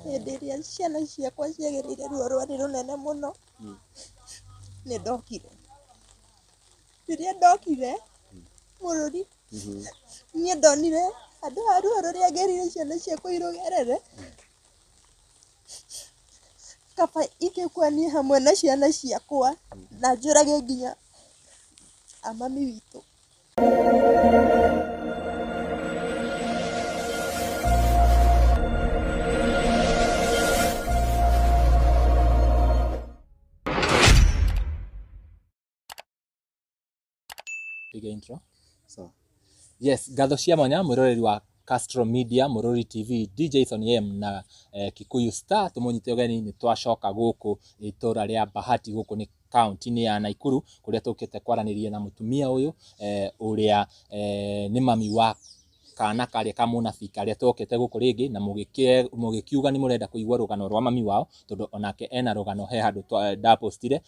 Hĩndĩ ĩrĩa ciana ciakwa ciagereire ruo rwarĩ rũnene mũno, nĩ ndokire. Rĩrĩa ndokire Mũrũri, niĩ ndonire handũ ha ruo rũrĩa ngerire ciana ciakwa irũgerere, kaba ingĩkua niĩ hamwe na ciana ciakwa na njũrage nginya a mami witũ. Piga intro. Sawa. Yes, ngatho cia mwanya mwiroreri wa Castro Media, Mũrũri TV, DJ Son M na Kikuyu Star tumunyite ũgeni. Nĩ twacoka gũkũ itũra rĩa Bahati, gũkũ nĩ kaunti-inĩ ya Nakuru, kũrĩa tũkĩte kwaranĩria na mũtumia ũyũ ũrĩa nĩ mami wa kana karĩa ka mũnabii karĩa twokĩte gũkũ rĩngĩ na mũgĩkiuga nĩ mũrenda kũigua rũgano rwa mami wao, tondũ onake ena rũgano. He handũ ndapostire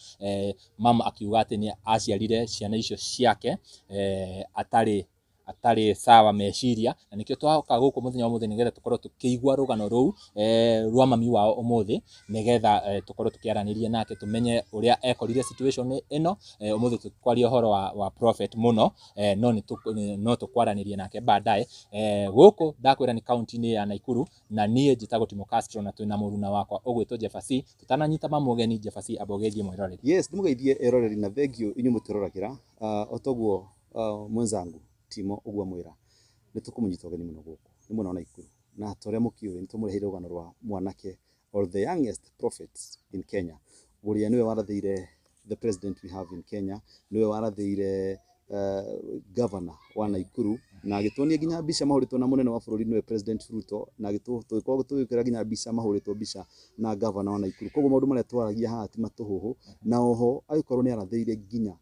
mama akiuga atĩ nĩ aciarire ciana icio ciake atarĩ sawa meciria, na nĩkĩo twoka gũkũ mũthenya wa ũmũthĩ nĩgetha tũkorwo tũkĩigua rũgano rũu rwa mami wao ũmũthĩ, nĩgetha tũkorwo tũkĩaranĩria nake tũmenye ũrĩa ekorire situation ĩno. Ũmũthĩ tũkwaria ũhoro wa prophet mũno, no no tũkwaranĩria nake baadaye. Gũkũ ndakwĩra nĩ kaunti-inĩ ya Nakuru, na niĩ njĩtagwo Timo Castro na twĩna mũruna wakwa ũgwĩtwo Jeffasi. Tũtananyita mamu ũgeni, Jeffasi, amba ũgeithie mwĩroreri. Yes, ndĩmũgeithie eroreri na thengio inyuĩ mũtũroragĩra. O toguo mwenzangu Timo ũguo amwĩra, nĩ tũkũmũnyita ũgeni mũno gũkũ nĩ mwena wa Nakuru, na ta ũrĩa mũkĩũĩ nĩ tũmũreheire rũgano rwa mwanake or the youngest prophet in Kenya, ũrĩa nĩwe warathĩire the president we have in Kenya, nĩwe warathĩire governor wa Nakuru, na agĩtuonia nginya mbica mahũrĩtwo na mũnene wa bũrũri nĩwe President Ruto, na tũgĩkorwo tũgĩkĩra nginya mbica mahũrĩtwo mbica na governor wa Nakuru. Koguo maũndũ marĩa twaragia haha ti matũhũhũ, na oho agĩkorwo nĩ arathĩire nginya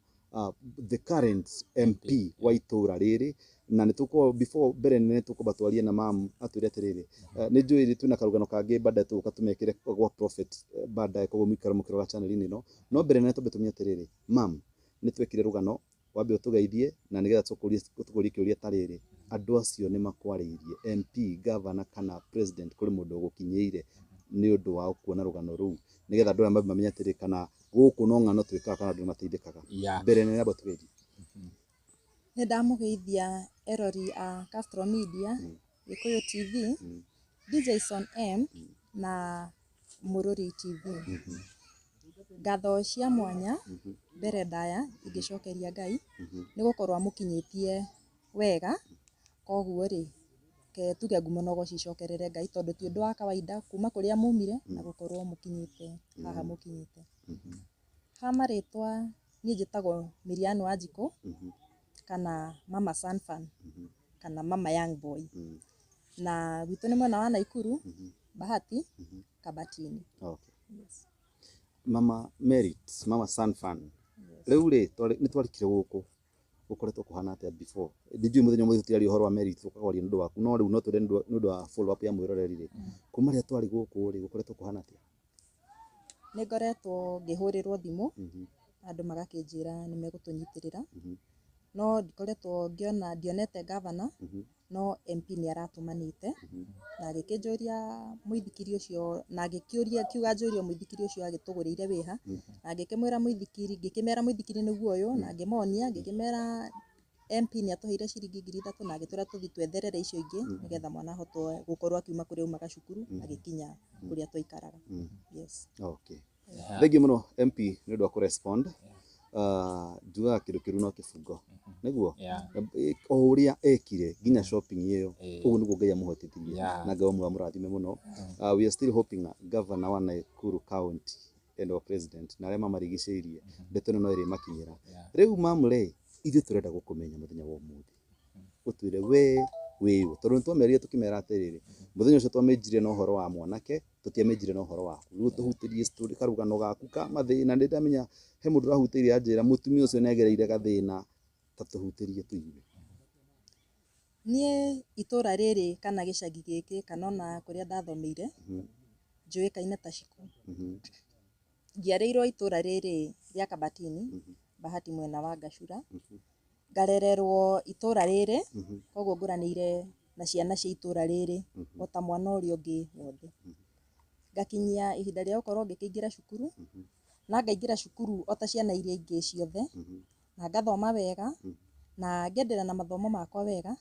the current MP wa itũra rĩrĩ. Na nĩ tũkorwo before mbere nene tũkwamba twarie na mam atwĩre atĩrĩrĩ, nĩ njũĩ twĩna karũgano kangĩ baadaye tũgũka tũmekĩre gwa prophet baadaye, koguo mũikare mũkĩrora channel-inĩ ĩno. No mbere nene twambe tũmenye atĩrĩrĩ, mam, nĩ twekire rũgano, wambe ũtũgeithie na nĩgetha tũkũrie kĩũria ta rĩrĩ: andũ acio nĩ makwarĩirie, MP, governor kana president, kũrĩ mũndũ ũgũkinyĩire nĩ ũndũ wa kuona rũgano rũu, nĩgetha andũ aya mamenye atĩrĩ, kana gũkũ no ng'ano twĩkaga kana andũ nĩ mateithĩkaga? Mbere nene amba tũgeithie. Nĩ ndamũgeithia erori a Castro Media, Gĩkũyũ TV, DJ Son M na Mũrũri TV. Ngatho cia mwanya mbere ndaya ingĩcokeria Ngai nĩ gũkorwo amũkinyĩtie wega. Koguo rĩ, reke tuge ngumo no cicokerere Ngai, tondũ ti ũndũ wa kawaida kuma kũrĩa mumire na gũkorwo mũkinyĩte haha mũkinyĩte. Ha marĩtwa, niĩ njĩtagwo Miriam Wanjikũ kana Mama Sanfan kana Mama Young Boy, na gwitũ nĩ mwena wa Nakuru, Bahati, Kabatini. Okay. Yes. Mama Merit, Mama Sanfan, rĩu rĩ nĩ twarikire gũkũ gũkoretwo kũhana atĩa before? Ndinjũĩ mũthenya ũmwe tũtiaria ũhoro wa Merit, tũkagwaria nĩ ũndũ waku, no rĩu no twĩre nĩ ũndũ wa follow up ya mwĩroreri rĩ, kuma rĩrĩa twarĩ gũkũ rĩ, gũkoretwo kũhana atĩa? Nĩ ngoretwo ngĩhũrĩrwo thimũ, andũ magakĩnjĩra nĩ megũtũnyitĩrĩra, no ndikoretwo ngĩona, ndionete gavana, no MP nĩ aratũmanĩte na agĩkĩnjũria mũithikiri ũcio, na agĩkĩũria akiuga njũrie mũithikiri ũcio agĩtũgũrĩire wĩha, na ngĩkĩmwĩra mũithikiri, ngĩkĩmera mũithikiri nĩguo ũyũ, na ngĩmonia, ngĩkĩmera MP nĩ atũheire ciringi 3000 na agĩtwĩra tũthiĩ twetherere icio ingĩ nĩgetha mwana ahote gũkorwo akiuma kũrĩa aumaga cukuru agĩkinya kũrĩa twaikaraga. Yes. Okay. Thank you mũno MP nĩ ũndũ wa kũrespond. Njugaga kĩndũ kĩru no kĩbungo nĩguo o ũrĩa ekire nginya shopping ĩyo, ũguo nĩguo Ngai amũhotithirie na Ngai amũrathime mũno. We are still hoping na governor wa Nakuru County and our president na arĩa mamarigicĩirie, ndeto ĩno no ĩrĩmakinyĩra. Rĩu mamu rĩ, ithuĩ tũrenda gũkũmenya mũthenya wa ũmũthĩ, ũtwĩre we wĩũ, tondũ nĩ twamerire tũkĩmera atĩrĩrĩ, mũthenya ũcio twamenjire na ũhoro wa mwanake, tũtiamenjire na ũhoro waku. Rĩu tũhutĩrie story, karũgano gaku ka mathĩna. Nĩ ndamenya he mũndũ ũrahutĩirie anjĩra mũtumia ũcio nĩ agereire gathĩna, ta tũhutĩrie tũigue. Niĩ itũra rĩrĩ kana gĩcagi gĩkĩ kana ona kũrĩa ndathomeire njũĩkaine ta Shiku. Njiarĩirwo itũra rĩrĩ rĩa Kabatini, Bahati, mwena wa Gacura, ngarererwo itũra rĩrĩ, koguo ngũranĩire na ciana cia itũra rĩrĩ o ta mwana ũrĩa ũngĩ wothe. Ngakinyia ihinda rĩa gũkorwo ngĩkĩingĩra cukuru, na ngaingĩra cukuru o ta ciana iria ingĩ ciothe, na ngathoma wega, na ngenderea na mathomo makwa wega,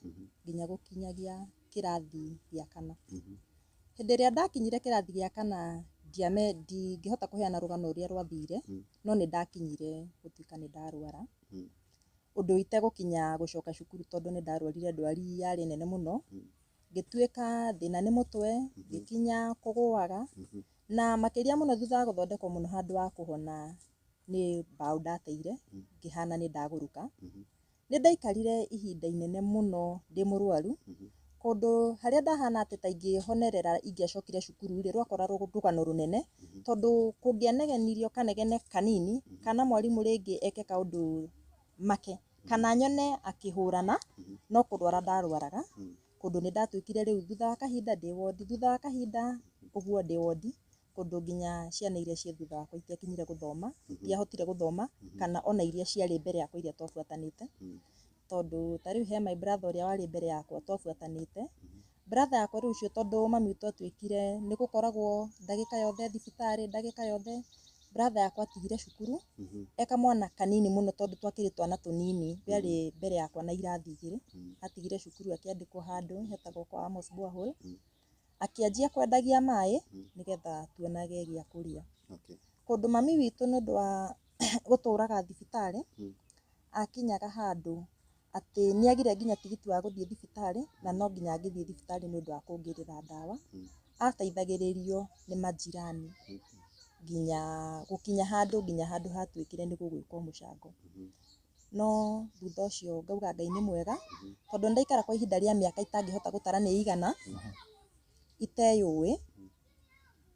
nginya gũkinyagia kĩrathi gĩa kana. Hĩndĩ ĩrĩa ndakinyire kĩrathi gĩa kana, ndingĩhota kũheana rũgano ũrĩa rwathire, no nĩ ndakinyire gũtuĩka nĩ ndarwara, ũndũ itegũkinya gũcoka cukuru tondũ nĩ ndarwarire ndwari yarĩ nene mũno, ngĩtuĩka thĩna nĩ mũtwe, ngĩkinya kũgũaga, na makĩria mũno thutha wa gũthondekwo mũno handũ wa kũhona nĩ mbaũ ndateire, ngĩhana nĩ ndagũrũka. Nĩ ndaikarire ihinda inene mũno ndĩ mũrwaru, kũndũ harĩa ndahana atĩ ta ingĩhonerera ingĩacokire cukuru rĩ, rwakora rũgano rũnene, tondũ kũngĩanegenirio kanegene kanini, kana mwarimũ rĩngĩ eke kaũndũ make, kana nyone akĩhũrana, no kũrwara ndarwaraga, kũndũ nĩ ndatuĩkire rĩu thutha wa kahinda ndĩ wondi, thutha wa kahinda ũguo ndĩ wondi, kũndũ nginya ciana iria ciĩ thutha wakwa itiakinyire gũthoma, itiahotire gũthoma, kana ona iria ciarĩ mbere yakwa iria twabuatanĩte, tondũ ta rĩu he my brother ũrĩa warĩ mbere yakwa twabuatanĩte, brother yakwa rĩu ũcio tondũ mami witũ atuĩkire nĩ gũkoragwo ndagĩka yothe thibitarĩ, ndagĩka yothe, brother yakwa atigire cukuru, e kamwana kanini mũno tondũ twakĩrĩ twana tũnini, we arĩ mbere yakwa na irathi igĩrĩ, atigire cukuru akĩandĩkwo handũ hetagwo kwa Amos Borehole, akĩanjia kwendagia maĩ nĩgetha tuonage gĩa kũrĩa. Kũndũ mami witũ nĩ ũndũ wa gũtũraga thibitarĩ, akinyaga handũ atĩ nĩ agire nginya tigiti wa gũthiĩ thibitarĩ, na no nginya angĩthiĩ thibitarĩ nĩ ũndũ wa kũngĩrĩra ndawa, ateithagĩrĩrio nĩ majirani nginya gũkinya handũ nginya handũ hatuĩkire nĩ gũgwĩkwo mũcango. No thutha ũcio ngauga Ngai nĩ mwega, tondũ nĩ ndaikara kwa ihinda rĩa mĩaka itangĩhota gũtara nĩ igana, iteyũĩ,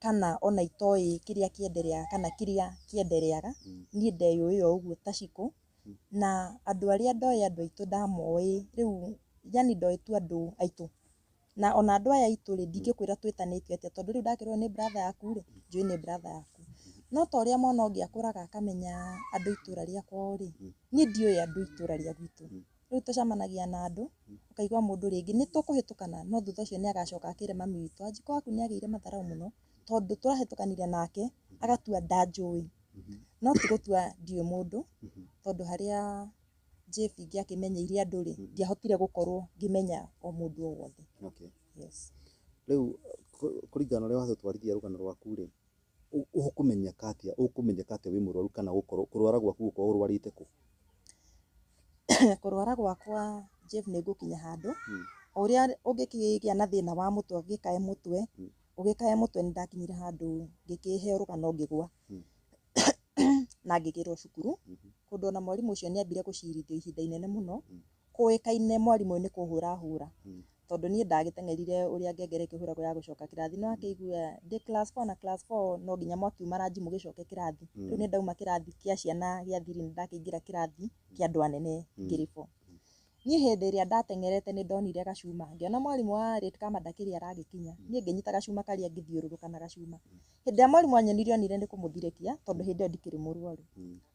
kana ona itoĩ kĩrĩa kĩendereaga kana kĩrĩa kĩendereaga, niĩ ndeyũĩ o ũguo ta cikũ, na andũ arĩa ndoĩ andũ aitũ ndamoĩ, rĩu yani ndoĩ tu andũ aitũ. Na ona andũ aya aitũ rĩ, ndingĩkwĩra twĩtanĩtio atĩa, tondũ rĩu ndakĩrwo nĩ brother yaku rĩ, njũĩ nĩ brother yaku. No ta ũrĩa mwana ũngĩ akũraga akamenya andũ itũra rĩa kwao rĩ, niĩ ndiũĩ andũ itũra rĩa gwitũ. Rĩu tũcemanagia na andũ, ũkaigua mũndũ rĩngĩ nĩ tũkũhĩtũkana, no thutha ũcio nĩ agacoka akĩre mami witũ, Wanjikũ waku nĩ agĩire matharaũ mũno, tondũ tũrahĩtũkanire nake, agatua ndanjũĩ. No ti gũtua ndiũĩ mũndũ, tondũ harĩa Jeff ingĩakĩmenyeire andũ rĩ, ndiahotire gũkorwo ngĩmenya o mũndũ o wothe. Yes. Rĩu kũringana na ũrĩa watũtwarithia rũgano rwaku rĩ, ũkũmenyeka atĩa, ũkũmenyeka atĩa wĩ mũrwaru kana gũkorwo kũrwara gwaku gũkorwo ũrwarĩte kũ? Kũrwara gwakwa Jeff nĩ ngũkinya handũ, o ũrĩa ũngĩkĩgĩa na thĩna wa mũtwe ũgĩkae mũtwe, ũgĩkae mũtwe nĩ ndakinyire handũ ngĩkĩheo rũgano ngĩgwa, na ngĩgĩrwo cukuru, kũndũ ona mwarimũ ũcio nĩ ambire gũcirithio ihinda inene mũno, kũĩkaine mwarimũ nĩ kũhũra ahũra, tondũ niĩ ndagĩteng'erire ũrĩa ngengere ĩkĩhũragwo ya gũcoka kĩrathi, no akĩigua ndĩ class 4 na class 4 no nginya mwakiuma ranji mũgĩcoke kĩrathi, rĩu nĩ ndauma kĩrathi kĩa ciana gĩa thiri nĩ ndakĩingĩra kĩrathi kĩa andũ anene ngĩrĩ 4. Niĩ hĩndĩ ĩrĩa ndateng'erete nĩ ndonire gacuma, ngĩona mwarimũ wa late kama ndakĩrĩ aragĩkinya, niĩ ngĩnyita gacuma karĩa ngĩthiũrũrũka na gacuma. Hĩndĩ ĩrĩa mwarimũ anyonirie onire nĩ kũmũthirĩkia, tondũ hĩndĩ ĩyo ndikĩrĩ mũrwaru.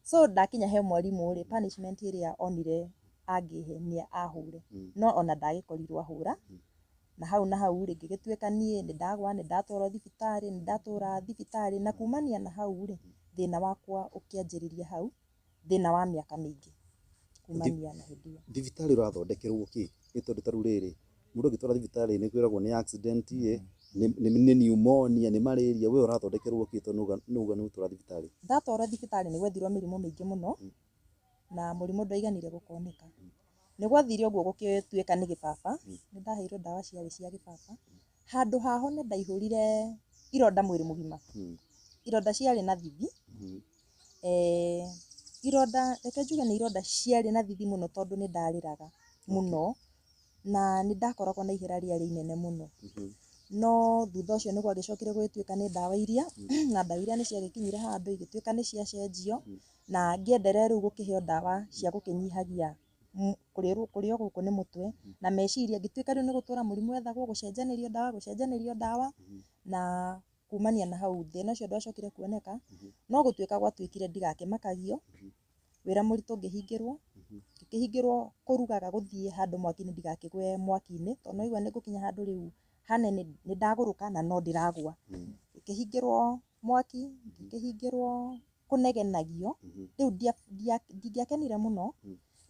So ndakinya he mwarimũ rĩ, punishment ĩrĩa onire angĩhe nĩ ahũre, no ona ndagĩkorirwo ahũra, na hau na hau rĩ, ngĩgĩtuĩka niĩ nĩ ndagwa, nĩ ndatwarwo thibitarĩ, nĩ ndatũra thibitarĩ, na kumania na hau rĩ, thĩna wakwa ũkĩanjĩrĩria hau, thĩna wa mĩaka mĩingĩ kumania na hĩndĩ ĩyo. Thibitarĩ ũrathondekerwo kĩ? Nĩ tondũ ta rĩu rĩrĩ, mũndũ angĩtwara thibitarĩ nĩ kwĩragwo nĩ accident ĩ, nĩ pneumonia, nĩ malaria, we ũrathondekerwo kĩ tondũ nĩ uga nĩ ũtwara thibitarĩ? Ndatwarwo thibitarĩ nĩ gwethirwo mĩrimũ mĩingĩ mũno, na mũrimũ ndwaiganire gũkoneka. Nĩ gwathire ũguo gũgĩtuĩka nĩ gĩbaba, nĩ ndaheirwo ndawa ciarĩ cia gĩbaba, handũ haho nĩ ndaihũrire ironda mwĩrĩ mũgima, ironda ciarĩ na thithi, ironda, reke njuge nĩ ironda ciarĩ na thithi mũno tondũ nĩ ndarĩraga mũno, na nĩ ndakoragwo na ihera rĩarĩ inene mũno. No thutha ũcio nĩ gwagĩcokire gũgĩtuĩka nĩ ndawa iria, na ndawa iria nĩ ciagĩkinyire handũ igĩtuĩka nĩ ciacenjio, na ngĩenderea rĩu gũkĩheo ndawa cia gũkĩnyihagia kũrĩo gũkũ nĩ mũtwe, na meciria, ngĩtuĩka rĩu nĩ gũtũra mũrimũ wethagwo gũcenjanĩrio ndawa, gũcenjanĩrio ndawa, na kumania na hau thĩna ũcio ndwacokire kuoneka, no gũtuĩka gwatuĩkire ndigakĩmakagio, wĩra mũritũ ngĩhingĩrwo, ngĩkĩhingĩrwo kũrugaga gũthiĩ handũ mwaki-inĩ ndigakĩgwe mwaki-inĩ, tondũ nĩwaigua nĩ ngũkinya handũ rĩu hanene nĩ ndagũrũka na no ndĩragwa. Ngĩkĩhingĩrwo mwaki, ngĩkĩhingĩrwo kũnegenagio. Rĩu ndingĩakenire mũno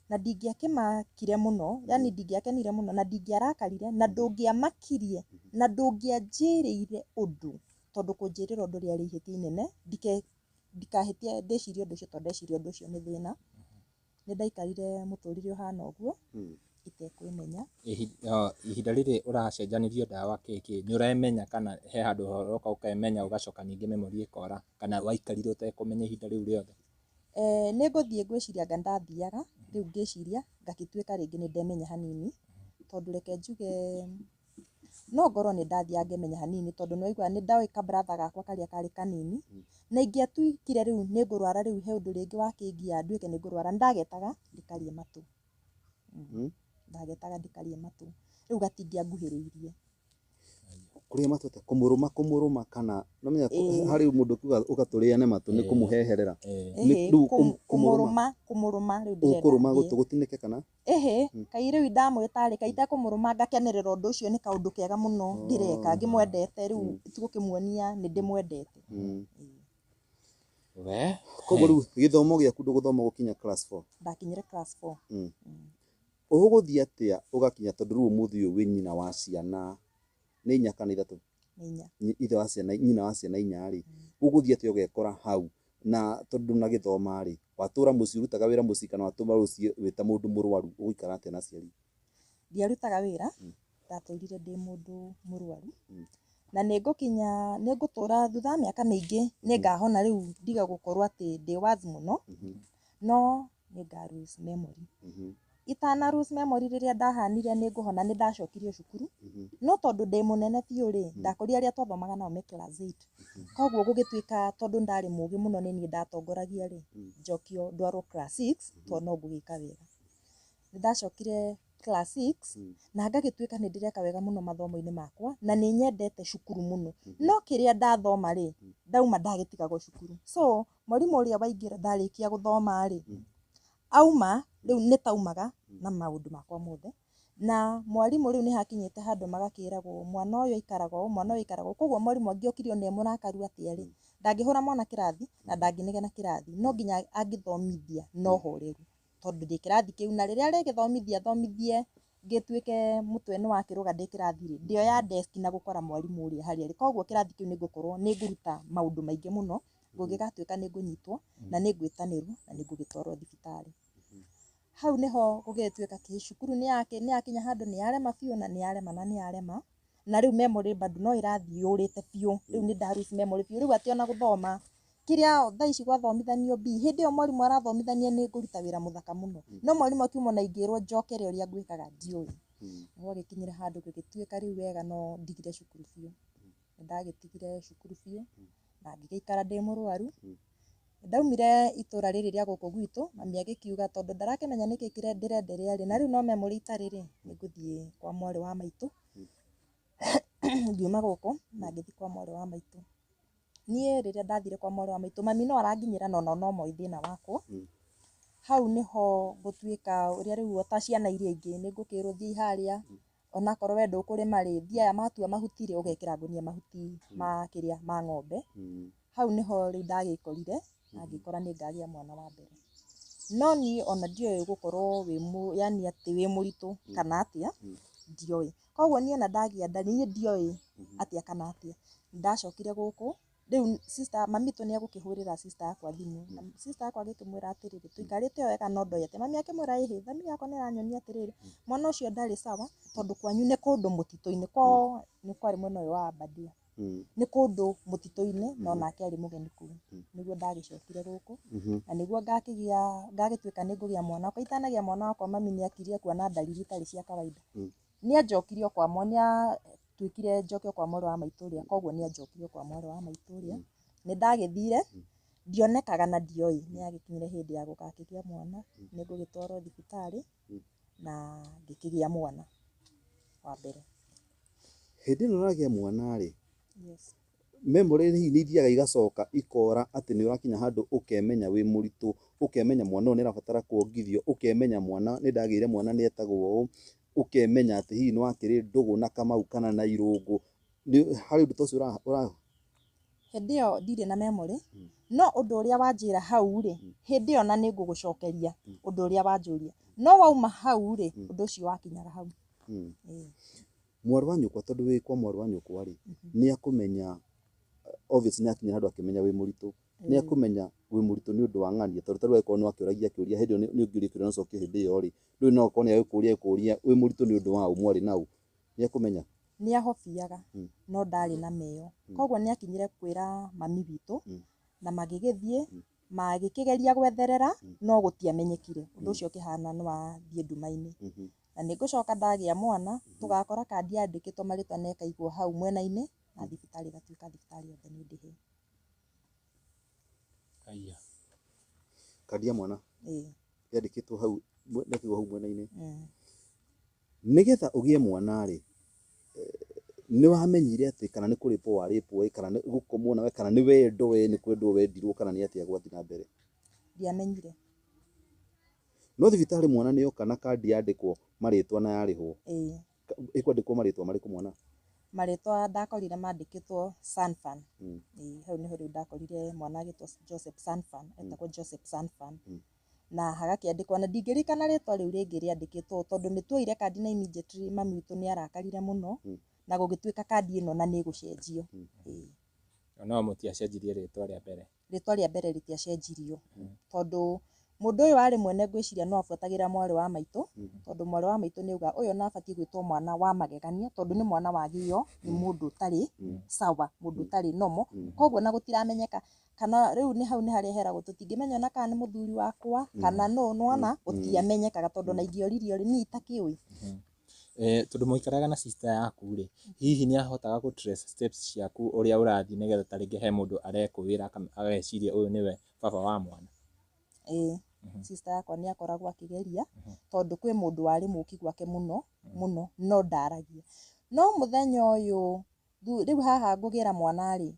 na ndingĩakĩmakire mũno, yani ndingĩakenire mũno na ndingĩarakarire na ndũngĩamakirie na ndũngĩanjĩrĩire ũndũ, tondũ kũnjĩrĩra ũndũ rĩarĩ ihĩtia inene. Ndikahĩtie ndĩcirie ũndũ ũcio, tondũ ndeciria ũndũ ũcio nĩ thĩna. Nĩ ndaikarire mũtũrĩre ũhana ũguo itekwĩmenya. Ihinda rĩrĩ ũracenjanĩrio ndawa kĩkĩ, nĩ ũremenya kana he handũ ũroka ũkemenya ũgacoka ningĩ memory ĩkora, kana waikarire ũtekũmenya ihinda rĩu rĩothe? Nĩ ngũthiĩ ngwĩciria anga ndathiaga rĩu ngĩciria ngagĩtuĩka rĩngĩ nĩ ndemenya hanini, tondũ reke njuge no ngorwo nĩ ndathiaga ngemenya hanini, tondũ nĩ waigua nĩ ndoĩ ka brother gakwa karĩa karĩ kanini, na ingĩatuĩkire rĩu nĩ ngũrwara, rĩu he ũndũ rĩngĩ wakĩngia nduĩke nĩ ngũrwara, nĩ ndagetaga ndĩkarie matũ. Ndagetaga ndĩkarie matũ, rĩu gatingĩanguhĩrĩirie. Kũrĩa matũ atĩa? Kũmũrũma kũmũrũma kana nomenya harĩ mũndũ kuga ũgatũrĩane matũ nĩ kũmũheherera. Rĩu kũmũrũma kũmũrũma rĩu ndĩrenda. Ũkũrũma gũtũ gũtinĩke kana? Ĩhĩ, kai rĩu ndamwĩta rĩ, kai itekũmũrũma ngakenerera ũndũ ũcio, nĩ kaũndũ kega mũno ndĩreka ngĩmwendete, rĩu tigũkĩmuonia nĩ ndĩmwendete. We Koguo rĩu gĩthomo gĩaku ndũgũthoma gũkinya class 4? Ndakinyire class 4. Ũgũthiĩ atĩa ũgakinya, tondũ rĩu ũmũthĩ ũyũ wĩ nyina wa ciana nĩ inya kana ithatũ? Nĩ inya. Ithe wa ciana, nyina wa ciana inya rĩ, ũgũthiĩ atĩa ũgekora hau? Na tondũ ndũnagĩthoma rĩ, watũra mũciĩ ũrutaga wĩra mũciĩ kana watũra mũciĩ wĩ ta mũndũ mũrwaru, ũgũikara atĩa na aciari? Ndiarutaga wĩra, ndatũrire ndĩ mũndũ mũrwaru. Na nĩ ngũkinya, nĩ ngũtũra thutha wa mĩaka mĩingĩ nĩ ngahona rĩu ndige gũkorwo atĩ ndĩ wazi mũno, no nĩ nga lose memory. Itana lose memory rĩrĩa ndahanire nĩ ngũhona, nĩ ndacokirio cukuru, no tondũ ndĩ mũnene biũ rĩ, ndakorire arĩa twathomaga nao me class 8. Koguo gũgĩtuĩka tondũ ndarĩ mũgĩ mũno nĩ niĩ ndatongoragia rĩ, njokio ndwarwo class 6 tondũ no ngũgĩka wega. Nĩ ndacokire class 6 na ngagĩtuĩka nĩ ndĩreka wega mũno mathomo-inĩ makwa na nĩ nyendete cukuru mũno, no kĩrĩa ndathoma rĩ, ndauma ndagĩtigagwo cukuru. So mwarimũ ũrĩa waingĩra ndarĩkia gũthoma rĩ, auma rĩu nĩ taumaga na maũndũ makwa mothe. Na mwarimũ rĩu nĩ hakinyĩte handũ magakĩragwo mwana ũyũ aikaraga ũũ, mwana ũyũ aikaraga ũũ. Koguo mwarimũ angĩokire ona e mũrakaru atĩa rĩ, ndangĩhũra mwana kĩrathi na ndangĩnegena kĩrathi, no nginya angĩthomithia na ũhoreru, tondũ ndĩ kĩrathi kĩu, na rĩrĩa arĩgĩthomithia athomithie ngĩtuĩke mũtwe nĩ wakĩrũga ndĩ kĩrathi rĩ, ndĩoya desk na gũkora mwarimũ ũrĩa harĩa arĩ. Koguo kĩrathi kĩu nĩ ngũkorwo nĩ ngũruta maũndũ maingĩ mũno, gũgĩgatuĩka nĩ ngũnyitwo na nĩ ngwĩtanĩrwo na nĩ ngũgĩtwarwo thibitarĩ. Hau nĩho gũgĩtuĩka kĩ cukuru nĩ yakinya handũ nĩ yarema biũ na nĩ yarema na nĩ yarema, na rĩu memory bado no ĩrathiĩ yũrĩte biũ. Rĩu nĩ nda lose memory biũ, rĩu atĩ ona gũthoma kĩrĩa thaa ici gwathomithanio B, hĩndĩ ĩyo mwarimũ arathomithania nĩ ngũruta wĩra mũthaka mũno, no mwarimũ akiuma ona ingĩrwo njokere ũrĩa ngwĩkaga ndiũĩ. Gwagĩkinyire handũ gũgĩtuĩka rĩu wega no ndigire cukuru biũ. Nĩ ndagĩtigire cukuru biũ na ngĩgĩikara ndĩ mũrwaru. Ndaumire itũra rĩrĩ rĩa gũkũ gwitũ, mami agĩkiuga tondũ ndarakĩmenya nĩkĩ ndĩrenderea rĩ, na rĩu no memory itarĩ rĩ, nĩ ngũthiĩ kwa mwarĩ wa maitũ. Ngiuma gũkũ na ngĩthiĩ kwa mwarĩ wa maitũ. Niĩ rĩrĩa ndathire kwa mwarĩ wa maitũ, mami no aranginyĩra no no moĩ thĩna wakwa. Hau nĩho ngũtuĩka ũrĩa rĩu ota ciana iria ingĩ, nĩ ngũkĩrwo thiĩ harĩa, onakorwo we ndũkũrĩma rĩ, thiĩ aya matua mahuti rĩ, ũgekĩra ngũnia mahuti ma kĩrĩa ma ng'ombe. Hau nĩho rĩu ndagĩkorire na ngĩkora nĩ ngagĩa mwana wa mbere. No niĩ ona ndioĩ gũkorwo wĩ yani atĩ wĩ mũritũ kana atĩa, ndioĩ. Koguo niĩ ona ndagĩa nda niĩ ndioĩ atĩa kana atĩa. Ndacokire gũkũ, rĩu sister mami witũ nĩ egũkĩhũrĩra sister yakwa thimũ, na sister yakwa agĩkĩmwĩra atĩrĩrĩ, tũikarĩte o wega no ndoĩ atĩa. Mami akĩmwĩra ĩhĩ, thami yakwa nĩ ĩranyonia atĩrĩrĩ, mwana ũcio ndarĩ sawa tondũ kwanyu nĩ kũndũ mũtitũ-inĩ, kwao nĩ kwarĩ mwena ũyũ wa Aberdare. Nĩ kũndũ mũtitũ-inĩ na onake arĩ mũgeni kũu. Nĩguo ndagĩcokire gũkũ na nĩguo ngakĩgĩa ngagĩtuĩka nĩ ngũgĩa mwana wakwa. Itanagĩa mwana wakwa mami nĩ akirie kuona ndariri itarĩ cia kawaida. Nĩ anjokirie kwa nĩ atuĩkire njokio kwa mwarĩ wa maitũ ũrĩa, koguo nĩ anjokirie kwa mwarĩ wa maitũ ũrĩa. Nĩ ndagĩthire, ndionekaga na ndioĩ, nĩ yagĩkinyire hĩndĩ ya gũgakĩgĩa mwana, nĩ ngũgĩtwarwo thibitarĩ na ngĩkĩgĩa mwana wa mbere. Hĩndĩ ĩno ũragĩa mwana rĩ, Yes. memory hihi nĩ ithiaga igacoka ikora atĩ nĩ ũrakinya handũ ũkemenya wĩ mũritũ, ũkemenya mwana ũyũ nĩ arabatara kuongithio, ũkemenya mwana nĩ ndagĩire mwana nĩ etagwo ũũ, ũkemenya atĩ hihi nĩ wakĩrĩ ndũgũ na Kamau kana na Irũngũ. Harĩ ũndũ ta ũcio ũra Hĩndĩ ĩyo ndirĩ na memory, no ũndũ ũrĩa wanjĩra hau rĩ, hĩndĩ ĩyo na nĩ ngũgũcokeria ũndũ ũrĩa wanjũria, no wauma hau rĩ, ũndũ ũcio wakinyaga hau. Ĩĩ. Mwarĩ wa nyũkwa, tondũ wĩ kwa mwarĩ wa nyũkwa rĩ, nĩ akũmenya, obviously nĩ akinya handũ akĩmenya wĩ mũritũ, nĩ akũmenya wĩ mũritũ nĩ ũndũ wa ng'ania, tondũ tarĩu angĩkorwo nĩ wakĩũragia kĩũria hĩndĩ ĩyo nĩ ũngĩũria kĩũria na ũcokie hĩndĩ ĩyo rĩ, ndũĩ no okorwo nĩ agũkũria agũkũria wĩ mũritũ nĩ ũndũ wa ũ mwarĩ na ũ, nĩ akũmenya. Nĩ ahobiaga no ndarĩ na meyo, koguo nĩ akinyire kwĩra mami witũ na magĩgĩthiĩ magĩkĩgeria gwetherera, no gũtiamenyekire. Ũndũ ũcio ũkĩhana nĩ wathiĩ nduma-inĩ. Na nĩ ngũcoka ndagĩa mwana tũgakora kandi yandĩkĩtwo marĩtwa na ĩkaigwo hau mwena-inĩ, na thibitarĩ ĩgatuĩka thibitarĩ yothe nĩ ndĩhe. Aya. Kandi ya mwana Ĩĩ. yandĩkĩtwo hau, ĩkaigwo hau mwena-inĩ. Mm. Nĩgetha ũgĩe mwana rĩ, nĩ wamenyire atĩ kana nĩ kũrĩpwo warĩpwo ĩ, kana nĩ gũkomwo nawe, kana nĩ wendo we nĩ kwendwo wendirwo, kana nĩ atĩa gwathiĩ na mbere? Ndiamenyire. No thibitarĩ mwana nĩ oka na kandi yandĩkwo marĩtwa na yarĩhwo. Ĩĩ. Ĩkwandĩkwo marĩtwa marĩkũ mwana? Marĩtwa ndakorire mandĩkĩtwo Sanfan. Ĩĩ, hau nĩho rĩu ndakorire mwana agĩtwo Joseph Sanfan, etagwo Joseph Sanfan. Na hagakĩandĩkwo, na ndingĩririkana rĩtwa rĩu rĩngĩ rĩandĩkĩtwo, tondũ nĩ tuoire kandi na immediately mami witũ nĩ arakarire mũno, na gũgĩtuĩka kandi ĩno na nĩ ĩgũcenjio. Ĩĩ. No mũtiacenjirie rĩtwa rĩa mbere? Rĩtwa rĩa mbere rĩtiacenjirio, tondũ mũndũ ũyũ warĩ mwene ngwĩciria no abuatagĩra mwarĩ wa maitũ, tondũ mwarĩ wa maitũ nĩ auga ũyũ na abatiĩ gwĩtwo mwana wa magegania, tondũ nĩ mwana wagĩo nĩ mũndũ ũtarĩ sawa, mũndũ ũtarĩ normal. Koguo na gũtiramenyeka kana rĩu nĩ hau nĩ harĩa heragwo, tũtingĩmenya ona kana nĩ mũthuri wakwa kana nũ, nĩwona gũtiamenyekaga, tondũ ona ingĩoririo rĩ, niĩ itakĩũĩ. Tondũ mũikaraga na sister yaku rĩ, hihi nĩ ahotaga gũ trace steps ciaku ũrĩa ũrathiĩ, nĩgetha ta rĩngĩ he mũndũ arekũĩra ageciria ũyũ nĩwe baba wa mwana? Ĩĩ, sister yakwa nĩ akoragwo akĩgeria, tondũ kwĩ mũndũ warĩ mũki gwake mũno mũno, no ndaragia. No mũthenya ũyũ rĩu haha ngũgĩra mwana rĩ,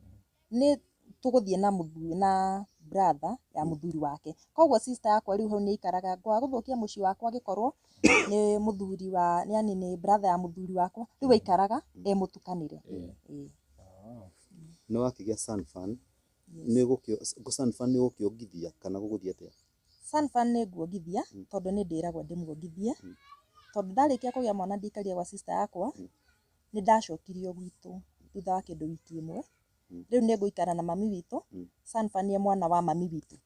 nĩ tũgũthiĩ na mũthuri na brother ya mũthuri wake, koguo sister yakwa rĩu hau nĩ aikaraga ngwaga gũthũkia mũciĩ wakwa, angĩkorwo nĩ mũthuri wa, yani nĩ brother ya mũthuri wakwa, rĩu aikaraga e mũtukanĩre. Ĩĩ. Nĩ wakĩgĩa Sanfan, nĩ ũgũkĩ Sanfan nĩ ũgũkĩongithia kana gũgũthiĩ atĩa? Sanfan nĩ nguongithia, tondũ nĩ ndĩragwo ndĩmuongithie, tondũ ndarĩkia kũgĩa mwana ndikarire gwa sister yakwa, nĩ ndacokirio gwitũ thutha wa kĩndũ wiki ĩmwe. Rĩu nĩ ngũikara na mami witũ. Sanfan nĩ mwana wa mami witũ,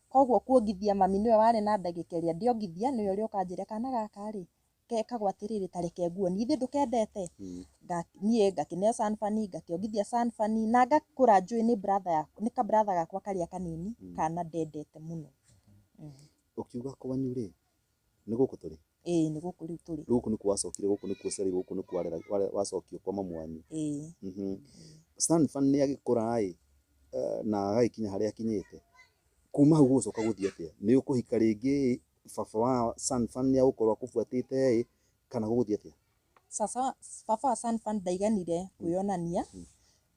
koguo kuongithia mami nĩwe warĩ na ndagĩka ĩrĩa ndĩongithia, nĩwe ũrĩa ũkanjĩra kana gaka rĩ kekagwo atĩrĩrĩ, ta reke nguonie ithuĩ ndũkendete. Niĩ ngakĩneo Sanfan, ngakĩongithia Sanfan, na ngakũra njũĩ nĩ brother yakwa, nĩ ka brother gakwa karĩa kanini kana ndendete mũno. Ũkiuga kwanyu rĩ, nĩ gũkũ tũrĩ? Ĩĩ, nĩ gũkũ rĩu tũrĩ. Rĩu gũkũ nĩkuo wacokire, gũkũ nĩkuo ũciarĩirwo, gũkũ nĩkuo wacokio kwa mamu wanyu? Ĩĩ. Sanfan nĩ agĩkũra ĩ, na agagĩkinya harĩa akinyĩte, kuma hau gũgũcoka gũthiĩ atĩa? Nĩ ũkũhika rĩngĩ? Baba wa Sanfan nĩ agũkorwo akũbuatĩte ĩ, kana gũgũthiĩ atĩa? Sasa baba wa Sanfan ndaiganire kwĩyonania,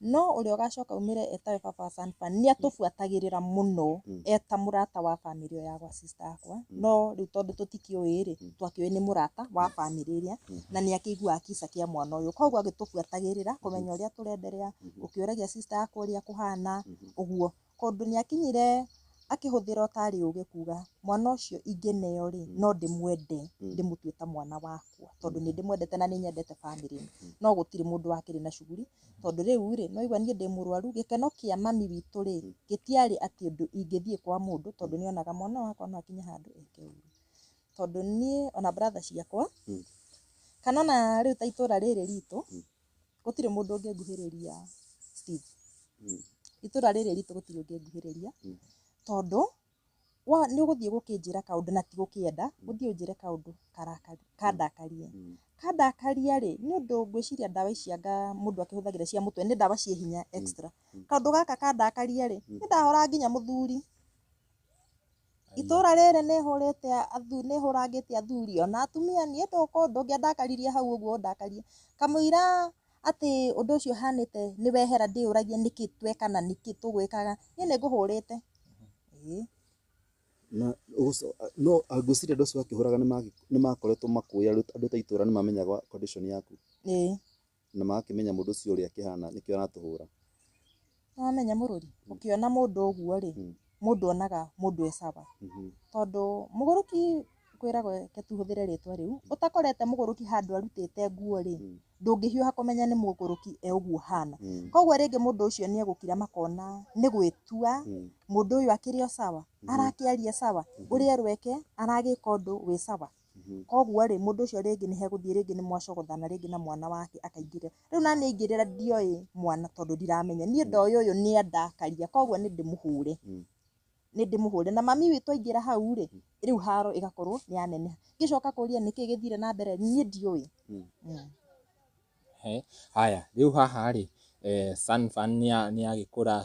no ũrĩa ũgacoka umĩre etawe baba wa Sanfan nĩ atũbuatagĩrĩra mũno eta mũrata wa bamĩrĩ ĩyo ya gwa sister yakwa. No rĩu tondũ tũtikĩũĩ rĩ, twakĩũĩ nĩ mũrata wa bamĩrĩ ĩrĩa, na nĩ akĩiguaga kisa kĩa mwana ũyũ, koguo agĩtũbuatagĩrĩra kũmenya ũrĩa tũrenderea, gũkĩũragia sister yakwa ũrĩa kũhana ũguo, kũndũ nĩ akinyire akĩhũthĩra ũtarĩ ũgĩ kuga mwana ũcio ingĩneo rĩ, no ndĩmwende, ndĩmũtue ta mwana wakwa, tondũ nĩ ndĩmwendete na nĩ nyendete bamĩrĩ ĩno. No gũtirĩ mũndũ wakĩrĩ na shughuli, tondũ rĩu rĩ, no igua niĩ ndĩ mũrwaru, gĩkeno kĩa mami witũ rĩ, gĩtiarĩ atĩ ũndũ ingĩthiĩ kwa mũndũ, tondũ nĩonaga mwana wakwa no akinye handũ eke ũru, tondũ niĩ ona brother ciakwa kana ona rĩu ta itũra rĩrĩ ritũ, gũtirĩ mũndũ ũngĩnguhĩrĩria, Steve. Itũra rĩrĩ ritũ gũtirĩ ũngĩnguhĩrĩria, tondũ wa nĩ ũgũthiĩ gũkĩnjĩra kaũndũ na ti gũkĩenda ũthiĩ ũnjĩre kaũndũ kandakarie. Kandakaria rĩ, nĩ ũndũ ngwĩciria ndawa ici anga mũndũ akĩhũthagĩra cia mũtwe nĩ ndawa ciĩ hinya extra. Kaũndũ gaka kandakaria rĩ, nĩ ndahũra nginya mũthuri. Itũra rĩrĩ nĩ hũrĩte athuri, nĩ hũrangĩte athuri ona atumia. Niĩ ndũngĩandakaririe hau ũguo ũndakarie, kamũira atĩ ũndũ ũcio ũhanĩte nĩ wehera, ndĩyũragia nĩkĩ twekana, nĩkĩ tũgwĩkaga, niĩ nĩ ngũhũrĩte, ĩĩ. Na no ngwĩciria andũ acio akĩhũraga nĩ makoretwo makũĩ, andũ ta itũra nĩ mamenyaga condition yaku Ĩĩ. na magakĩmenya mũndũ ũcio ũrĩa akĩhana, nĩkĩo aratũhũra. Nĩwamenya mũrũri, ũkĩona mũndũ ũguo rĩ, mũndũ onaga mũndũ e sawa. Tondũ mũgũrũki kwĩragwo reke tũhũthĩre rĩtwa rĩu, ũtakorete mũgũrũki handũ arutĩte nguo rĩ, ndũngĩhiũha kũmenya nĩ mũgũrũki e ũguo ũhana. Koguo rĩngĩ mũndũ ũcio nĩ egũkira makona nĩ gwĩtua, mũndũ ũyũ akĩrĩ o sawa, arakĩaria sawa, ũrĩa erwo eke aragĩka ũndũ wĩ sawa. Koguo rĩ, mũndũ ũcio rĩngĩ nĩ hegũthiĩ rĩngĩ nĩ mwacogothana rĩngĩ na mwana wake akaingĩrĩra. Rĩu naniĩ aingĩrĩra ndioĩ mwana tondũ ndiramenya. Niĩ ndoĩ ũyũ nĩ andakaria koguo nĩ ndĩmũhũre. Nĩ ndĩmũhũre. Na mami witũ aingĩra hau rĩ, rĩu haro ĩgakorwo nĩ yaneneha. Ngĩcoka kũria nĩkĩ gĩthire na mbere niĩ ndiũĩ. Haya, rĩu haha rĩ, Sanfan nĩ agĩkũra,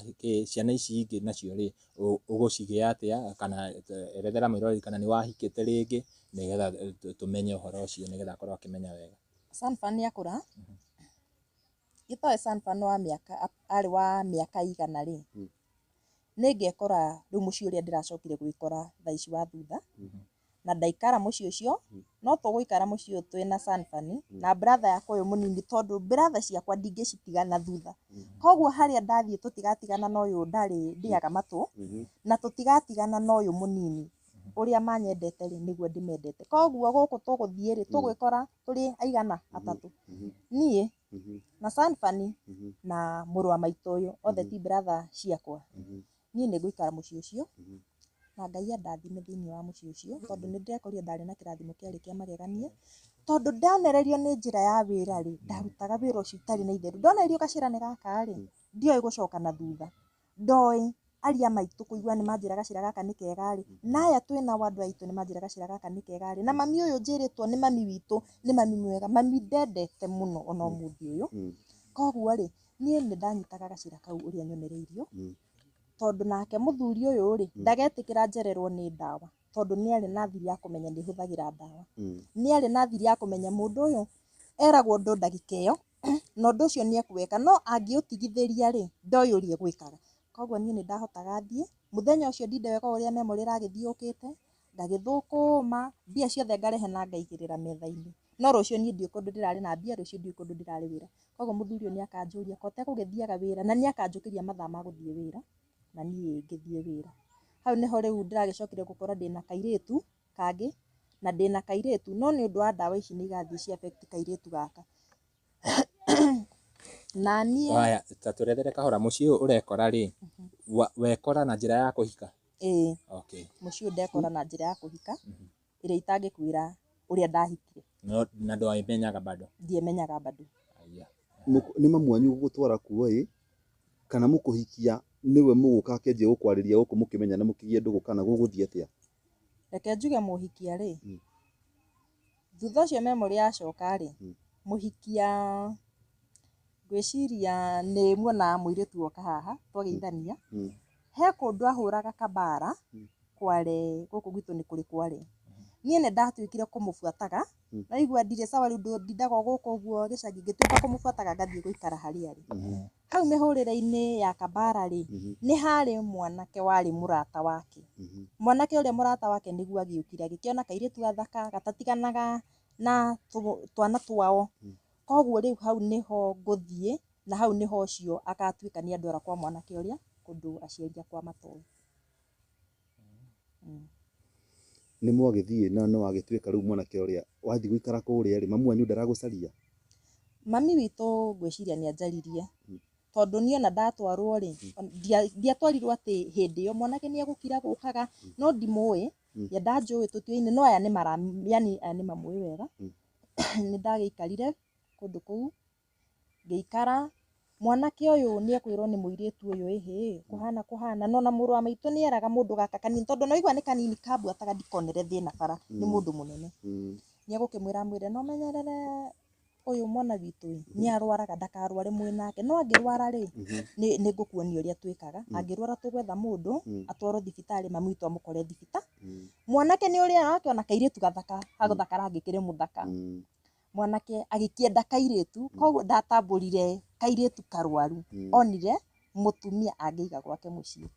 ciana ici ingĩ nacio rĩ, ũgũcigĩa atĩa kana erethera mwĩroreri kana nĩ wahikĩte rĩngĩ nĩgetha tũmenye ũhoro ũcio nĩgetha akorwo akĩmenya wega. Sanfan nĩ akũra, gĩtoĩ Sanfan wa mĩaka arĩ wa mĩaka igana rĩ, nĩ ngekora rĩu mũciĩ ũrĩa ndĩracokire gwĩkora thaa ici wa thutha, na ndaikara mũciĩ ũcio, no tũgũikara mũciĩ ũyũ twĩna Sanfan na brother yakwa ũyũ mũnini tondũ brother ciakwa ndingĩcitiga na thutha. Koguo harĩa ndathiĩ tũtigatigana na ũyũ ndarĩ ndĩaga matũ, na tũtigatigana na ũyũ mũnini. Ũrĩa manyendete rĩ, nĩguo ndĩmendete. Koguo gũkũ tũgũthiĩ rĩ, tũgwĩkora tũrĩ aigana atatũ. Niĩ na Sanfan na mũrũ wa maitũ ũyũ, othe ti brother ciakwa. Niĩ nĩ ngũikara mũciĩ ũcio, na Ngai andathime thĩinĩ wa mũciĩ ũcio, tondũ nĩ ndĩrekorire ndarĩ na kĩrathimo kĩarĩ kĩa magegania, tondũ ndaonererio nĩ njĩra ya wĩra rĩ, ndarutaga wĩra ũcio itarĩ na itherũ. Ndonererio gacĩra nĩ gaka rĩ, ndioĩ gũcoka na thutha. Ndoĩ aria maitũ kũigua nĩ manjĩra gacĩra gaka nĩ kega rĩ, na aya twĩnao andũ aitũ nĩ manjĩra gacĩra gaka nĩ kega rĩ, na mami ũyũ njĩrĩtwo nĩ mami witũ, nĩ mami mwega, mami ndendete mũno ona ũmũthĩ ũyũ. Koguo rĩ, niĩ nĩ ndanyitaga gacĩra kau ũrĩa nyonereirio, tondũ nake mũthuri ũyũ rĩ, ndagetĩkĩra njererwo nĩ ndawa, tondũ nĩ arĩ na thiri ya kũmenya nĩ hũthagĩra ndawa. Nĩ arĩ na thiri ya kũmenya mũndũ ũyũ eragwo ũndũ ndagĩka ĩyo, na ũndũ ũcio nĩ ekũwĩka, no angĩũtigithĩria rĩ, ndoĩ ũrĩa egwĩkaga. Koguo niĩ nĩ ndahotaga thiĩ, mũthenya ũcio ndinde wega ũrĩa memory ĩragĩthiĩ yũkĩte, ngagĩthũkũma, mbia ciothe ngarehe na ngaigĩrĩra metha-inĩ. No rũciũ niĩ ndiũĩ kũndũ ndĩrarĩ na mbia, rũciũ ndiũĩ kũndũ ndĩrarĩ wĩra. Koguo mũthuri ũyũ nĩ akanjũria ko ũtegũgĩthiaga wĩra, na nĩ akanjũkĩria mathaa ma gũthiĩ wĩra, na niĩ ngĩthiĩ wĩra. Hau nĩho rĩu ndĩragĩcokire gũkora ndĩna kairĩtu kangĩ, na ndĩna kairĩtu, no nĩ ũndũ wa ndawa ici nĩ irathiĩ ci affect kairĩtu gaka. Na niĩ Haya, ta tũrethere kahora, mũciĩ ũyũ ũrekora rĩ, wekora na njĩra ya kũhika? Ĩĩ. Okay. Mũciĩ ũyũ ndekora na njĩra ya kũhika, ĩrĩa itangĩkwĩra ũrĩa ndahikire. No, na ndwamenyaga bado? Ndiamenyaga bado. Aya. Nĩ mamu wanyu gũgũtwara kuo ĩ, kana mũkũhikia nĩwe mũgũka akĩanjia gũkwarĩria gũkũ mũkĩmenya na mũkĩgĩe ndũgũ kana gũgũthiĩ atĩa? Reke njuge mũhikia rĩ, thutha ũcio memory yacoka rĩ, mũhikia ngwĩciria nĩ muonaga mũirĩtu oka haha twageithania, he kũndũ ahũraga kabara Kware, gũkũ gwitũ nĩ kũrĩ Kware. Niĩ nĩ ndatuĩkire kũmũbuataga, naigua ndirĩ sawa rĩu ndindaga o gũkũ ũguo gĩcagi, ngĩtuĩka kũmũbuataga ngathiĩ gũikara harĩa arĩ. Hau mĩhũrĩre-inĩ ya kabara rĩ, nĩ harĩ mwanake warĩ mũrata wake. Mwanake ũrĩa mũrata wake nĩguo agĩũkire, agĩkĩona kairĩtu gathaka, gatatiganaga na twana twao. Koguo rĩu hau nĩho ngũthiĩ, na hau nĩho ũcio agatuĩka nĩ andwara kwa mwanake ũrĩa, kũndũ aciari akwa matoĩ. Nĩ mwagĩthiĩ na nĩ wagĩtuĩka rĩu mwanake ũrĩa wathiĩ gũikara kũrĩa rĩ, mamu wanyu ndaragũcaria? Mami witũ ngwĩciria nĩ anjaririe, tondũ niĩ ona ndatwarwo rĩ, ndiatwarirwo atĩ hĩndĩ ĩyo mwanake nĩ egũkira gũkaga, no ndimũĩ, ye ndanjũĩ tũtiũĩ, no aya nĩ mara, yani aya nĩ mamũĩ wega. Nĩ ndagĩikarire kũndũ kũu, ngĩikara, mwanake ũyũ nĩ ekwĩrwo nĩ mũirĩtu ũyũ ĩhĩ, kũhana kũhana, no na mũrũ wa maitũ nĩ eraga mũndũ gaka kanini, tondũ no igua nĩ kanini kambuataga ndikonere thĩna bara, nĩ mũndũ mũnene. Nĩ egũkĩmwĩra amwĩre no menyerere ũyũ mwana witũ ĩ, nĩ arwaraga ndakarware mwĩ nake, no angĩrwara rĩ, nĩ ngũkuonia ũrĩa twĩkaga, angĩrwara tũgwetha mũndũ, atwarwo thibitarĩ, mami witũ amũkore thibitarĩ. Mwanake nĩ ũrĩa akĩona kairĩtu gathaka, hagũthaka rangĩkĩrĩ mũthaka. Mwanake agĩkĩenda kairĩtu, koguo ndatambũrire kairĩtu karwaru, onire mũtumia angĩiga gwake mũciĩ.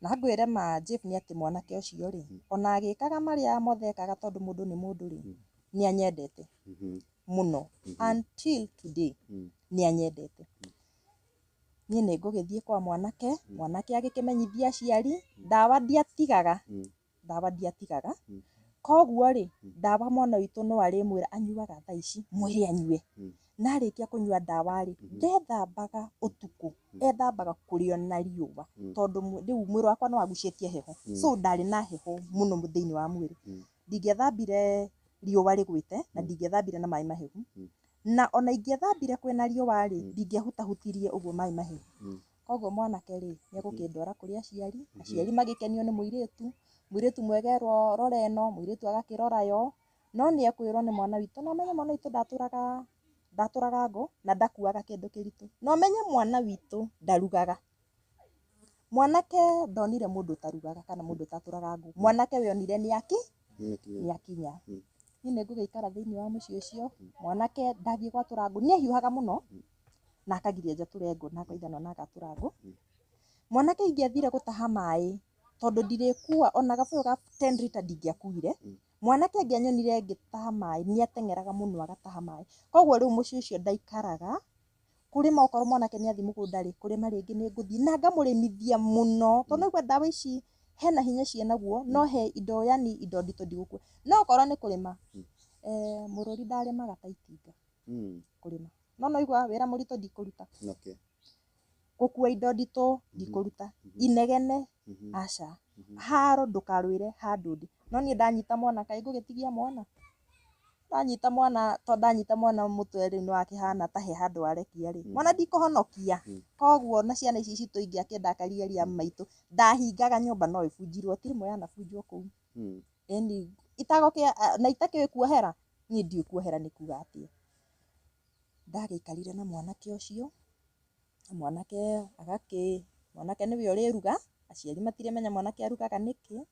Na ngwĩre ma Jeff nĩ atĩ mwanake ũcio rĩ, ona agĩkaga marĩa mothe ekaga tondũ mũndũ nĩ mũndũ rĩ, nĩ anyendete mũno. Until today, nĩ anyendete. Niĩ nĩ ngũgĩthiĩ kwa mwanake, mwanake agĩkĩmenyithia aciari, ndawa ndiatigaga, ndawa ndiatigaga. Koguo rĩ, ndawa mwana witũ no arĩmwĩra anyuaga thaa ici, mwĩre anyue. Na arĩkia kũnyua ndawa rĩ, ndethambaga ũtukũ, ethambaga kũrĩ ona riũa, tondũ rĩu mwĩrĩ wakwa nĩ wagucĩtie heho. So ndarĩ na heho mũno thĩinĩ wa mwĩrĩ. Ndingĩethambire riũa rĩgwĩte, na ndingĩethambire na maĩ mahehu. Na ona ingĩethambire kwĩna riũa rĩ, ndingĩahutahutirie ũguo maĩ mahehu. Koguo mwanake rĩ, nĩ egũkĩndwara kũrĩ aciari, aciari magĩkenio nĩ mũirĩtu, mũirĩtu mwega erwo rora ĩno, mũirĩtu agakĩrora yo, no nĩ ekwĩrwo nĩ mwana witũ, na ũmenye mwana witũ ndatũraga ngũ na ndakuaga kĩndũ kĩritũ. Na ũmenye mwana witũ ndarugaga. Mwanake ndonire mũndũ ũtarugaga kana mũndũ ũtatũraga ngũ. Mwanake we onire nĩ akinya. Niĩ nĩ ngũgĩikara thĩinĩ wa mũciĩ ũcio, mwanake ndathiĩ gwatũra ngũ, nĩ ahiũhaga mũno, na akagiria njatũre ngũ na akaigana ona agatũra ngũ. Mwanake ingĩathire gũtaha maĩ, tondũ ndirĩkua ona gabũyũ ga 10 litre ndingĩakuire. Mwanake angĩanyonire ngĩtaha maĩ, nĩ ateng'eraga mũno agataha maĩ. Koguo rĩu mũciĩ ũcio ndaikaraga, kũrĩma okorwo mwanake nĩ athiĩ mũgũnda rĩ, kũrĩma rĩngĩ nĩ ngũthiĩ na ngamũrĩmithia mũno. Tondũ nĩwaigua ndawa ici hena hinya ciĩnaguo, no he indo yani indo nditũ ndigũkua. No okorwo nĩ kũrĩma, mũrũri ndarĩmaga ta itinga kũrĩma. No nĩwaigua wĩra mũritũ ndikũruta. Gũkua indo nditũ ndikũruta. Inegene aca. Haro ndũkarũĩre handũ ndĩ. No niĩ ndanyita mwana kaĩ ngũgĩtigia mwana? Ndanyita mwana to ndanyita mwana mũtwe rĩu nĩwakĩhana ta he handũ warekia rĩ. Mwana ndikũhonokia. Koguo na ciana ici citũ ingĩakĩndakaria ria maitũ, ndahingaga nyũmba no ĩbunjirwo, ti rĩmwe yanabunjwo kũu. Ĩni itagũkĩa na itakĩũĩ kuohera, niĩ ndiũĩ kuohera nĩ kuga atĩa. Ndagĩikarire na mwanake ũcio, na mwanake agakĩ, mwanake nĩwe ũrĩruga, aciari matirĩmenya mwanake arugaga nĩkĩ,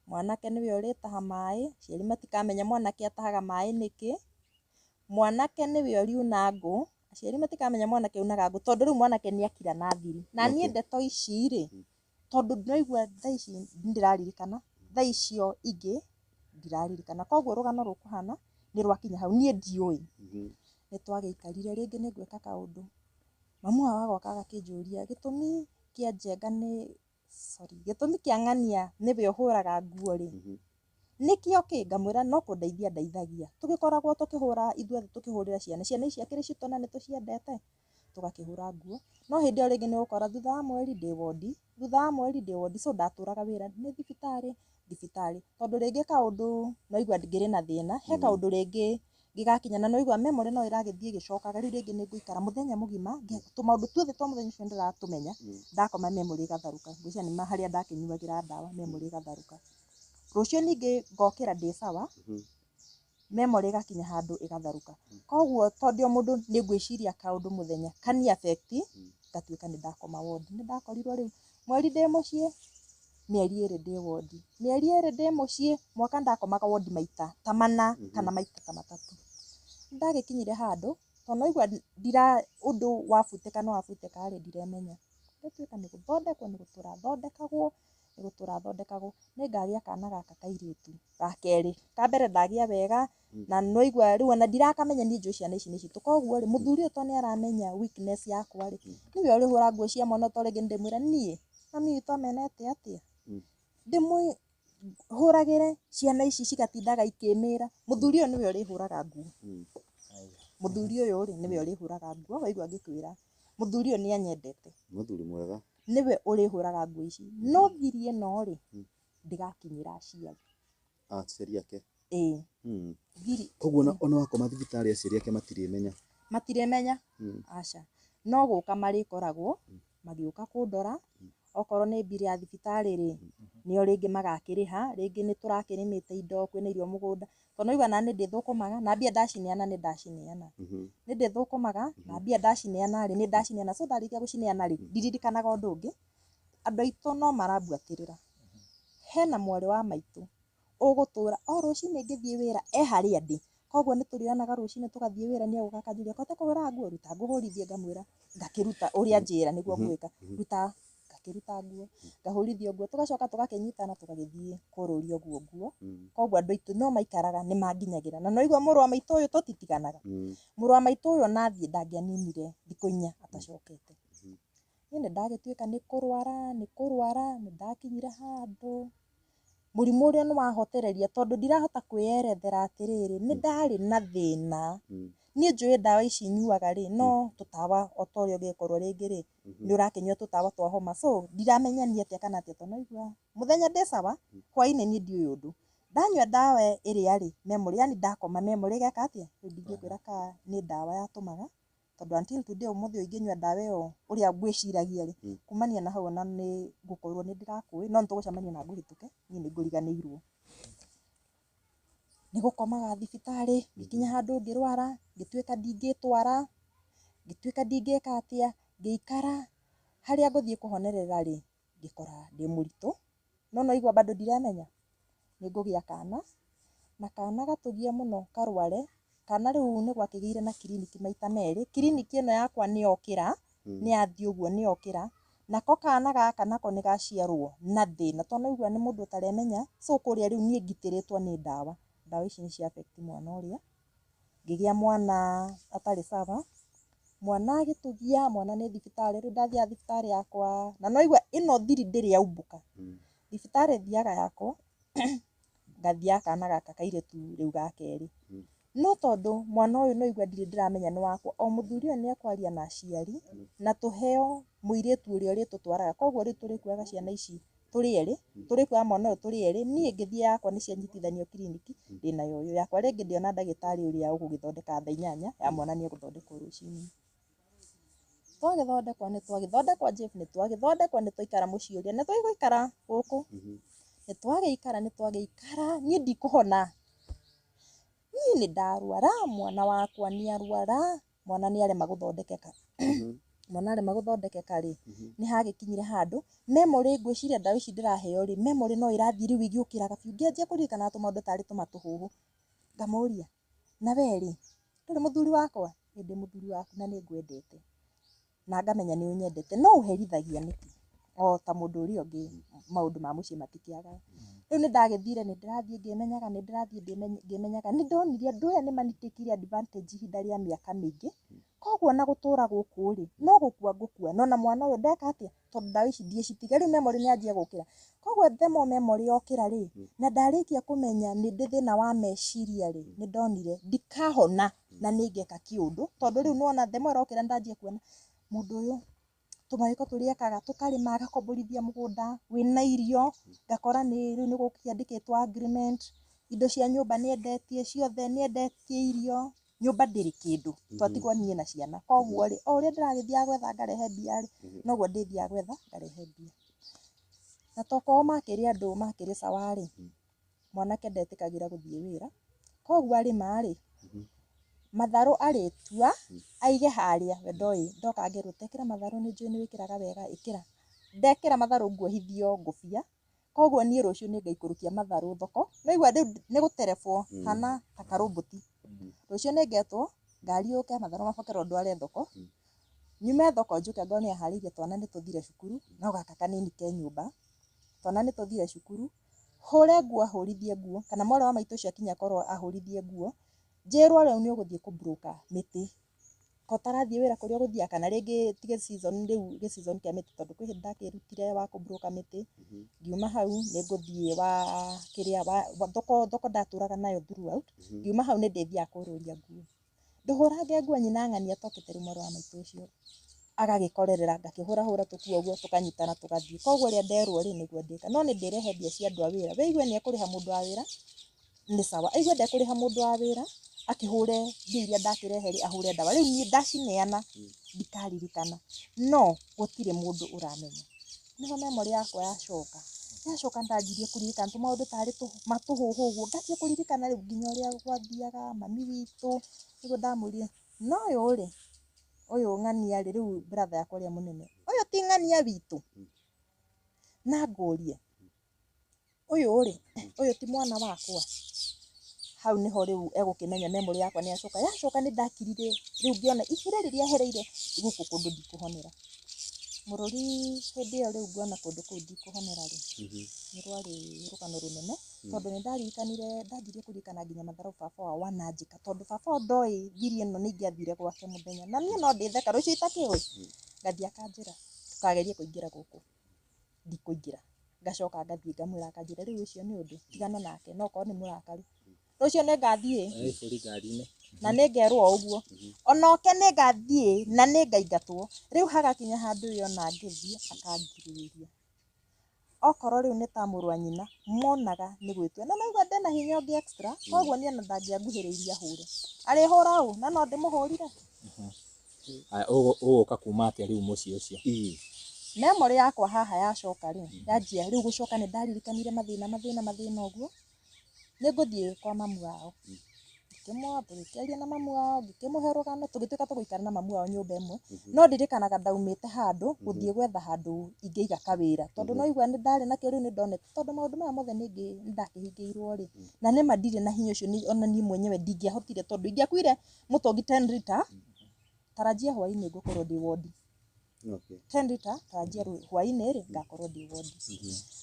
mwanake nĩwe ũrĩtaha maĩ, aciari matikamenya mwanake atahaga maĩ nĩkĩ, mwanake nĩwe ũriuna ngũ, aciari matikamenya mwanake aunaga ngũ, tondũ rĩu mwanake nĩ akira na thiri. Na niĩ ndeto ici rĩ, tondũ ndĩraigua thaa ici nĩndĩraririkana, thaa icio ingĩ ndiraririkana. Koguo rũgano rũkũhana nĩ rwakinya hau, niĩ ndiũĩ. Nĩ twagĩikarire rĩngĩ nĩ ngwĩka kaũndũ. Mamu wao agoka agakĩnjũria gĩtũmi kĩa Njenga nĩ sorry, gĩtũmi kĩa Ng'ania nĩwe ũhũraga nguo rĩ, nĩkĩo kĩ? Ngamwĩra no kũndeithia ndeithagia. Tũgĩkoragwo tũkĩhũra ithuothe tũkĩhũrĩra ciana, ciana ici akĩrĩ citũ na nĩ tũciendete, tũgakĩhũra nguo. No hĩndĩ ĩyo rĩngĩ nĩ ũgũkora thutha wa mweri ndĩ wondi, thutha wa mweri ndĩ wondi, so ndatũraga wĩra nĩ thibitarĩ, thibitarĩ. Tondũ rĩngĩ kaũndũ naigua ngĩrĩ na thĩna, he kaũndũ rĩngĩ gĩgakinya na naigua memory no ĩragĩthiĩ ĩgĩcokaga, rĩu rĩngĩ nĩ ngũikara mũthenya mũgima, tũmaũndũ tuothe twa mũthenya ũcio nĩndĩratũmenya, ndakoma memory ĩgatharũka. Ngwĩciria nĩ harĩa ndakĩnyuagĩra ndawa memory ĩgatharũka. Rũciũ ningĩ ngokĩra ndĩ sawa, memory ĩgakinya handũ ĩgatharũka. Koguo tondũ o mũndũ nĩ ngwĩciria kaũndũ mũthenya kani affect, ngatuĩka nĩ ndakoma wondi. Nĩ ndakorirwo rĩu mweri ndĩ mũciĩ, mĩeri ĩrĩ ndĩ wondi, mĩeri ĩrĩ ndĩ mũciĩ, mwaka ndakomaga wondi maita ta mana kana maita ta matatũ. Ndagĩkinyire handũ, tondũ naigua ndira ũndũ wabutĩka na wabutĩka rĩ, ndiremenya. Ngatuĩka nĩ gũthondekwo nĩ gũtũra thondekagwo, nĩ gũtũra thondekagwo, nĩngagĩa kana gaka kairĩtu ga kerĩ. Ka mbere ndagĩa wega, na nĩwaigua rĩu ona ndirakamenya niĩ njũĩ ciana ici nĩ citũ. Koguo rĩ, mũthuri ũyũ tondũ nĩ aramenya weakness yakwa rĩ, nĩwe ũrĩhũra nguo cia mwana to rĩngĩ nĩndĩmwĩra niĩ, mami witũ amenete atĩa? Ndĩmũhũragĩre ciana ici cigatindaga ikĩmĩra. Mũthuri ũyũ nĩwe ũrĩhũraga nguo. Mũthuri ũyũ rĩ, nĩwe ũrĩhũraga nguo, waigua ngĩkwĩra. Mũthuri ũyũ nĩ anyendete. Mũthuri mwega. Nĩwe ũrĩhũraga nguo ici. No thiri ĩno rĩ, ndĩgakinyĩra aciari. Aciari ake. Ĩĩ. Thiri. Koguo ona wakoma thibitarĩ aciari ake matirĩmenya. Matirĩmenya? Aca. No gũka marĩkoragwo, magĩũka kũndora, okorwo nĩ mbirũ ya thibitarĩ rĩ, nĩo rĩngĩ magakĩrĩha, rĩngĩ nĩ tũrakĩrĩmĩte indo, kwĩna irio mũgũnda. Tondũ nĩwaigua nani ndĩthũkũmaga, na mbia ndacineana nĩ ndacineana. Nĩ ndĩthũkũmaga, na mbia ndacineana rĩ, nĩ ndacineana. So ndarĩkia gũcineana rĩ, ndiririkanaga ũndũ ũngĩ. Andũ aitũ no marambuatĩrĩra. Hena mwarĩ wa maitũ, ũgũtũra, o rũcinĩ ngĩthiĩ wĩra, e harĩa ndĩ. Koguo nĩ tũrĩonaga rũcinĩ tũgathiĩ wĩra nĩ egũka akanjũria, kote kũhũra nguo, ruta ngũhũrithie ngamwĩra, ngakĩruta ũrĩa anjĩra nĩguo ngwĩka, ruta ngakĩruta nguo, ngahũrithio nguo, tũgacoka tũgakĩnyitana tũgagĩthiĩ kũrũria ũguo nguo. Koguo andũ aitũ no maikaraga nĩ manginyagĩra. Na nĩwaigua mũrũ wa maitũ ũyũ tũtitiganaga. Mũrũ wa maitũ ũyũ ona athiĩ ndangĩaninire thikũ inya atacokete. Niĩ nĩ ndagĩtuĩka nĩ kũrwara, nĩ kũrwara, nĩ ndakinyire handũ mũrimũ ũrĩa nĩ wahotereria tondũ ndirahota kwĩyerethera atĩrĩrĩ, nĩ ndarĩ na thĩna. Niĩ njũĩ ndawa ici nyuaga rĩ, no tũtawa o ta ũrĩa ũngĩkorwo rĩngĩ rĩ, nĩ ũrakĩnyua tũtawa twa homa, so ndiramenya nĩ atĩa kana atĩa, tondũ naigua mũthenya ndĩ sawa, hwainĩ niĩ ndiũĩ ũndũ. Ndanyua ndawa ĩrĩa rĩ, memory, yani ndakoma memory ĩgeka atĩa? Rĩu ndingĩkwĩra kana nĩ ndawa yatũmaga, tondũ until today ũmũthĩ ũyũ ingĩnyua ndawa ĩyo ũrĩa ngwĩciragia rĩ, kumania na hau ona nĩ ngũkorwo nĩ ndĩrakũĩ, no nĩ tũgũcemania na ngũhĩtũke, niĩ nĩ ngũriganĩirwo. Nĩ gũkomaga thibitarĩ, ngĩkinya handũ ngĩrwara, ngĩtuĩka ndingĩtwara, ngĩtuĩka ndingĩka atĩa, ngĩikara, harĩa ngũthiĩ kũhonerera rĩ, ngĩkora ndĩ mũritũ, no naigua bado ndiramenya, nĩ ngũgĩa kana, na kana gatũgie mũno karware, kana rĩu nĩ gwakĩgĩire na kiriniki maita merĩ, kiriniki ĩno yakwa nĩ yokĩra, nĩ yathiĩ ũguo nĩ yokĩra, nako kana gaka nako nĩ gaciarwo na thĩna, tondũ naigua nĩ mũndũ ũtaremenya, so kũrĩa rĩu niĩ ngitĩrĩtwo nĩ ndawa, ndawa ici nĩ cia affect mwana ũrĩa, ngĩgĩa mwana atarĩ sawa, mwana agĩtũgia, mwana nĩ thibitarĩ, rĩu ndathiaga thibitarĩ yakwa, na naigua ĩno thiri ndĩrĩ yaumbũka, thibitarĩ thiaga yakwa, ngathiaga kana gaka kairĩtu rĩu ga kerĩ. No tondũ mwana ũyũ naigua ndirĩ ndĩramenya nĩ wakwa, o mũthuri ũyũ nĩ ekwaria na aciari, na tũheo mũirĩtu ũrĩa ũrĩtũtwaraga, koguo rĩu tũrĩkuaga ciana ici tũrĩ erĩ, tũrĩkuaga mwana ũyũ tũrĩ erĩ, niĩ ngĩthiĩ yakwa nĩ cianyitithanio kiriniki, ndĩna ya ũyũ, yakwa rĩngĩ ndĩona ndagĩtarĩ ũrĩa ũgũgĩthondeka thaa 8, ya mwana nĩ egũthondekwo rũcinĩ. Twagĩthondekwo nĩ twagĩthondekwo Jeff, nĩ twagĩthondekwo nĩ twaikara mũciĩ ũrĩa, nĩ twagĩgũikara gũkũ, nĩ twagĩikara nĩ twagĩikara, niĩ ndikũhona. Niĩ nĩ ndarwara, mwana wakwa nĩ arwara, mwana nĩ arema gũthondekeka. Mwana arema gũthondekeka rĩ, nĩ hagĩkinyire handũ, memory ngwĩciria ndawa ici ndĩraheo rĩ, memory no ĩrathiĩ rĩu ĩgĩũkĩraga biũ, ngĩanjia kũririkana tũmaũndũ tarĩ tũmatũhũhũ. Ngamũria, na we rĩ, ndũrĩ mũthuri wakwa? Ĩ ndĩ mũthuri waku na nĩ ngwendete. Na ngamenya nĩ ũnyendete, no ũherithagia nĩkĩ? O ta mũndũ ũrĩa ũngĩ, maũndũ ma mũciĩ matikĩagaga. Rĩu nĩ ndagĩthire, nĩ ndĩrathiĩ ngĩmenyaga, nĩ ndĩrathiĩ ngĩmenyaga, nĩ ndonire andũ aya nĩ manitakire advantage ihinda rĩa mĩaka mĩingĩ, koguo ona gũtũra gũkũ rĩ, no gũkua ngũkua, no na mwana ũyũ ndeka atĩa, tondũ ndawa ici ndiĩcitiga, rĩu memory nĩ yanjia gũkĩra. Koguo the more memory yokĩra rĩ, na ndarĩkia kũmenya nĩ ndĩ thĩna wa meciria rĩ, nĩ ndonire ndikahona na nĩ ngeka kĩũndũ, tondũ rĩu nĩwona the more ĩrokĩra nĩ ndanjia kuona mũndũ ũyũ tũmawĩko tũrĩa ekaga, tũkarĩma agakomborithia mũgũnda wĩna irio, ngakora nĩ rĩu nĩ gũkĩandĩkĩtwo agreement, indo cia nyũmba nĩ endetie ciothe, nĩ endetie irio, nyũmba ndĩrĩ kĩndũ, twatigwo niĩ na ciana. Koguo rĩ, o ũrĩa ndĩragĩthiaga gwetha ngarehe mbia rĩ, noguo ndĩthiaga gwetha ngarehe mbia. Na tokorwo makĩrĩ andũ makĩrĩ sawa rĩ, mwanake ndetĩkagĩra gũthiĩ wĩra, koguo arĩma rĩ, matharũ arĩtua, aige harĩa, we ndoĩ, ndoka ngerwo tekĩra matharũ nĩ njũĩ nĩ wĩkĩraga wega, ĩkĩra. Ndekĩra matharũ nguohithio ngũbia, koguo niĩ rũciũ nĩ ngaikũrũkia matharũ thoko, nĩwaigua rĩu nĩ gũterebwo hana ta karũmbũti. Rũciũ nĩ ngetwo, ngari yũke matharũ mabokerwo ndware thoko, nyume thoko njũke ngorwo nĩ aharĩirie twana nĩ tũthire cukuru, no gaka kanini ke nyũmba, twana nĩ tũthire cukuru, hũre nguo ahũrithie nguo, kana mwarĩ wa maitũ ũcio akinya akorwo ahũrithie nguo, njĩrwo rĩu nĩ ũgũthiĩ kũmburoka mĩtĩ, ko ũtarathiĩ wĩra kũrĩa ũgũthiaga, kana rĩngĩ ti gĩ season rĩu gĩ season kĩa mĩtĩ, tondũ kwĩ hĩndĩ ndakĩrutire wa kũmburoka mĩtĩ, ngiuma hau nĩ ngũthiĩ wa kĩrĩa wa thoko, thoko ndatũraga nayo throughout, ngiuma hau nĩ ndĩthiaga kũrũria nguo. Ndũhũrange nguo nyina ng'ania atokĩte rĩu mwarĩ wa maitũ ũcio agagĩkorerera, ngakĩhũrahũra tũkuo ũguo tũkanyitana tũgathiĩ. Koguo ũrĩa nderwo rĩ nĩguo ndĩka, no nĩ ndĩrehe mbia cia andũ a wĩra, we igue nĩ ekũrĩha mũndũ wa wĩra, nĩ sawa, aigue ndekũrĩha mũndũ wa wĩra, akĩhũre mbia iria ndakĩrehe rĩ, ahũre ndawa. Rĩu niĩ ndacineana ndikaririkana, no gũtirĩ mũndũ ũramenya. Nĩho memory yakwa yacoka, yacoka ndanjirie kũririkana tũmaũndũ tarĩ matũhũhũ ũguo, nganjia kũririkana rĩu nginya ũrĩa gwathiaga, mami witũ, nĩguo ndamwĩrire, na ũyũ rĩ, ũyũ ng'ania rĩ, rĩu brother yakwa ũrĩa mũnene, ũyũ ti ng'ania witũ, na ngũrie, ũyũ rĩ, ũyũ ti mwana wakwa. Hau nĩho rĩu egũkĩmenya memory yakwa nĩ yacoka, yacoka nĩ ndakirire rĩu ngĩona ihere rĩrĩa hereire gũkũ kũndũ ndikũhonera. Mũrũri hĩndĩ ĩyo rĩu nguona kũndũ kũu ndikũhonera rĩ, nĩ rwarĩ rũgano rũnene, tondũ nĩ ndaririkanire, ndanjirie kũririkana nginya matharau baba wao wananjĩka, tondũ baba wao ndoĩ thiri ĩno nĩ ingĩathire gwake mũthenya, na niĩ no ndĩtheka rũciũ itakĩũĩ, ngathiĩ akanjĩra, Ndũkagerie kũingĩra gũkũ. Ndikũingĩra. Ngacoka ngathiĩ ngamwĩra akanjĩra rĩu ũcio nĩ ũndũ tigana nake no korwo nĩ mũrakaru. Rũciũ nĩ ngathiĩ Ibũri ngari-inĩ. Na nĩ ngerwo o ũguo. Onoke nĩ ngathiĩ na nĩ ngaingatwo. Rĩu hagakinya handũ we ona ngĩthiĩ akangirĩrĩria. Okorwo rĩu nĩ ta mũrũ wa nyina monaga nĩ gwĩtua. Na naigua ndĩna hinya ũngĩ extra koguo niĩ ona ndangĩanguhĩrĩirie ahũre. Arĩhũra ũ na no ndĩmũhũrire. Aya, ũgũka kuma atĩa rĩu mũciĩ ũcio? Memory yakwa haha yacoka rĩ, yanjia rĩu gũcoka nĩ ndaririkanire mathĩna mathĩna mathĩna ũguo, nĩ ngũthiĩ kwa mamu wao. Ngĩkĩmoa, tũgĩkĩaria na mamu wao, ngĩkĩmũhe rũgano, tũgĩtuĩka tũgũikara na mamu wao nyũmba ĩmwe. No ndirikanaga ndaumĩte handũ gũthiĩ gwetha handũ ingĩiga kawĩra, tondũ no igua nĩ ndarĩ nakĩo rĩu nĩ ndonete, tondũ maũndũ maya mothe nĩ ndakĩhingĩirwo rĩ, na nĩma ndirĩ na hinya ũcio ona niĩ mwenyewe ndingĩahotire tondũ ingĩakuire mũtũngi 10 litre, tarajia hwaĩ-inĩ ngũkorwo ndĩ wondi. 10 litre tarajia hwaĩ-inĩ rĩ ngakorwo ndĩ wondi.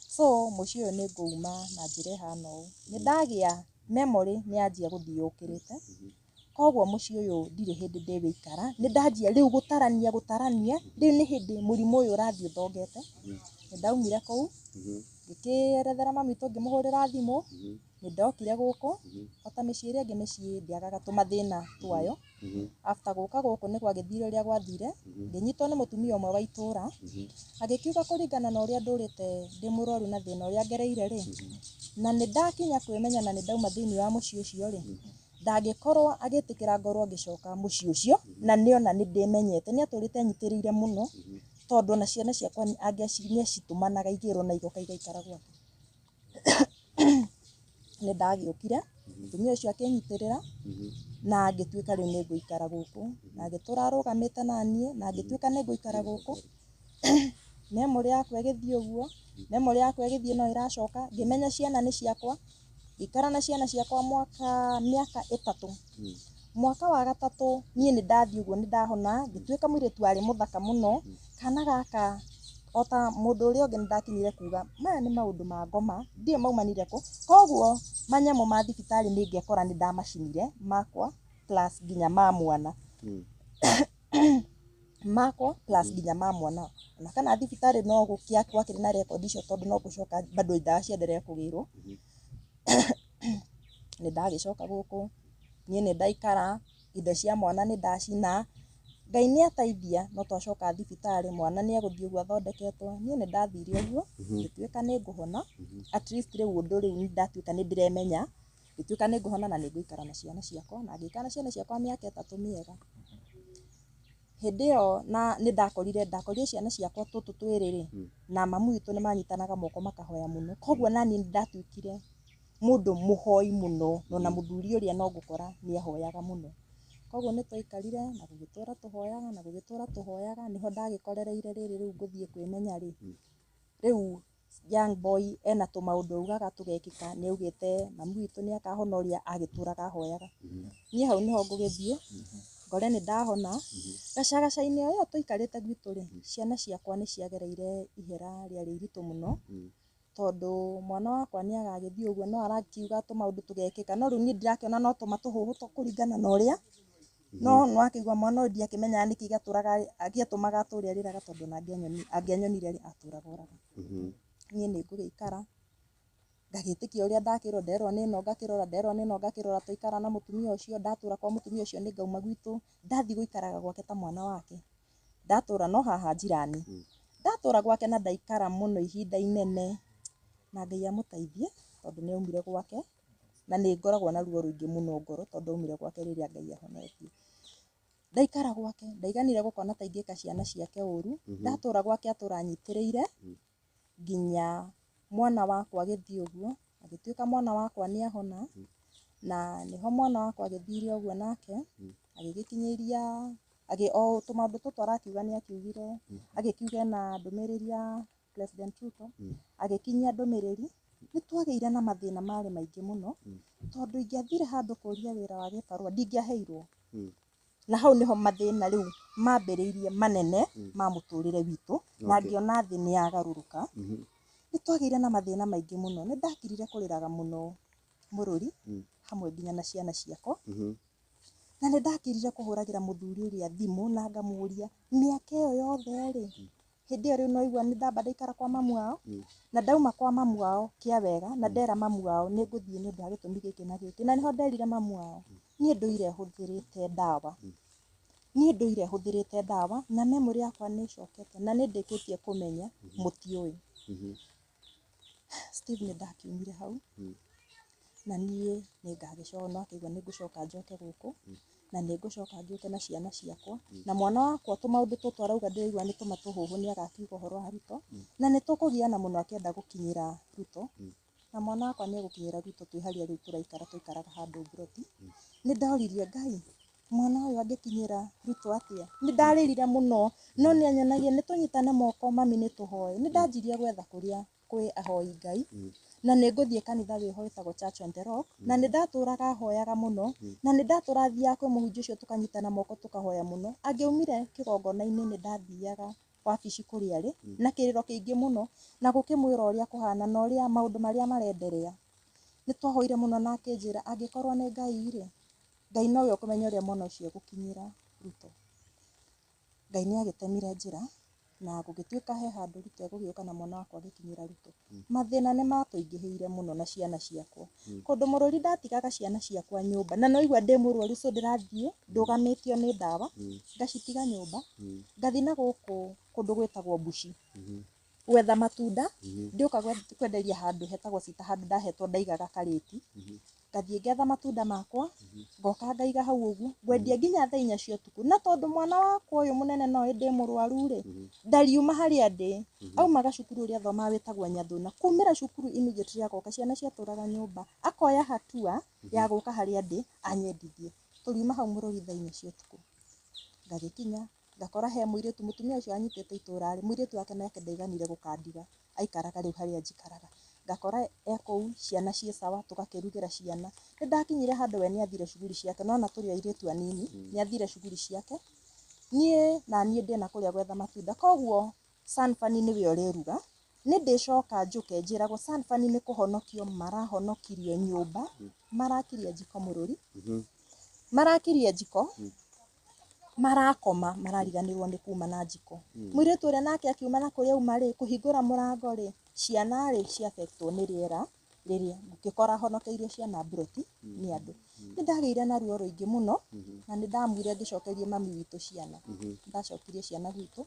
So mũciĩ ũyũ nĩ ngũuma na njĩra ĩhana ũũ. Nĩ ndagĩa memory nĩ yanjia gũthiĩ yũkĩrĩte, koguo mũciĩ ũyũ ndirĩ hĩndĩ ndĩwĩikara, nĩ ndanjia rĩu gũtarania gũtarania, rĩu nĩ hĩndĩ mũrimũ ũyũ ũrathiĩ ũthongete. Nĩ ndaumire kũu, ngĩkĩerethera mami witũ ngĩmũhũrĩra thimũ, nĩ ndokire gũkũ, o ta mĩciĩ ĩrĩa ĩngĩ mĩciĩ ndĩagaga tũmathĩna twayo. After gũka gũkũ nĩ gwagĩthire ũrĩa gwathire, ngĩnyitwo nĩ mũtumia ũmwe wa itũra, agĩkiuga kũringana na ũrĩa ndũrĩte ndĩ mũrwaru na thĩna ũrĩa ngereire rĩ, na nĩ ndakinya kwĩmenya na nĩ ndauma thĩinĩ wa mũciĩ ũcio rĩ, ndangĩkorwo agĩtĩkĩra ngorwo ngĩcoka mũciĩ ũcio, na nĩona nĩ ndĩmenyete, nĩ atũrĩte anyitĩrĩire mũno, tondũ ona ciana ciakwa nĩ acitũmanaga igĩrwo na igoka igaikara gwake. Nĩ ndagĩũkire, mũtumia ũcio akĩnyitĩrĩra, na ngĩtuĩka rĩu nĩ ngũikara gũkũ, na agĩtũra arũgamĩte naniĩ, na ngĩtuĩka nĩ ngũikara gũkũ. Memory yakwa ĩgĩthiĩ ũguo, memory yakwa ĩgĩthiĩ no ĩracoka, ngĩmenya ciana nĩ ciakwa, ngĩikara na ciana ciakwa mwaka mĩaka 3. Mwaka wa gatatũ niĩ nĩ ndathiĩ ũguo nĩ ndahona, ngĩtuĩka mũirĩtu warĩ mũthaka mũno, kana gaka ota mũndũ ũrĩa ũngĩ nĩ ndakinyire kuga maya nĩ maũndũ ma ngoma, ndiũĩ maumanire kũ, koguo manyamũ ma thibitarĩ nĩ ngekora nĩ ndamacinire makwa plus nginya ma mwana. Makwa plus nginya ma mwana. Ona kana thibitarĩ no gũkĩa gwakĩrĩ na rekondi icio tondũ no gũcoka bado ndawa ciendelee kũgĩrwo. Nĩ ndagĩcoka gũkũ, niĩ nĩ ndaikara, indo cia mwana nĩ ndacina, Ngai nĩ ateithia no twacoka thibitarĩ mwana nĩ egũthiĩ ũguo athondeketwo, niĩ nĩ ndathire ũguo, ngĩtuĩka nĩ ngũhona, at least rĩu ũndũ rĩu nĩ ndatuĩka nĩ ndĩremenya, ngĩtuĩka nĩ ngũhona na nĩ ngũikara na ciana ciakwa, na ngĩikara na ciana ciakwa mĩaka 3 mĩega. Hĩndĩ ĩyo na nĩ ndakorire ciana ciakwa tũtũ twĩrĩ rĩ, na mamu witũ nĩ manyitanaga moko makahoya mũno, koguo naniĩ nĩ ndatuĩkire mũndũ mũhoi mũno, na ona mũthuri ũrĩa no ngũkora nĩ ahoyaga mũno. Koguo nĩ twaikarire na gũgĩtũra tũhoyaga na gũgĩtũra tũhoyaga, nĩho ndagĩkorereire rĩrĩ rĩu ngũthiĩ kwĩmenya rĩ, rĩu young boy ena tũmaũndũ augaga tũgekĩka, nĩ augĩte mamu witũ nĩ akahona ũrĩa agĩtũraga ahoyaga. Niĩ hau nĩho ngũgĩthiĩ, ngore nĩ ndahona, gacagaca-inĩ o ĩyo tũikarĩte gwitũ rĩ, ciana ciakwa nĩ ciagereire ihera rĩarĩ iritũ mũno, tondũ mwana wakwa nĩ agagĩthiĩ ũguo no arakiuga tũmaũndũ tũgekĩka, no rĩu niĩ ndirakĩona no tũmatũhũhũ kũringana na ũrĩa, no nĩwakĩigua mwana ũyũ ndiakĩmenyaga nĩkĩ gĩatũmaga atũre arĩraga tondũ ona angĩanyonire rĩ atũraga oraga. Niĩ nĩ ngũgĩikara, ngagĩtĩkia ũrĩa ndakĩrwo, nderwo nĩ ĩno ngakĩrora, nderwo nĩ ĩno ngakĩrora, twaikara na mũtumia ũcio, ndatũra kwa mũtumia ũcio nĩ ngauma gwitũ, ndathiĩ gũikaraga gwake ta mwana wake. Ndatũra no haha njirani. Ndatũra gwake na ndaikara mũno ihinda inene, na Ngai amũteithie tondũ nĩ aumire gwake, na nĩ ngoragwo na ruo rũingĩ mũno ngoro tondũ aumire gwake rĩrĩa Ngai ahonetie. Ndaikara gwake, ndaiganire gũkona ta ingĩka ciana ciake ũru, ndatũra gwake atũra anyitĩrĩire, nginya mwana wakwa agĩthiĩ ũguo, agĩtuĩka mwana wakwa nĩ ahona, na nĩho mwana wakwa agĩthire ũguo nake, agĩgĩkinyĩria, o tũmaũndũ tũtũ arakiuga nĩ akiugire, agĩkiuga ena ndũmĩrĩri ya President Ruto, agĩkinyia ndũmĩrĩri, nĩ twagĩire na mathĩna marĩ maingĩ mũno, tondũ ingĩathire handũ kũria wĩra wa gĩbarũa ndingĩaheirwo. Na hau nĩho mathĩna rĩu mambĩrĩirie manene ma mũtũrĩre witũ, na ngĩona thĩ nĩ yagarũrũka. Nĩ twagĩire na mathĩna maingĩ mũno, nĩ ndakirire kũrĩraga mũno mũrũri, hamwe nginya na ciana ciakwa. Na nĩ ndakirire kũhũragĩra mũthuri ũrĩa thimũ na ngamũria mĩaka ĩyo yothe rĩ, Hĩndĩ ĩyo rĩu no igua nĩ ndamba ndaikara kwa mamu wao, na ndauma kwa mamu wao kĩa wega, na ndera mamu wao nĩ ngũthiĩ nĩ ũndũ wa gĩtũmi gĩkĩ na gĩkĩ, na nĩho nderire mamu wao niĩ ndũire hũthĩrĩte ndawa, niĩ ndũire hũthĩrĩte ndawa, na memory yakwa nĩ ĩcokete na nĩ ndĩkĩtie kũmenya mũtiũĩ. Steve nĩ ndakiumire hau, na niĩ nĩ ngagĩcoka, no akĩigua nĩ ngũcoka njoke gũkũ, na nĩ ngũcoka ngĩũke na ciana ciakwa, na mwana wakwa tũmaũndũ tũtũ arauga ndĩraigua nĩ tũmatũhũhũ, nĩ agakiuga ũhoro wa Ruto, na nĩ tũkũgiana mũno akĩenda gũkinyĩra Ruto, na mwana wakwa nĩ egũkinyĩra Ruto twĩ harĩa rĩu tũraikara, tũikaraga handũ mburoti. Nĩ ndoririe Ngai, mwana ũyũ angĩkinyĩra Ruto atĩa? Nĩ ndarĩrire mũno, no nĩ anyonagia nĩ tũnyitane moko mami nĩ tũhoe. Nĩ ndanjirie gwetha kũrĩa kwĩ ahoi Ngai, na nĩ ngũthiĩ kanitha wĩho wĩtagwo Church on the Rock, na nĩ ndatũraga hoyaga mũno, na nĩ ndatũra thiaga kwĩ mũhunjia ũcio tũkanyitana moko tũkahoya mũno. Angĩaumire kĩgongona-inĩ nĩ ndathiaga wabici kũrĩa arĩ, na kĩrĩro kĩingĩ mũno, na gũkĩmwĩra ũrĩa kũhana na ũrĩa maũndũ marĩa marenderea. Nĩ twahoire mũno na akĩnjĩra angĩkorwo nĩ Ngai rĩ, Ngai nowe ũkũmenya ũrĩa mwana ũcio egũkinyĩra Ruto. Ngai nĩ agĩtemire njĩra, na gũgĩtuĩka he handũ Ruto egũgĩũka na mwana wakwa agĩkinyĩra Ruto. Mathĩna nĩ matũingĩhĩire mũno na ciana ciakwa. Kũndũ mũrũri ndatigaga ciana ciakwa nyũmba, na no igua ndĩ mũrwaru, so ndĩrathiĩ ndũgamĩtio nĩ ndawa, ngacitiga nyũmba, ngathiĩ na gũkũ kũndũ gwĩtagwo Mbuci gwetha matunda, ndĩũka kwenderia handũ hetagwo Cita, handũ ndahetwo ndaigaga karĩti, ngathiĩ ngetha matunda makwa, ngoka ngaiga hau ũguo, ngwendia nginya thaa inya cia ũtukũ. Na tondũ mwana wakwa ũyũ mũnene no ĩndĩ mũrwaru rĩ, ndariuma harĩa ndĩ, aumaga cukuru ũrĩa athomaga wĩtagwo Nyathuna, kumĩra cukuru immediately agoka, ciana ciatũraga nyũmba, akoya hatua ya gũka harĩa ndĩ anyendithie. Tũriuma hau mũrũri thaa inya cia ũtukũ, ngagĩkinya ngakora he mũirĩtu, mũtumia ũcio anyitĩte itũra rĩ, mũirĩtu wake nake ndaiganire gũkandiga, aikaraga rĩu harĩa njikaraga. Ngakora e kũu, ciana ciĩ sawa, tũgakĩrugĩra ciana. Nĩ ndakinyire handũ we nĩ athire cuguri ciake, nona tũrĩ airĩtu anini, nĩ athire cuguri ciake, niĩ na niĩ ndĩna kũrĩa gwetha matunda. Koguo Sanfani nĩwe ũrĩruga, nĩ ndĩcoka njũke njĩragwo Sanfani nĩ kũhonokio marahonokirio nyũmba, marakirie njiko mũrũri, marakirie njiko, marakoma marariganĩrwo nĩ kuma na njiko. Mũirĩtu ũrĩa nake akiuma na kũrĩa auma rĩ, kũhingũra mũrango rĩ, ciana rĩ ciabetwo nĩ rĩera rĩrĩa ngĩkora honokeirio ciana mburoti nĩ andũ. Nĩ ndagĩire na ruo rũingĩ mũno, na nĩ ndamwire ngĩcokerie mami witũ ciana. Ndacokirie ciana gwitũ,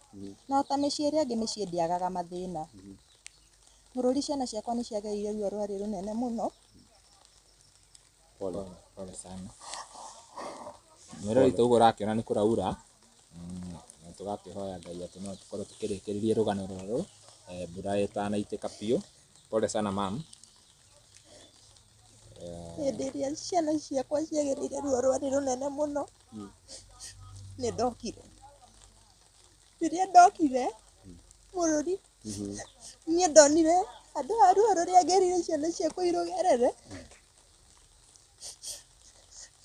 na ota mĩciĩ ĩrĩa ĩngĩ mĩciĩ ndĩagaga mathĩna. Mũrũri ciana ciakwa nĩ ciagereire ruo rwarĩ rũnene mũno. Pole, pole sana. Mwĩrori toguo ũrakĩona nĩ kũraura, na tũgakĩhoya Ngai atĩ no tũkorwo tũkĩrĩkĩrĩria rũgano rũrũ mbura ĩtanaitĩka biũ. Pole sana mam. Hĩndĩ ĩrĩa ciana ciakwa ciagereire ruo rwarĩ rũnene mũno, nĩ ndokire. Rĩrĩa ndokire mũrũri, niĩ ndonire andũ a ruo rũrĩa ngerire ciana ciakwa irũgerere,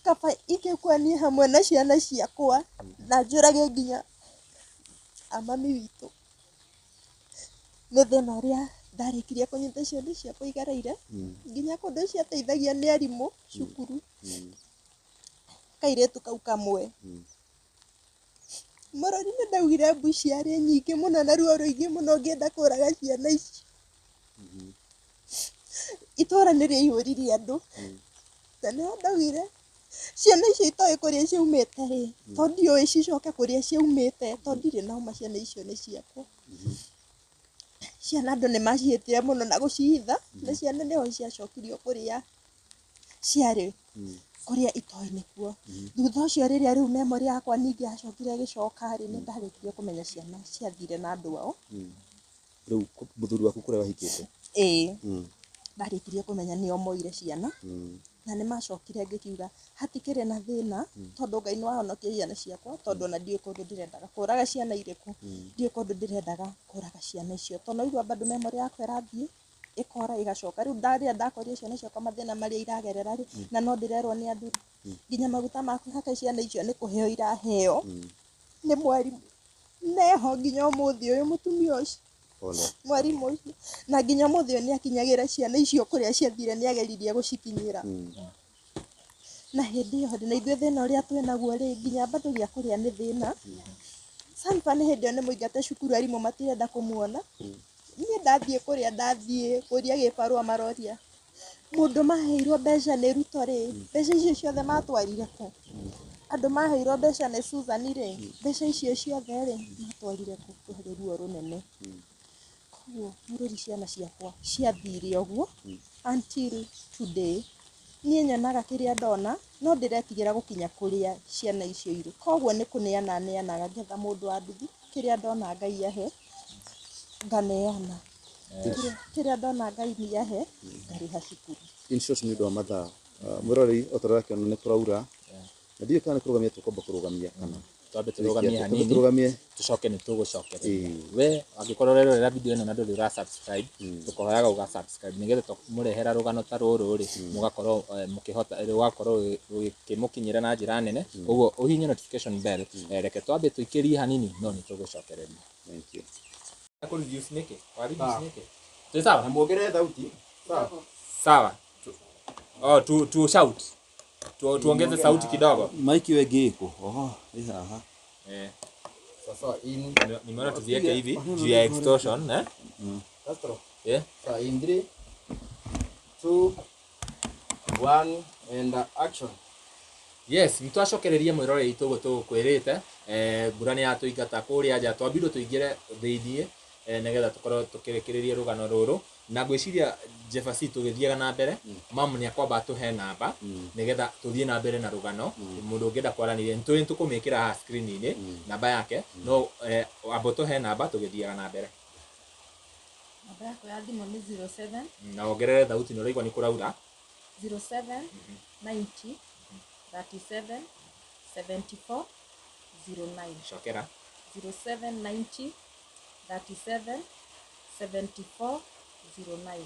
kaba ingĩkua niĩ hamwe na ciana ciakwa na njũrage nginya a mami witũ. Nĩ thĩna ũrĩa ndarĩkirie kũnyita ciana ciakwa igereire, nginya kũndũ ciateithagio nĩ arimũ cukuru, kairĩtu kau kamwe. Mũrori nĩ ndaugire mbu ciarĩ nyingĩ mũno na ruo rũingĩ mũno ngĩenda kũraga ciana ici. Itũra nĩ rĩaihũririe andũ, na nĩho ndaugire ciana icio itoĩ kũrĩa ciaumĩte rĩ, to ndiũĩ cicoke kũrĩa ciaumĩte, to ndirĩ na ũma ciana icio nĩ ciakwa. Ciana andũ nĩ maciĩtire mũno na gũcihitha, na ciana nĩho ciacokirio kũrĩa ciarĩ, kũrĩa itoĩ nĩkuo. Thutha ũcio rĩrĩa rĩu memory yakwa ningĩ yacokire ĩgĩcoka rĩ, nĩ ndarĩkirie kũmenya ciana ciathire na andũ ao. Rĩu mũthuri waku kũrĩa wahikĩte? Ĩĩ, ndarĩkirie kũmenya nĩo moire ciana, na nĩ macokire ngĩkiuga hatikĩrĩ na thĩna, tondũ Ngai nĩ wahonokia ciana ciakwa, tondũ ona ndiũĩ kũndũ ndĩrendaga kũraga ciana irĩkũ, ndiũĩ kũndũ ndĩrendaga kũraga ciana icio, tondũ naigua bado memory yakwa ĩrathiĩ ĩkora ĩgacoka. Rĩu rĩrĩa ndakorire ciana ciakwa mathĩna marĩa iragerera rĩ, na no ndĩrerwo nĩ andũ nginya maguta ma kũhaka ciana icio nĩ kũheo iraheo nĩ mwarimũ, neho nginya ũmũthĩ ũyũ mũtumia ũcio, mwarimũ ũcio, na nginya ũmũthĩ ũyũ nĩ akinyagĩra ciana icio kũrĩa ciathire, nĩ ageririe gũcikinyĩra. Na hĩndĩ ĩyo rĩ, na ithuĩ thĩna ũrĩa twĩnaguo rĩ, nginya bado gĩa kũrĩa nĩ thĩna. Sanfa nĩ hĩndĩ ĩyo nĩ mũingate cukuru arimũ matirenda kũmuona. Niĩ ndathiĩ kũrĩa ndathiĩ kũria gĩbarũa maroria mũndũ maheirwo mbeca nĩ Ruto rĩ, mbeca icio ciothe matwarire kũ? Andũ maheirwo mbeca nĩ Susan rĩ, mbeca icio ciothe rĩ matwarire kũ? Rwarĩ ruo rũnene. Koguo mũrori ciana ciakwa ciathire ũguo until today. Niĩ nyonaga kĩrĩa ndona no ndĩretigĩra gũkinya kũrĩa ciana icio irĩ. Koguo nĩ kũneana neanaga ngetha mũndũ wa nduthi, kĩrĩa ndona Ngai ahe nganeana. Kĩrĩa ndona Ngai nĩ ahe ngarĩha cukuru. In short nĩ ũndũ wa mathaa, mwĩroreri o ta ũrĩa ũrakĩona nĩ kũraura na ndiũĩ kana nĩ kũrũgamia tũkwamba kũrũgamia kana twambe tũrũgamie twambe hanini tũrũgamie tucoke nĩ tũgũcokereria. Ĩĩ. We angĩkorwo ũrerorera video ĩno na ndũrĩ ũra subscribe, tũkũhoyaga ũga subscribe nĩgetha tũmũrehera rũgano ta rũrũ rĩ, mũgakorwo mũkĩhota rũgakorwo rũgĩkĩmũkinyĩra na njĩra nene. Koguo ũhihinye notification bell. Reke twambe tũikĩrie hanini no nĩ tũgũcokereria. Thank you. Kũ reduce nĩkĩ? Wa reduce nĩkĩ? Twĩ sawa? Na muongerere thauti. Sawa. Sawa. Oh, tu shout. Tuongeze sauti kidogo. Maiki ĩyo ĩngĩ ĩkũ? Oho, ĩ haha. Eh, Sasa in nimeona tuziweke hivi juu ya extortion, eh? Castro. Eh? Sasa in 3 2 1 and action. Yes, nitwacokereria mwĩroreri itũ ũguo tũgũkwĩrĩte. Mbura nĩ yatũingata kũrĩa nja, twambirwo tũingĩre thĩiniĩ nĩgetha tũkorwo tũkĩrĩkĩrĩria rũgano rũrũ. Na ngwĩciria Jefferson tũgĩthiaga na mbere, mamu nĩ akwamba atũhe namba nĩgetha tũthiĩ na mbere na rũgano. Mũndũ ũngĩenda kwaranĩria nĩ tũkũmĩkĩra haha screen-inĩ namba yake, no amba ũtũhe namba tũgĩthiaga na mbere. Namba yakwa ya thimũ nĩ 07 Na wongerere thauti nĩ ũraigua nĩ kũraura. 07 90 37 74 09. Cokera. 07 90 37 74 09.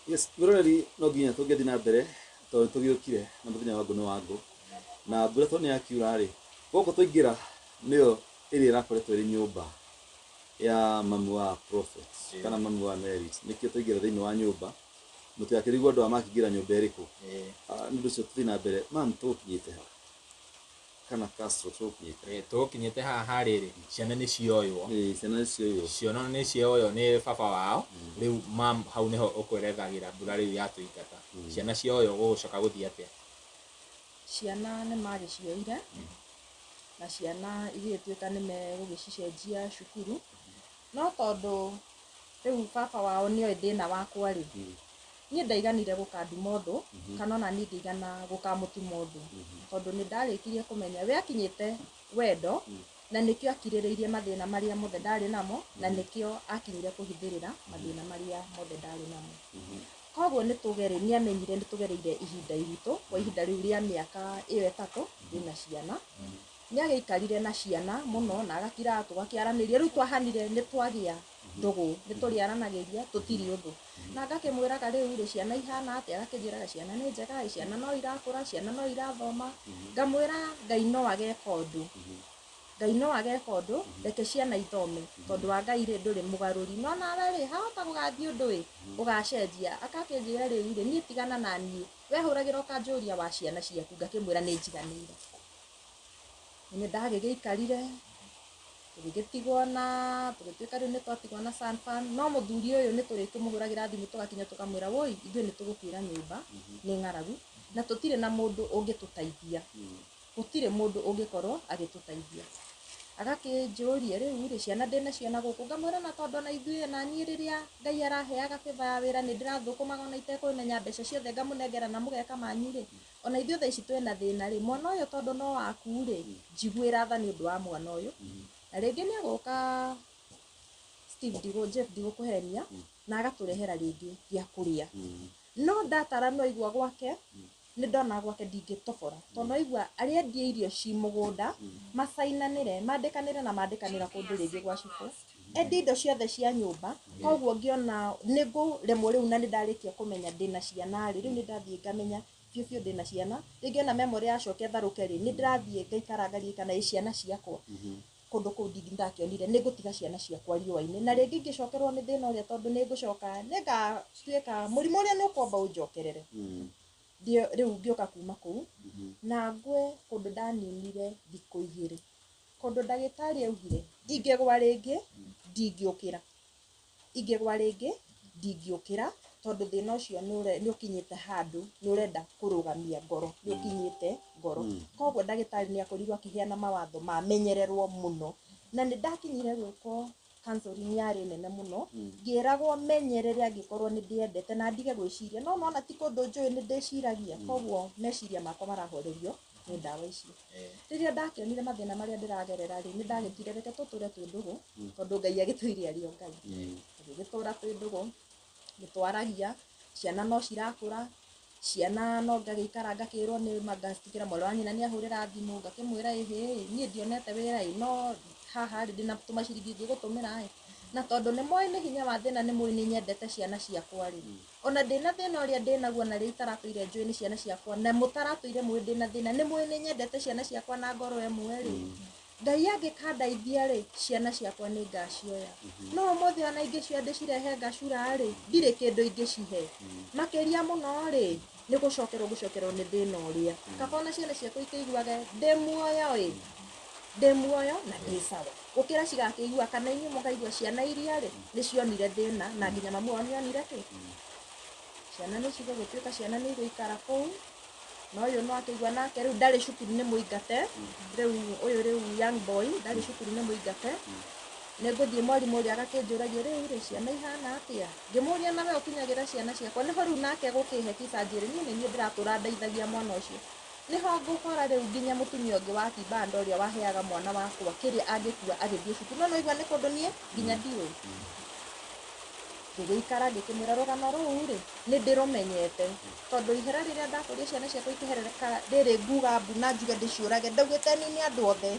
Yes, mwĩroreri no nginya tũngĩthiĩ na mbere tondũ tũgĩũkire na mũthenya wa ngũ nĩ wa ngũ na mbura tondũ nĩ yakiura rĩ, gũkũ twaingĩra nĩyo ĩrĩa ĩrakoretwo ĩrĩ nyũmba ya mamu wa Prophet kana mamu wa Merit. Nĩkĩo twaingĩra thĩinĩ wa nyũmba, mũtigakĩrigwo andũ aya makĩingĩra nyũmba ĩrĩkũ. Nĩ ũndũ ũcio tũthiĩ na mbere. Mam, tũgũkinyĩte ha kana Castro tũgũkinyĩte? Tũgũkinyĩte haha rĩrĩ, ciana nĩ cioywo. Ĩĩ, ciana nĩ cioywo. Ciana nĩ cioywo nĩ baba wao. Rĩu mam, hau nĩho ũkwerethagĩra mbura rĩu yatũingata. Ciana cioywo gũgũcoka gũthiĩ atĩa? Ciana nĩ magĩcioire na ciana igĩgĩtuĩka nĩ megũgĩcicenjia cukuru, no tondũ rĩu baba wao nĩoĩ thĩna wakwa rĩ, niĩ ndaiganire gũkanduma ũndũ kana ona niĩ ngĩigana gũkamũtuma ũndũ, tondũ nĩ ndarĩkirie kũmenya we akinyĩte wendo na nĩkĩo akirĩrĩirie mathĩna marĩa mothe ndarĩ namo, na nĩkĩo akinyire kũhithĩrĩra mathĩna marĩa mothe ndarĩ namo. Koguo nĩ nĩamenyire nĩ tũgereire ihinda iritũ kwa ihinda rĩu rĩa mĩaka ĩyo 3 ndĩna ciana. Nĩ agĩikarire na ciana mũno na agakira tũgakĩaranĩria. Rĩu twahanire nĩ twagĩa ndũgũ, nĩ tũrĩaranagĩria tũtirĩ ũndũ. Na ngakĩmwĩraga rĩu rĩ ciana ihana atĩa, agakĩnjĩraga ciana nĩ njega, ciana no irakũra, ciana no irathoma. Ngamwĩra Ngai no ageka ũndũ, Ngai no ageka ũndũ, reke ciana ithome, tondũ wa Ngai rĩ ndũrĩ mũgarũri. No nawe rĩ hahota gũgathiĩ ũndũ ĩ ũgacenjia. Akakĩnjĩra rĩu rĩ niĩ tigana na niĩ, we hũragĩra ũkanjũria wa ciana ciaku. Ngakĩmwĩra nĩ njiganĩire. Nĩ ndagĩgĩikarire tũgĩgĩtigwo na tũgĩtuĩka rĩu nĩ twatigwo na Sanfan. No mũthuri ũyũ nĩ tũrĩkĩmũhũragĩra thimũ tũgakinya tũkamwĩra woi ithuĩ nĩ tũgũkuĩra nyũmba nĩ ng'aragu na tũtirĩ na mũndũ ũngĩtũteithia, gũtirĩ mũndũ ũngĩkorwo agĩtũteithia. Agakĩnjũria rĩu rĩ ciana ndĩnacio na gũkũ, ngamwĩra na tondũ ona ithuĩ na niĩ rĩrĩa Ngai araheaga favor ya wĩra nĩ ndĩrathũkũmaga ona itekũmenya mbeca ciothe ngamũnengera na mũgeka manyu rĩ, ona ithuĩ thaa ici twĩna thĩna rĩ, mwana ũyũ tondũ no waku rĩ, njiguĩra tha nĩ ũndũ wa mwana ũyũ. Na rĩngĩ nĩ egũka Steve Jeff ndigũkũhenia na agatũrehera rĩngĩ gĩa kũrĩa. No ndatara no igua gwake nĩ ndona gwake ndingĩtobora, tondũ no igua arĩendia irio ci mũgũnda macainanĩre mandĩkanĩre na mandĩkanĩra kũndũ rĩngĩ gwa cibũ, endia indo ciothe cia nyũmba. Koguo ngĩona nĩ ngũremwo rĩu, na nĩ ndarĩkia kũmenya ndĩna ciana rĩ, rĩu nĩ ndathiĩ ngamenya biũ biũ ndĩna ciana. Rĩngĩ ona memory yacoka ĩtharũke rĩ, nĩ ndĩrathiĩ ngaikara ngaririkana ĩ ciana ciakwa kũndũ kũu ndakĩonire nĩ ngũtiga ciana ciakwa riũa-inĩ. Na rĩngĩ ingĩcokerwo nĩ thĩna ũrĩa, tondũ nĩ ngũcoka nĩ ngatuĩka mũrimũ ũrĩa nĩ ũkwamba ũnjokerere. Rĩu ngĩũka kuma kũu na ngwe kũndũ ndaninire thikũ 2. Kũndũ ndagĩtarĩ augire ingĩgwa rĩngĩ ndingĩũkĩra, ingĩgwa rĩngĩ ndingĩũkĩra, tondũ thĩna ũcio nĩ ũkinyĩte handũ nĩ ũrenda kũrũgamia ngoro, nĩ ũkinyĩte ngoro. Koguo ndagĩtarĩ nĩ akorirwo akĩheana mawatho mamenyererwo mũno, na nĩ ndakinyire gwĩkwo counseling yarĩ nene mũno, ngĩragwo menyerere angĩkorwo nĩ ndĩendete na ndige gwĩciria, no nona ti kũndũ njũĩ nĩ ndĩciragia, koguo meciria makwa marahorerio nĩ ndawa icio. Rĩrĩa ndakĩonire mathĩna marĩa ndĩragerera rĩ, nĩ ndagĩtire reke tũtũre twĩ ndũgũ, tondũ Ngai agĩtũire arĩ o Ngai. Tũgĩgĩtũra twĩ ndũgũ, nĩ twaragia, ciana no cirakũra, ciana no ngagĩikara ngakĩrwo nĩ ngacitĩkĩra mwarĩ wa nyina nĩ ahũrĩra thimũ, ngakĩmwĩra ĩhĩ niĩ ndionete wĩra ĩ, no haha rĩ ndĩna tũmaciringi ingĩgũtũmĩra ĩ, na tondũ nĩ moĩ nĩ hinya wa thĩna, nĩ moĩ nĩ nyendete ciana ciakwa rĩ, ona ndĩna thĩna ũrĩa ndĩnaguo na rĩrĩa itaratũire njũĩ nĩ ciana ciakwa, na mũtaratũire mũĩ ndĩna thĩna, nĩ mũĩ nĩ nyendete ciana ciakwa na ngoro ĩmwe rĩ, Ngai angĩkandeithia rĩ, ciana ciakwa nĩ ngacioya. No ũmũthĩ ona ingĩcioya ndĩcirehe ngacura rĩ, ndirĩ kĩndũ ingĩcihe. Makĩria mũno rĩ, nĩ gũcokerwo gũcokerwo nĩ thĩna ũrĩa. Kaba ona ciana ciakwa ikĩiguage ndĩ muoyo ĩ, ndĩ muoyo na ndĩ sawa, gũkĩra cigakĩigua kana inyuĩ mũkaigua ciana iria rĩ nĩ cionire thĩna, na nginya mamu wao nĩonire kĩ. Ciana nĩ cigũgĩtuĩka ciana nĩ igũikara kũu, na ũyũ no akĩigua nake rĩu ndarĩ cukuru nĩ mũingate, rĩu ũyũ rĩu young boy ndarĩ cukuru nĩ mũingate. Nĩ ngũthiĩ mwarimũ ũrĩa agakĩnjũragia rĩu rĩ ciana ihana atĩa, ngĩmũria nawe ũkinyagĩra ciana ciakwa, nĩho rĩu nake gũkĩhe kisa njĩrĩ niĩ nĩ niĩ ndĩratũra ndeithagia mwana ũcio. Nĩho ngũkora rĩu nginya mũtumia ũngĩ wa kibanda ũrĩa waheaga mwana wakwa kĩrĩa angĩkua agĩthiĩ cukuru, no nĩwaigua nĩ kũndũ niĩ nginya ndiũĩ. Ngĩgĩikara ngĩkĩmwĩra rũgano rũu rĩ nĩ ndĩrũmenyete, tondũ ihera rĩrĩa ndakũria ciana ciakwa ikĩherereka rĩrĩ nguga mbu na njuge ndĩciũrage, ndaugĩte nini andũ othe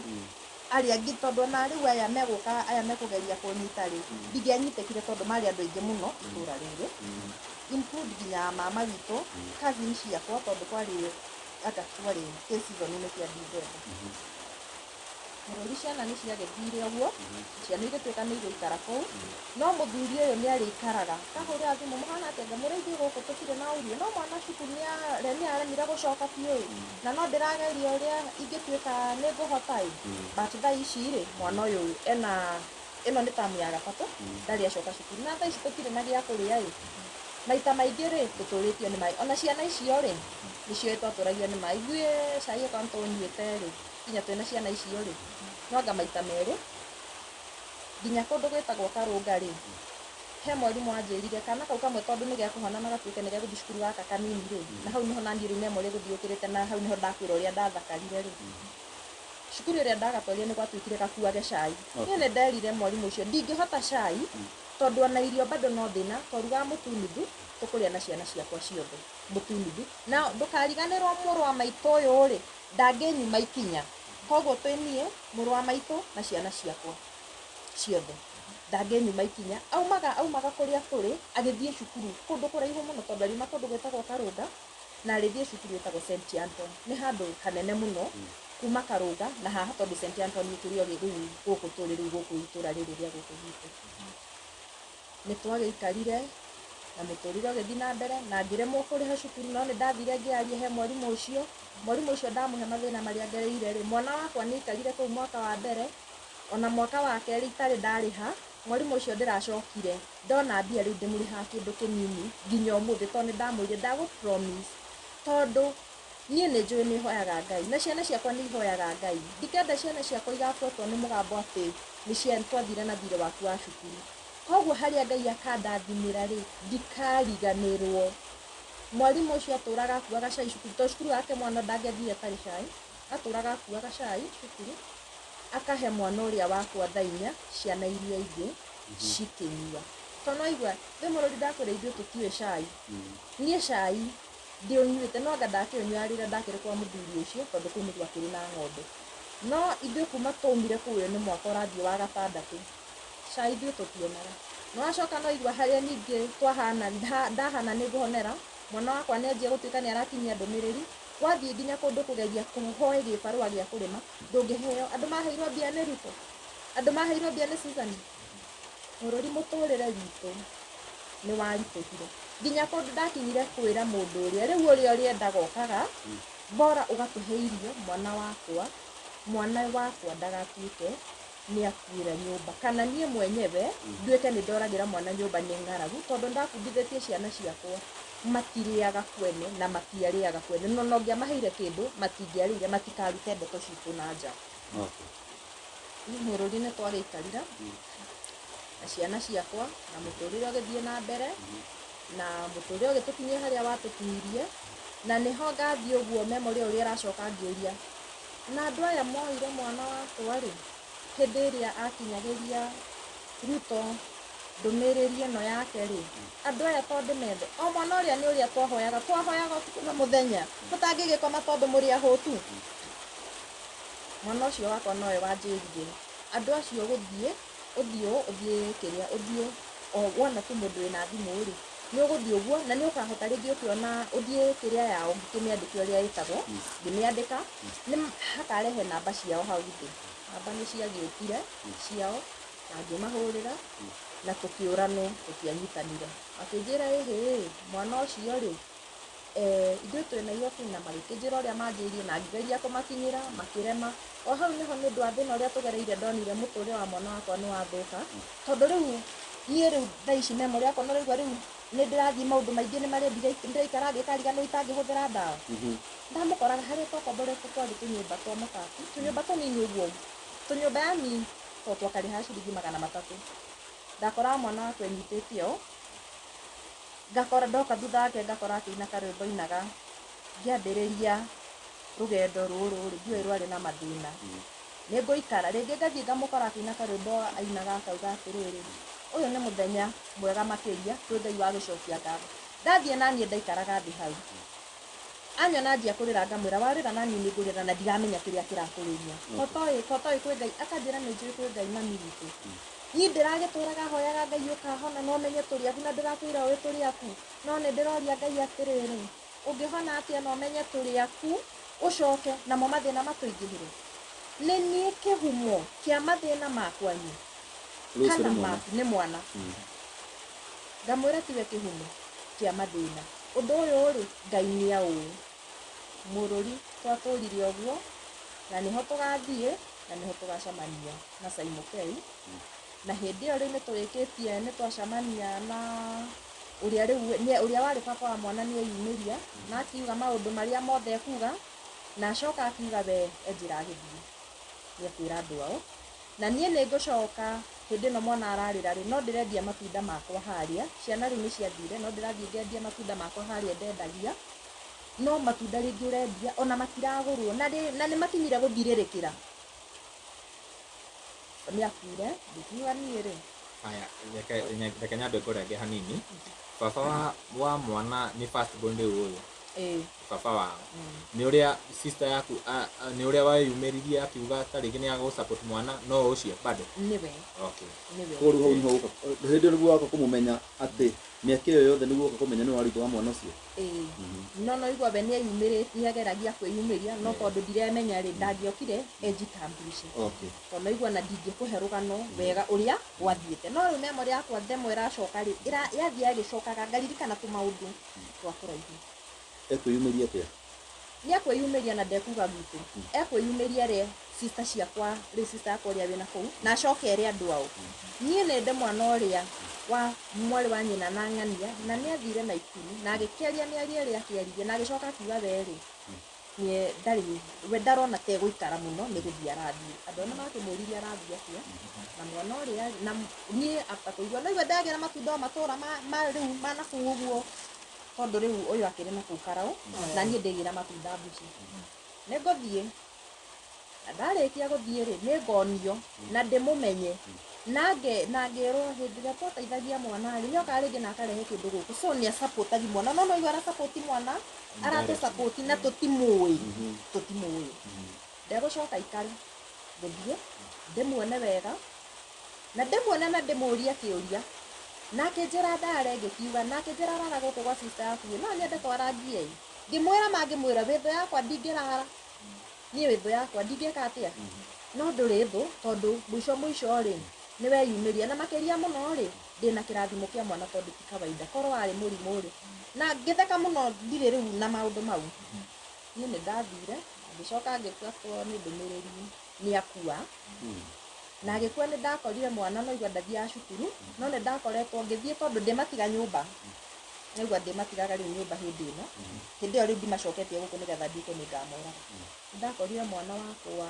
arĩa angĩ, tondũ ona rĩu aya megũka aya mekũgeria kũnyita rĩ, ndingĩanyitĩkire tondũ marĩ andũ aingĩ mũno itũra rĩrĩ, include nginya mama witũ, cousin ciakwa, tondũ kwarĩ anga kwarĩ season-inĩ cia December. Mũrũri ciana nĩ ciagĩthire ũguo, ciana igĩtuĩka nĩ igũikara kũu, no mũthuri ũyũ nĩ arĩikaraga kahũrĩra thimũ, mũhana atĩa, ngamwĩra ithuĩ gũkũ tũtirĩ na ũrio, no mwana cukuru nĩ aremire gũcoka biũ ĩ, na no ndĩrageria ũrĩa ingĩtuĩka nĩ ngũhota ĩ, but thaa ici rĩ mwana ũyũ ena ĩno nĩ tamu ya gatatũ, ndarĩ acoka cukuru, na thaa ici tũtirĩ na gĩa kũrĩa ĩ, maita maingĩ rĩ tũtũrĩtio nĩ maĩ, ona ciana icio rĩ nĩcio twatũragio nĩ maĩ, ithuĩ cai okorwo nĩ tũnyuĩte rĩ nginya twĩna ciana icio rĩ no anga maita merĩ, nginya kũndũ gwĩtagwo Karũnga rĩ, he mwarimũ wanjĩrire kana kau kamwe tondũ nĩ gekũhona na gatuĩke nĩ gegũthiĩ cukuru gaka kanini rĩ, na hau nĩho naniĩ rĩu memory ĩgũthiĩ yũkĩrĩte, na hau nĩho ndakwĩra ũrĩa ndathakarire rĩ, cukuru ĩrĩa ndagatwarire nĩ gwatuĩkire gakuage cai. Niĩ nĩ nderire mwarimũ ũcio ndingĩhota cai, tondũ ona irio bado no thĩna, twarugaga mũtu nuthu tũkũrĩa na ciana ciakwa ciothe mũtu nuthu, na ndũkariganĩrwo mũrũ wa maitũ ũyũ rĩ ndangĩnyuma ikinya, koguo twĩ niĩ mũrũ wa maitũ na ciana ciakwa ciothe ndangĩnyuma ikinya, aumaga kũrĩa tũrĩ agĩthiĩ cukuru kũndũ kũraihu mũno, tondũ ariuma kũndũ gwĩtagwo Karũnga na arĩthiĩ cukuru ĩtagwo St Anton, nĩ handũ hanene mũno kuma Karũnga na haha, tondũ St Anton ĩkĩrĩ o rĩu gũkũ tũrĩ rĩu gũkũ itũra rĩrĩ rĩa gũkũ gwitũ. Nĩ twagĩikarire na mũtũrĩre ũgĩthiĩ na mbere, na ngĩremwo kũrĩha cukuru, no nĩ ndathire ngĩaria he mwarimũ ũcio, mwarimũ ũcio ndamũhe mathĩna marĩa ngereire rĩ, mwana wakwa nĩ aikarire kũu mwaka wa mbere, ona mwaka wa kerĩ itarĩ ndarĩha, mwarimũ ũcio ndĩracokire ndona mbia rĩu ndĩmũrĩhaga kĩndũ kĩnini nginya ũmũthĩ, tondũ nĩ ndamwĩrire ndagũ promise, tondũ niĩ nĩ njũĩ nĩ hoyaga Ngai na ciana ciakwa nĩ ihoyaga Ngai, ndikenda ciana ciakwa igabuatwo nĩ mũgambo atĩ nĩ twathire na thirĩ waku wa cukuru, koguo harĩa Ngai akandathimĩra rĩ ndikariganĩrwo. Mwarimũ ũcio atũraga akuaga cai cukuru, tondũ cukuru wake mwana ndangĩathire atarĩ cai, atũraga akuaga cai cukuru akahe mwana ũrĩa wakwa thaa inya, ciana iria ingĩ cikĩnyua, tondũ waigua rĩ mũrũri ndakwĩra ithuĩ tũtiũĩ cai, niĩ cai ndiũnyuĩte, no anga ndakĩũnyua rĩrĩa ndakĩrĩ kwa mũthuri ũcio, tondũ kũu nĩ gwakĩrĩ na ng'ombe, no ithuĩ kuma twaumire kũu ũyũ nĩ mwaka ũrathiĩ wa gatandatũ, cai ithuĩ tũtionaga. No acoka no igua harĩa ningĩ twahana ndahana nĩ ngũhonera, mwana wakwa nĩ anjia gũtuĩka nĩ arakinyia ndũmĩrĩri, wathiĩ nginya kũndũ kũgeria kũhoe gĩbarũa gĩa kũrĩma ndũngĩheo, andũ maheirwo mbia nĩ Ruto, andũ maheirwo mbia nĩ Susan. Bũrũri mũtũrĩre witũ nĩ waritũhire nginya kũndũ ndakinyire kwĩra mũndũ ũrĩa rĩu ũrĩa ũrĩendaga okaga bora ũgatũhe irio mwana wakwa Mwana wakwa ndagatuĩke nĩ akuĩra nyũmba kana niĩ mwenyewe nduĩke nĩ ndoragĩra mwana nyũmba nĩ ng'aragu, tondũ ndabundithĩtie ciana ciakwa matirĩaga kwene na matiarĩaga kwene, no no ngĩamaheire kĩndũ matingĩarĩire, matikarute ndeto citũ na nja. Mũrũri nĩ twagĩikarire na ciana ciakwa na mũtũrĩre ũgĩthiĩ na mbere, na mũtũrĩre ũgĩtũkinyia harĩa watũkinyirie, na nĩho ngathiĩ ũguo memory ũrĩa ĩracoka ngĩũria na andũ aya moire mwana wakwa rĩ, hĩndĩ ĩrĩa akinyagĩria Ruto ndũmĩrĩri ĩno yake rĩ, andũ aya tondũ methe o mwana ũrĩa nĩ ũrĩa twahoyaga twahoyaga ũtukũ na mũthenya, mũtangĩgĩkoma tondũ mũrĩ ahũtu. Mwana ũcio wakwa nowe wanjĩrire andũ acio gũthiĩ ũthiĩ ũthiĩ kĩrĩa ũthiĩ o wona tu mũndũ wĩna thimũ rĩ, nĩ ũgũthiĩ ũguo na nĩ ũkahota rĩngĩ ũkĩona ũthiĩ kĩrĩa yao ngĩkĩmĩandĩke ũrĩa ĩtagwo, ngĩmĩandĩka nĩ hakarehe namba ciao hau thĩ, namba nĩ ciagĩũkire ciao na ngĩmahũrĩra na tũkĩũranwo, tũtianyitanire. Makĩnjĩra ĩhĩ mwana ũcio rĩ, ithuĩ twĩ Nairobi, na magĩkĩnjĩra ũrĩa manjĩrire na ngĩgeria kũmakinyĩra makĩrema. O hau nĩho nĩ ũndũ wa thĩna ũrĩa tũgereire ndonire mũtũrĩre wa mwana wakwa nĩ wathũka, tondũ rĩu niĩ rĩu thaa ici memory yakwa no raigua rĩu nĩ ndĩrathiĩ maũndũ maingĩ nĩ marĩa ndĩraikara ngĩkariganĩrwo itangĩhũthĩra ndawa. Ndamũkoraga harĩa twakomborete twarĩ tũnyũmba twa mabati, tũnyũmba tũnini ũguo, tũnyũmba yani to twakarĩhaga ciringi 300. Ndakoraga mwana wakwa enyitĩte ũũ, ngakora ndoka thutha wake ngakora akĩina karwĩmbo ainaga, ngĩambĩrĩria rũgendo rũrũ rĩ, ndiũĩ rwarĩ na mathĩna. Nĩ ngũikara rĩngĩ ngathiĩ ngamũkora akĩina karwĩmbo ainaga akauga atĩrĩrĩ, ũyũ nĩ mũthenya mwega makĩria kwĩ Ngai wa gũcokia ngatho. Ndathiĩ naniĩ ndaikaraga thĩ hau, anyona anjia kũrĩra ngamwĩra warĩra naniĩ nĩ ngũrĩra na ndiramenya kĩrĩa kĩrakũrĩria, kotoĩ kwĩ Ngai. Akanjĩra nĩ njũĩ kwĩ Ngai mami witũ, niĩ ndĩragĩtũraga hoyaga Ngai ũkahona no menye tũrĩ aku na ndĩrakwĩra ũĩ tũrĩ aku, no nĩ ndĩroria Ngai atĩrĩrĩ, ũngĩhona atĩa na ũmenye tũrĩ aku ũcoke namo mathĩna matũingĩhĩre. Nĩ niĩ kĩhumo kĩa mathĩna makwanyu kana maku nĩ mwana. Ngamwĩra tiwe kĩhumo kĩa mathĩna, ũndũ ũyũ rĩ Ngai nĩ aũĩ. Mũrũri twatũrire ũguo na nĩho tũgathiĩ na nĩho tũgacemania na Saimokei, na hĩndĩ ĩyo rĩu nĩ tũrĩkĩtie nĩ twacemania na ũrĩa rĩu ũrĩa warĩ baba wa mwana nĩ eyumĩria na akiuga maũndũ marĩa mothe ekuga, na acoka akiuga we enjĩra agĩthiĩ nĩ ekwĩra andũ ao, na niĩ nĩ ngũcoka hĩndĩ ĩno mwana ararĩra rĩ, no ndĩrendia matunda makwa harĩa, ciana rĩu nĩ ciathire, no ndĩrathiĩ ngendia matunda makwa harĩa ndendagia, no matunda rĩngĩ ũrendia ona matiragũrwo na nĩ makinyire gũthirĩrĩkĩra. Nĩ akuire ndĩkiuga niĩ rĩ. Aya, reke nyambe ngũrenge hanini. Baba wa mwana nĩ first born rĩu ũyũ. Baba wao. Nĩ ũrĩa sister yaku nĩ ũrĩa weyumĩririe akiuga ta rĩngĩ nĩ agũ support mwana no ũcio bado. Nĩwe. Okay. Nĩwe. Koguo rĩu hau nĩho ũka hĩndĩ ĩyo nĩguo waka kũmũmenya atĩ mĩaka ĩyo yothe nĩguo woka kũmenya nĩwe warĩ ithe wa mwana ũcio. No no igua we nĩ nĩageragia kwĩyumĩria, no tondũ ndiremenya rĩ, ndangĩokire enjitamburishe. Tondũ naigua na ndingĩkũhe rũgano wega ũrĩa gwathiĩte, no rĩu memory yakwa ndemo ĩracoka rĩ, yathiĩ yagĩcokaga ngaririkana tũmaũndũ twa kũraihu. Ekwĩyumĩria atĩa? Nĩ ekwĩyumĩria na ndekuga gwitũ, ekwĩyumĩria rĩ sister ciakwa rĩ, sister yakwa ũrĩa wĩna kũu, na acoke ere andũ ao. Niĩ nĩ ndĩ mwana ũrĩa wa mwarĩ wa nyina na ng'ania, na nĩ athire Naikuru na agĩkĩaria mĩario ĩrĩa akĩaririe, na agĩcoka akiuga we rĩ, niĩ ndarĩ we ndarona ta egũikara mũno nĩ gũthiĩ arathiĩ. Andũ arĩa makĩmũririe arathiĩ atĩa, na mwana ũrĩa na niĩ after kũigua no igua ndagĩra matunda o matũra ma rĩu ma nabuu ũguo, tondũ rĩu ũyũ akĩrĩ na kũu Karau na niĩ ndĩgĩra matunda mbuci. Nĩ ngũthiĩ na ndarĩkia gũthiĩ rĩ, nĩ ngonio na ndĩmũmenye na ngĩrwo hĩndĩ ĩrĩa twateithagia mwana rĩ, nĩokaga rĩngĩ na akarehe kĩndũ gũkũ, so nĩ asupportagi mwana, no no igua arasupport mwana, aratũsupport na tũtimũĩ, tũtimũĩ. Ndegũcoka ikare ngũthiĩ ndĩmuone wega na ndĩmuone na ndĩmũrie kĩũria, na akĩnjĩra ndare ngĩkiuga, na akĩnjĩra rara gũkũ gwa sister yaku no nyende twarangie ĩ, ngĩmwĩra mangĩmwĩra wĩ thũ yakwa ndingĩrara niĩ, wĩ thũ yakwa ndingĩka atĩa, no ndũrĩ thũ tondũ mũico mũico rĩ nĩ weyumĩria, na makĩria mũno rĩ ndĩna kĩrathimo kĩa mwana tondũ ti kawaida, korwo warĩ mũrimũ rĩ, na ngĩtheka mũno ndirĩ rĩu na maũndũ mau. Niĩ nĩ ndathire Ngĩcoka ngĩbuatwo nĩ ndũmĩrĩri nĩ akua. Na agĩkua nĩ ndakorire mwana no igua ndathiaga cukuru, no nĩ ndakoretwo ngĩthiĩ tondũ ndĩmatiga nyũmba. Naigua ndĩmatigaga rĩu nyũmba hĩndĩ ĩno. Hĩndĩ ĩyo rĩu ndimacoketie gũkũ nĩgetha nduĩke nĩ ngamoraga. Nĩ ndakorire mwana wakwa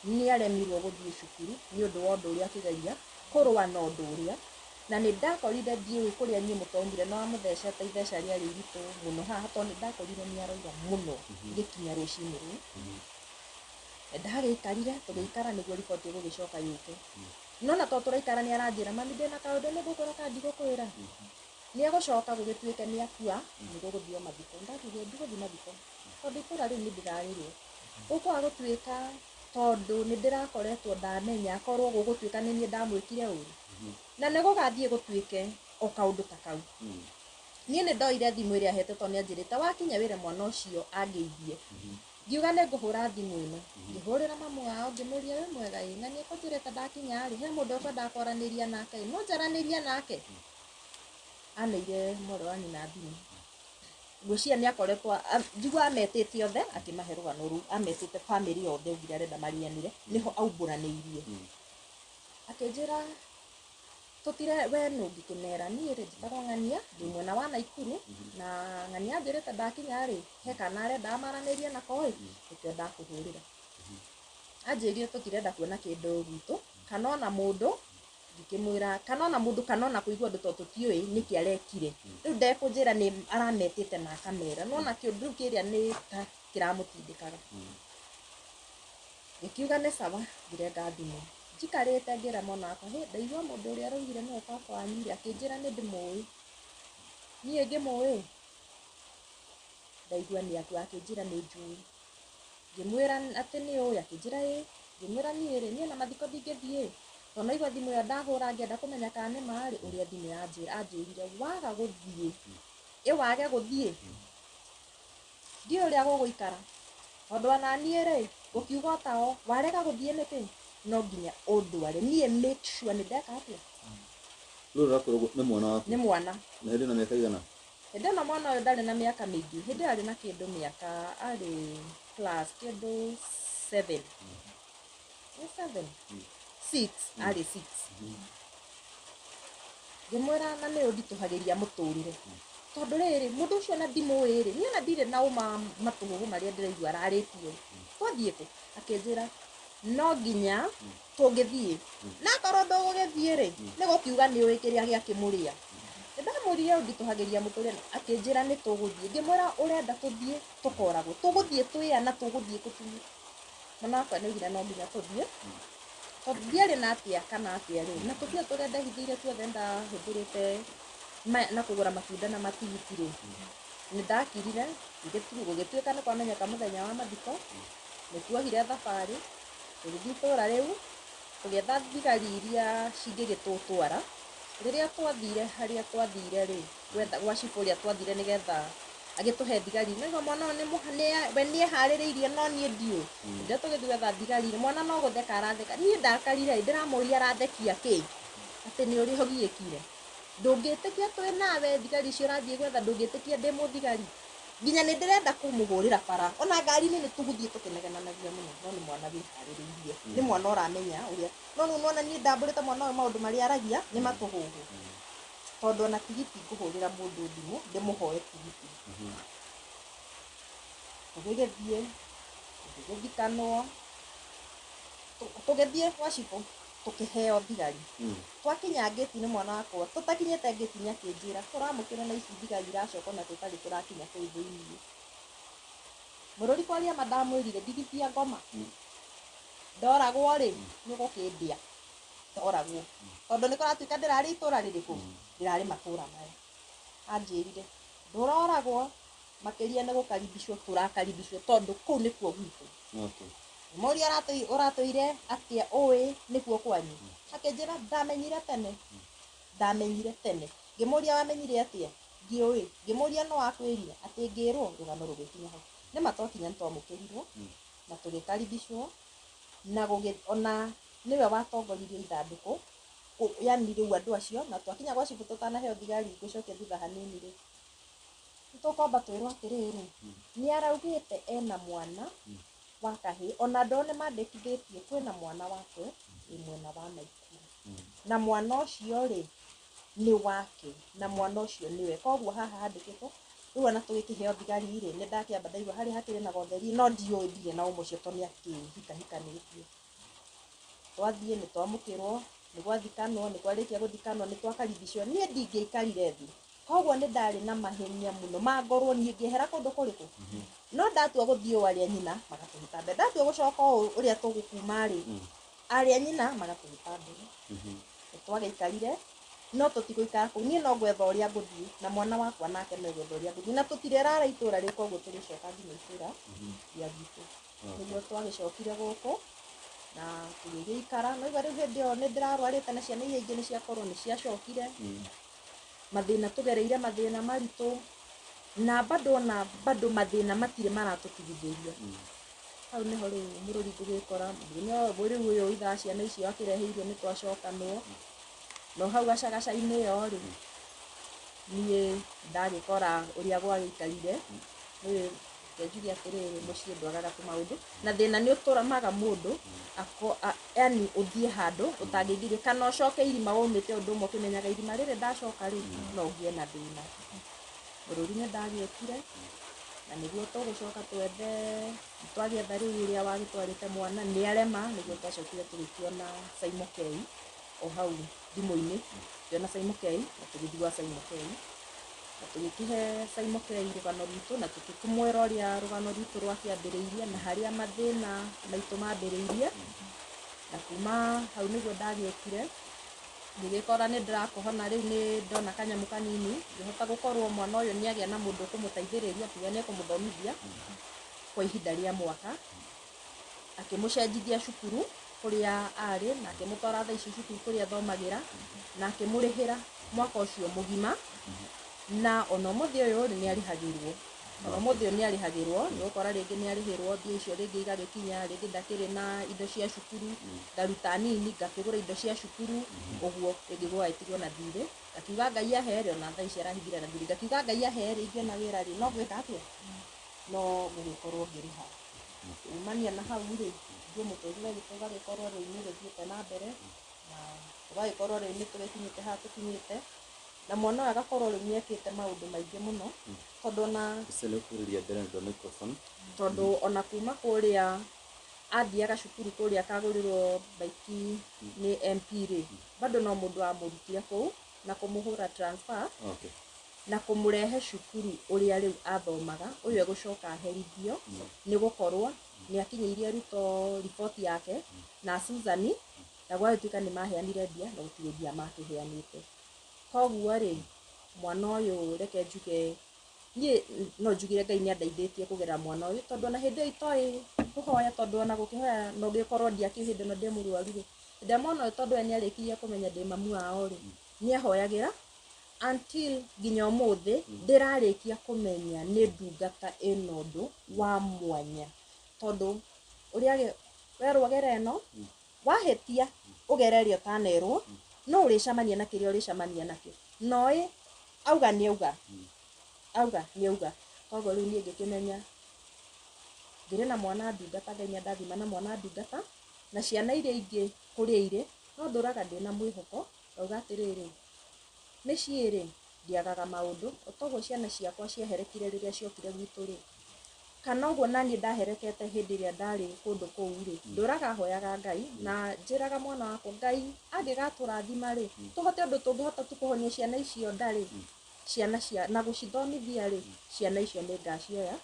nĩ aremirwo gũthiĩ cukuru nĩ ũndũ wa ũndũ ũrĩa akĩgeria kũrũa na ũndũ ũrĩa. Na nĩ ndakorire ndiũĩ kũrĩa niĩ mũtongire no amũthecete itheca rĩarĩ iritũ mũno haha tondũ nĩ ndakorire nĩ aroira mũno ngĩkinya rũcinĩ rũu. Ndagĩikarire tũgĩikara nĩguo riboti ĩgũgĩcoka yũke. No na tondũ tũraikara nĩ aranjĩra mami ndĩna kaũndũ nĩ ngũkwĩra kana ndigũkwĩra. Nĩ egũcoka gũgĩtuĩke nĩ akua nĩ gũgũthio mathiko. Ndakiuga ndigũthiĩ mathiko tondũ itũra rĩu nĩ ndĩrarĩrwo. Gũkwaga gũtuĩka tondũ nĩ ndĩrakoretwo ndamenya korwo gũgũtuĩka nĩ niĩ ndamwĩkire ũru. Na nĩ gũgathiĩ gũtuĩke o kaũndũ ta kau. Niĩ nĩ ndoire thimũ ĩrĩa ahete tondũ nĩ anjĩrĩte wakinya wĩre mwana ũcio angeithie. Ngiuga nĩ ngũhũra thimũ ĩno. Ngĩhũrĩra mamu wao ngĩmũria wĩ mwega ĩ na nĩ ekũnjĩrĩte ndakinya rĩ he mũndũ ũkwendaga kwaranĩria nake ĩ no njaranĩrie nake. Aneire mwarĩ wa nyina thimũ. Ngwĩciria nĩ akoretwo njigua ametĩte othe akĩmahe rũgano rũu ametĩte bamĩrĩ yothe augire arenda marĩanĩre nĩho aumbũranĩirie. Akĩnjĩra tũtire we nũ ngĩkĩmera niĩ rĩ njĩtagwo Ng'ania ndĩ mwena wa Naikuru na Ng'ania anjĩrĩte ndakinya rĩ he kana arenda maranĩrie nako ĩ nĩkĩo ndakũhũrĩra. Anjĩrire tũtirenda kuona kĩndũ gwitũ kana ona mũndũ ngĩkĩmwĩra kana ona mũndũ kana ona kũigua ũndũ tondũ tũtiũĩ nĩkĩ arekire. Rĩu ndekũnjĩra nĩ arametĩte na akamera nĩwona kĩũndũ rĩu kĩrĩa nĩ ta kĩramũtindĩkaga. Ngĩkiuga nĩ sawa ngĩrenga thimũ. Njikarĩte ngĩra mwana wakwa hĩ ndaigua mũndũ ũrĩa araugire nĩwe baba wanyu rĩ akĩnjĩra nĩ ndĩmũĩ. Niĩ ngĩmũĩ ndaigua nĩ akua akĩnjĩra nĩ njũĩ. Ngĩmwĩra atĩ nĩ ũĩ akĩnjĩra ĩ. Ngĩmwĩra niĩ rĩ niĩ na mathiko ndingĩthiĩ. Tondũ naigua thimũ ĩyo ndahũra ngĩenda kũmenya kana nĩ ma rĩ ũrĩa thimũ yanjĩra anjĩrire waga gũthiĩ ĩ wage gũthiĩ ndiũĩ ũrĩa gũgũikara tondũ ona niĩ rĩ gũkiuga otao warega gũthiĩ nĩkĩ no nginya ũndware niĩ make sure nĩ ndeka atĩa. Rĩu ũrakwĩrwo nĩ mwana waku. Nĩ mwana. Na hĩndĩ ĩno mĩaka igana? Hĩndĩ ĩno mwana ũyũ ndarĩ na mĩaka mĩingĩ hĩndĩ ĩyo arĩ na kĩndũ mĩaka arĩ class kĩndũ 7. Nĩ 7? 6 arĩ 6. Ngĩmwĩra na nĩ ũnditũhagĩria mũtũrĩre. Tondũ rĩrĩ mũndũ ũcio na ndimũĩ rĩ niĩ ona ndirĩ na ũma matũhũhũ marĩa ndĩraigua ararĩtie. Twathiĩ kũ? Akĩnjĩra no nginya tũngĩthiĩ. Na akorwo ndũgũgĩthiĩ rĩ nĩ gũkiuga nĩ ũĩ kĩrĩa gĩakĩmũrĩa. Nĩndamũririe ũnditũhagĩria mũtũrĩre akĩnjĩra nĩ tũgũthiĩ. Ngĩmwĩra ũrenda tũthiĩ tũkoragwo tũgũthiĩ twĩ na tũgũthiĩ kũtunywo. Mwana wakwa nĩaugire no nginya tũthiĩ. Tondũ ndiarĩ na atĩa kana atĩa rĩ na tũbia tũrĩa ndehithĩire tuothe ndahũthĩrĩte na kũgũra matunda na matigiti rĩ nĩ ndakirire gũgĩtuĩka nĩ kwamenyeka mũthenya wa mathiko nĩ tuohire thabarĩ tũgĩthiĩ itũra rĩu tũgĩetha thigari iria cingĩgĩtũtwara. Rĩrĩa twathire harĩa twathire rĩ gwetha gwa cibũ ũrĩa twathire nĩgetha agĩtũhe thigari nĩguo mwana ũyũ we nĩeharĩrĩirie no niĩ ndiũĩ. Rĩrĩa tũgĩthiĩ gwetha thigari mwana no gũtheka aratheka niĩ ndakarire ndĩramũria arathekia kĩ atĩ nĩ ũrĩa ũgiĩkire. Ndũngĩtĩkia twĩ nawe thigari icio ũrathiĩ gwetha ndũngĩtĩkia ndĩ mũthigari. Nginya nĩ ndĩrenda kũmũhũrĩra bara ona ngari-inĩ nĩ tũgũthiĩ tũkĩnegenanagia mũno no nĩ mwana wĩharĩrĩirie nĩ mwana ũramenya ũrĩa no rĩu nĩwona niĩ ndambũrĩte mwana ũyũ maũndũ marĩa aragia nĩ matũhũhũ. Tondũ ona tigiti ngũhũrĩra mũndũ thimũ ndĩmũhoe tigiti. Tũgĩgĩthiĩ tũgĩgĩthikanwo tũgĩthiĩ gwa cibũ tũkĩheo thigari. Twakinya ngĩti-inĩ mwana wakwa tũtakinyĩte ngĩti-inĩ akĩnjĩra tũramũkĩra na ici thigari iracoka ona tũtarĩ tũrakinya kũu thĩiniĩ. Mũrũri kwaria ma ndamwĩrire ndigithia ngoma. Ndoragwo rĩ nĩ ũgũkĩndĩa. Ndoragwo. Tondũ nĩ kũratuĩka ndĩrarĩ itũra rĩrĩkũ? Ndĩrarĩ matũra maya. Anjĩrire ndũroragwo makĩria nĩ gũkaribicwo tũrakaribicwo tondũ kũu nĩkuo gwitũ. Mũria ũratũire atĩa ũĩ nĩkuo kwanyu? Akĩnjĩra ndamenyire tene. Ndamenyire tene. Ngĩmũria wamenyire atĩa? Ndiũĩ. Ngĩmũria no akwĩrire atĩ ngĩrwo rũgano rũgĩkinya hau. Nĩ ma twakinya nĩ twamũkĩrirwo na tũgĩkaribicwo na ona nĩwe watongoririe ithandũkũ yani rĩu andũ acio na twakinya gwa cibũ tũtanaheo thigari ngũcokia thutha hanini rĩ nĩtũkwamba twĩrwo atĩrĩrĩ nĩ araugĩte ena mwana Wa kahĩĩ, ona andũ ao nĩ mandĩkithĩtie kwĩna mwana wake wĩ mwena wa Naikuru, na mwana ũcio rĩ nĩ wake, na mwana ũcio nĩwe. Koguo haha handĩkĩtwo rĩu ona tũgĩkĩheo thigari rĩ, nĩ ndakĩamba ndaigua harĩa hakĩrĩ na gotheri, no ndiũĩ, ndirĩ na ũma ũcio tondũ nĩ akĩhikahikanĩtie. Twathiĩ nĩ twamũkĩrwo, nĩ gwathikanwo, nĩ kwarĩkia gũthikanwo nĩ twakaribicwo. Niĩ ndingĩaikarire thĩ, koguo nĩ ndarĩ na mahenia mũno mangorwo niĩ ngĩehera kũndũ kũrĩkũ, no ndatua gũthiĩ ũũ arĩa nyina magatũhĩta mbere, ndatua gũcoka ũũ ũrĩa tũgũkuma rĩ, arĩa nyina magatũhĩta mbere. Nĩ twagĩikarire, no tũtigũikara kũu, niĩ no gwetha ũrĩa ngũthiĩ na mwana wakwa nake no gwetha ũrĩa ngũthiĩ, na tũtirerara itũra rĩu, koguo tũgĩcoka nginya itũra rĩa gwitũ. Nĩguo twagĩcokire gũkũ na tũgĩgĩikara. No igua rĩu hĩndĩ ĩyo nĩ ndĩrarwarĩte na ciana iria ingĩ nĩ ciakorwo nĩ ciacokire. Mathĩna tũgereire, mathĩna maritũ, na bado ona bado mathĩna matirĩ maratũtigithĩria. Hau nĩho rĩu mũrũri ngũgĩkora mũthenya ũyũ rĩu ũyũ ithaa ciana icio akĩreheirwo nĩ twacokanwo. No hau gacagaca-inĩ ĩyo rĩ, niĩ ndagĩkora ũrĩa gwagĩikarire. Rĩu njuge atĩrĩrĩ, mũciĩ ndwagaga tũmaũndũ, na thĩna nĩ ũtũramaga mũndũ yani ũthiĩ handũ ũtangĩingĩria kana ũcoke irima waumĩte ũndũ ũmwe ũkĩmenyaga irima rĩrĩ ndacoka rĩ no ngĩe na thĩna. Bũrũri nĩ ndagĩũkire na nĩguo tũgũcoka twethe, twagĩetha rĩu ũrĩa wagĩtwarĩte mwana nĩ arema, nĩguo twacokire tũgĩkĩona Saimo K o hau thimũ-inĩ, tũkĩona Saimo K na tũgĩthiĩ gwa Saimo K na tũgĩkĩhe Saimo K rũgano rwitũ, na tũgĩkĩmwĩra ũrĩa rũgano rwitũ rwakĩambĩrĩirie na harĩa mathĩna maitũ mambĩrĩirie. Na kuma hau nĩguo ndagĩũkire ngĩgĩkora nĩ ndĩrakũhona rĩu, nĩ ndona kanyamũ kanini ngĩhota gũkorwo mwana ũyũ nĩ agĩa na mũndũ ũkũmũteithĩrĩria, akiuga nĩ ekũmũthomithia kwa ihinda rĩa mwaka, akĩmũcenjithia cukuru kũrĩa arĩ na akĩmũtwara thaa ici cukuru kũrĩa athomagĩra, na akĩmũrĩhĩra mwaka ũcio mũgima. Na ona ũmũthĩ ũyũ rĩ, nĩ arĩhagĩrwo, ona ũmũthĩ ũyũ nĩ arĩhagĩrwo. Nĩ ũgũkora rĩngĩ nĩ arĩhĩrwo mbia icio, rĩngĩ igagĩkinya, rĩngĩ ndakĩrĩ na indo cia cukuru, ngaruta nini ngakĩgũra indo cia cukuru ũguo, rĩngĩ gũgagĩtigwo na thirĩ. Ngakiuga Ngai ahere, ona thaa ici arahingĩra na thirĩ, ngakiuga Ngai ahere ingĩona wĩra rĩ, no gwĩka atĩa, no gũgĩkorwo ngĩrĩha. Kumania na hau rĩ, ithuĩ mũtũrĩre witũ ũgagĩkorwo rĩu nĩ ũgĩthiĩte na mbere, na ũgagĩkorwo rĩu nĩ tũgĩkinyĩte haha tũkinyĩte, na mwana ũyũ agakorwo rĩu nĩ ekĩte maũndũ maingĩ mũno, tondũ ona Ũcio nĩ ũkuhĩrĩria mbere nĩ ũndũ wa microphone. Tondũ ona kuma kũrĩa athiaga cukuru kũrĩa akagũrĩrwo baiki nĩ MP rĩ, bado no mũndũ wamũrutire kũu na kũmũhũra transfer na kũmũrehe cukuru ũrĩa rĩu athomaga. Ũyũ egũcoka aherithio nĩ gũkorwo nĩ akinyĩirie Ruto riboti yake na Susan, na gwagĩtuĩka nĩ maheanire mbia, na gũtirĩ mbia makĩheanĩte. Koguo rĩ, mwana ũyũ, reke njuge niĩ no njugire Ngai nĩ andeithĩtie kũgerera mwana ũyũ, tondũ ona hĩndĩ ĩyo itoĩ kũhoya, tondũ ona gũkĩhoya no gĩkorwo ndiakĩũĩ hĩndĩ ĩno ndĩ mũrwaru rĩ, hĩndĩ ĩrĩa mwana ũyũ, tondũ we nĩ arĩkirie kũmenya ndĩ mamu wao rĩ, nĩ ahoyagĩra until nginya ũmũthĩ ndĩrarĩkia kũmenya nĩ ndungata ĩna ũndũ wa mwanya, tondũ ũrĩa werwo gera ĩno, wahĩtia ũgere ĩrĩa ũtanerwo, no ũrĩcemania na kĩrĩa ũrĩcemania nakĩo, noĩ auga nĩ auga, auga nĩ auga. Koguo rĩu niĩ ngĩkĩmenya ngĩrĩ na mwana ndungata, Ngai nĩ andathima na mwana ndungata na ciana iria ingĩ kũrĩa irĩ, no ndũraga ndĩna mwĩhoko, ngauga atĩrĩrĩ, mĩciĩ rĩ ndĩagaga maũndũ. O toguo ciana ciakwa ciaherekire rĩrĩa ciokire gwitũ rĩ, kana ũguo naniĩ ndaherekete hĩndĩ ĩrĩa ndarĩ kũndũ kũu rĩ, ndũraga hoyaga Ngai na njĩraga mwana wakwa, Ngai angĩgatũrathima rĩ, tũhote ũndũ tũngĩhota tu kũhonia ciana icio ndarĩ ciana cia na gũcithomithia rĩ, ciana icio nĩ ngacioya,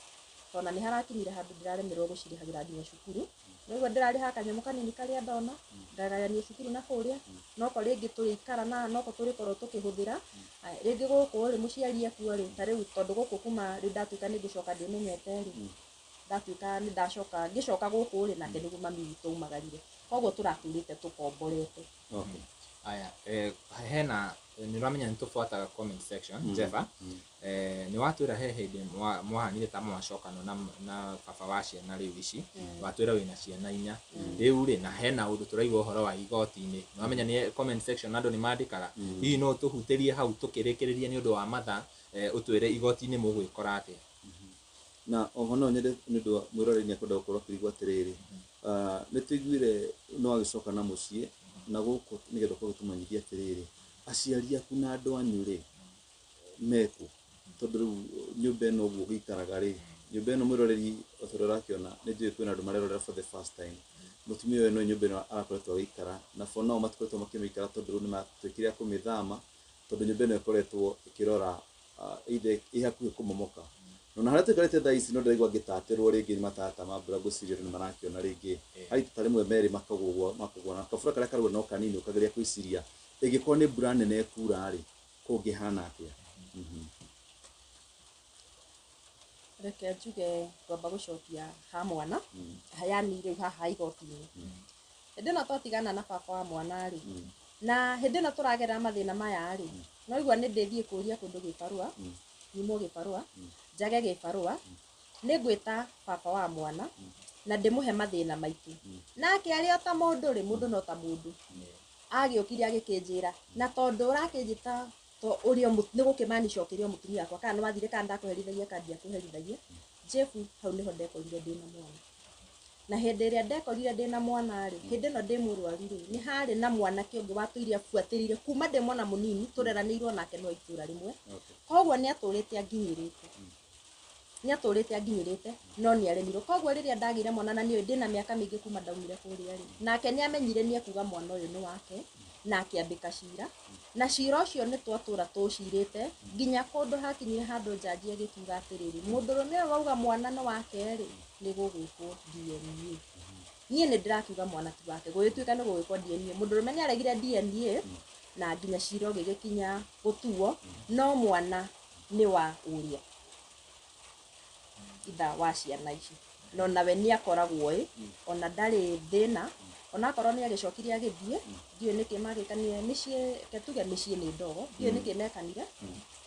tondũ nĩ harakinyire handũ ndĩraremerwo gũcirĩhagĩra nginya cukuru. Nĩguo ndĩrarĩha kanyamũ kanini karĩa ndona, ngagayania cukuru na kũrĩa noko rĩngĩ tũrĩikara na noko tũrĩkorwo tũkĩhũthĩra. Aya, rĩngĩ gũkũ rĩ, mũciari ekuo rĩ, ta rĩu tondũ gũkũ kuma rĩu ndatuĩka nĩ ngũcoka ndĩmenyete rĩ, ndatuĩka nĩ ndacoka ngĩcoka gũkũ rĩ, nake nĩguo mami witũ aumagarire, koguo tũratũrĩte tũkomborete. Aya, hena nĩ ũramenya nĩ tũbuataga comment section. Jeva, nĩ watwĩra he hĩndĩ mwahanire ta mwacokano na baba wa ciana rĩu ici, watwĩra wĩna ciana 4 rĩu rĩ, na hena ũndũ tũraigua ũhoro wa igoti-inĩ. Nĩ wamenya nĩ comment section andũ nĩ mandĩkaga. Hihi no tũhutĩrie hau tũkĩrĩkĩrĩria nĩ ũndũ wa mathaa, ũtwĩre igoti-inĩ mũgwĩkora atĩa? Na oho no nyende nĩ ũndũ wa mwĩroreri nĩ ekwenda gũkorwo akĩigua atĩrĩrĩ, nĩ tũiguire nĩ wagĩcoka na mũciĩ na gũkũ nĩgetha ũkorwo ũgĩtũmenyithia atĩrĩrĩ, aciari aku na andũ anyu rĩ mekũ? Tondũ rĩu nyũmba ĩno ũguo ũgĩikaraga rĩ, nyũmba ĩno mwĩroreri o ta ũrĩa ũrakĩona nĩ njũĩ kwĩna andũ marerorera for the first time. Mũtumia ũyũ no nyũmba ĩno arakoretwo agĩikara na for now matikoretwo makĩmĩikara tondũ rĩu nĩ matuĩkire a kũmĩthama tondũ nyũmba ĩno ĩkoretwo ĩkĩrora either ĩ hakuhĩ kũmomoka. Na harĩa tũikarĩte thaa ici no ndĩraigua ngĩtatĩrwo rĩngĩ nĩ matata ma mbura, ngwĩciria andũ nĩ marakĩona rĩngĩ harĩ itata rĩmwe merĩ makagũa makagũa na kabura karĩa karaura no kanini ũkageria gwĩciria ĩngĩkorwo nĩ mbura nene ĩkura rĩ kũngĩhana atĩa? Reke njuge ngwamba gũcokia ha mwana, yani rĩu haha igoti-inĩ. Hĩndĩ ĩno twatigana na baba wa mwana rĩ, na hĩndĩ ĩno tũragerera mathĩna maya rĩ, no igua nĩ ndĩthiĩ kũria kũndũ gĩbarũa, nyumwo gĩbarũa, njage gĩbarũa, nĩ ngwĩta baba wa mwana na ndĩmũhe mathĩna maitũ. Nake arĩ o ta mũndũ rĩ, mũndũ no ta mũndũ. Agĩũkire agĩkĩnjĩra, na tondũ ũrakĩnjĩta to ũrĩ o nĩ gũkĩmanisha ũkĩrĩ o mũtumia wakwa, kana nĩ wathire kana ndakũherithagia kana ndiakũherithagia. Jeff, hau nĩho ndekorire ndĩna mwana. Na hĩndĩ ĩrĩa ndekorire ndĩna mwana rĩ, hĩndĩ ĩno ndĩ mũrwaru rĩ, nĩ harĩ na mwanake ũngĩ watũire abuatĩrĩire kuma ndĩ mwana mũnini, tũreranĩirwo nake no itũra rĩmwe. Koguo nĩ atũrĩte anginyĩrĩte. Nĩ atũrĩte anginyĩrĩte, no nĩ aremirwo. Koguo rĩrĩa ndagĩire mwana na nĩũĩ ndĩna mĩaka mĩingĩ kuma ndaumire kũrĩa rĩ, nake nĩ amenyire nĩ ekuga mwana ũyũ nĩ wake, na akĩambĩka cira. Na cira ũcio nĩ twatũra tũcirĩte nginya kũndũ hakinyire handũ njanji agĩkiuga atĩrĩrĩ, mũndũrũme ũyũ wauga mwana nĩ wake rĩ, nĩ gũgwĩkwo DNA. Niĩ nĩ ndĩrakiuga mwana ti wake, gũgĩtuĩka nĩ gũgwĩkwo DNA. Mũndũrũme nĩ aregire DNA na nginya cira ũgĩgĩkinya gũtuo, no mwana nĩ wa ũrĩa itha wa ciana ici. No nawe nĩ akoragwo ĩ, ona ndarĩ thĩna, onakorwo nĩ agĩcokire agĩthiĩ, ndiũĩ nĩkĩ magĩkanire mĩciĩ, reke tuge mĩciĩ nĩ ndogo, ndiũĩ nĩkĩ mekanire.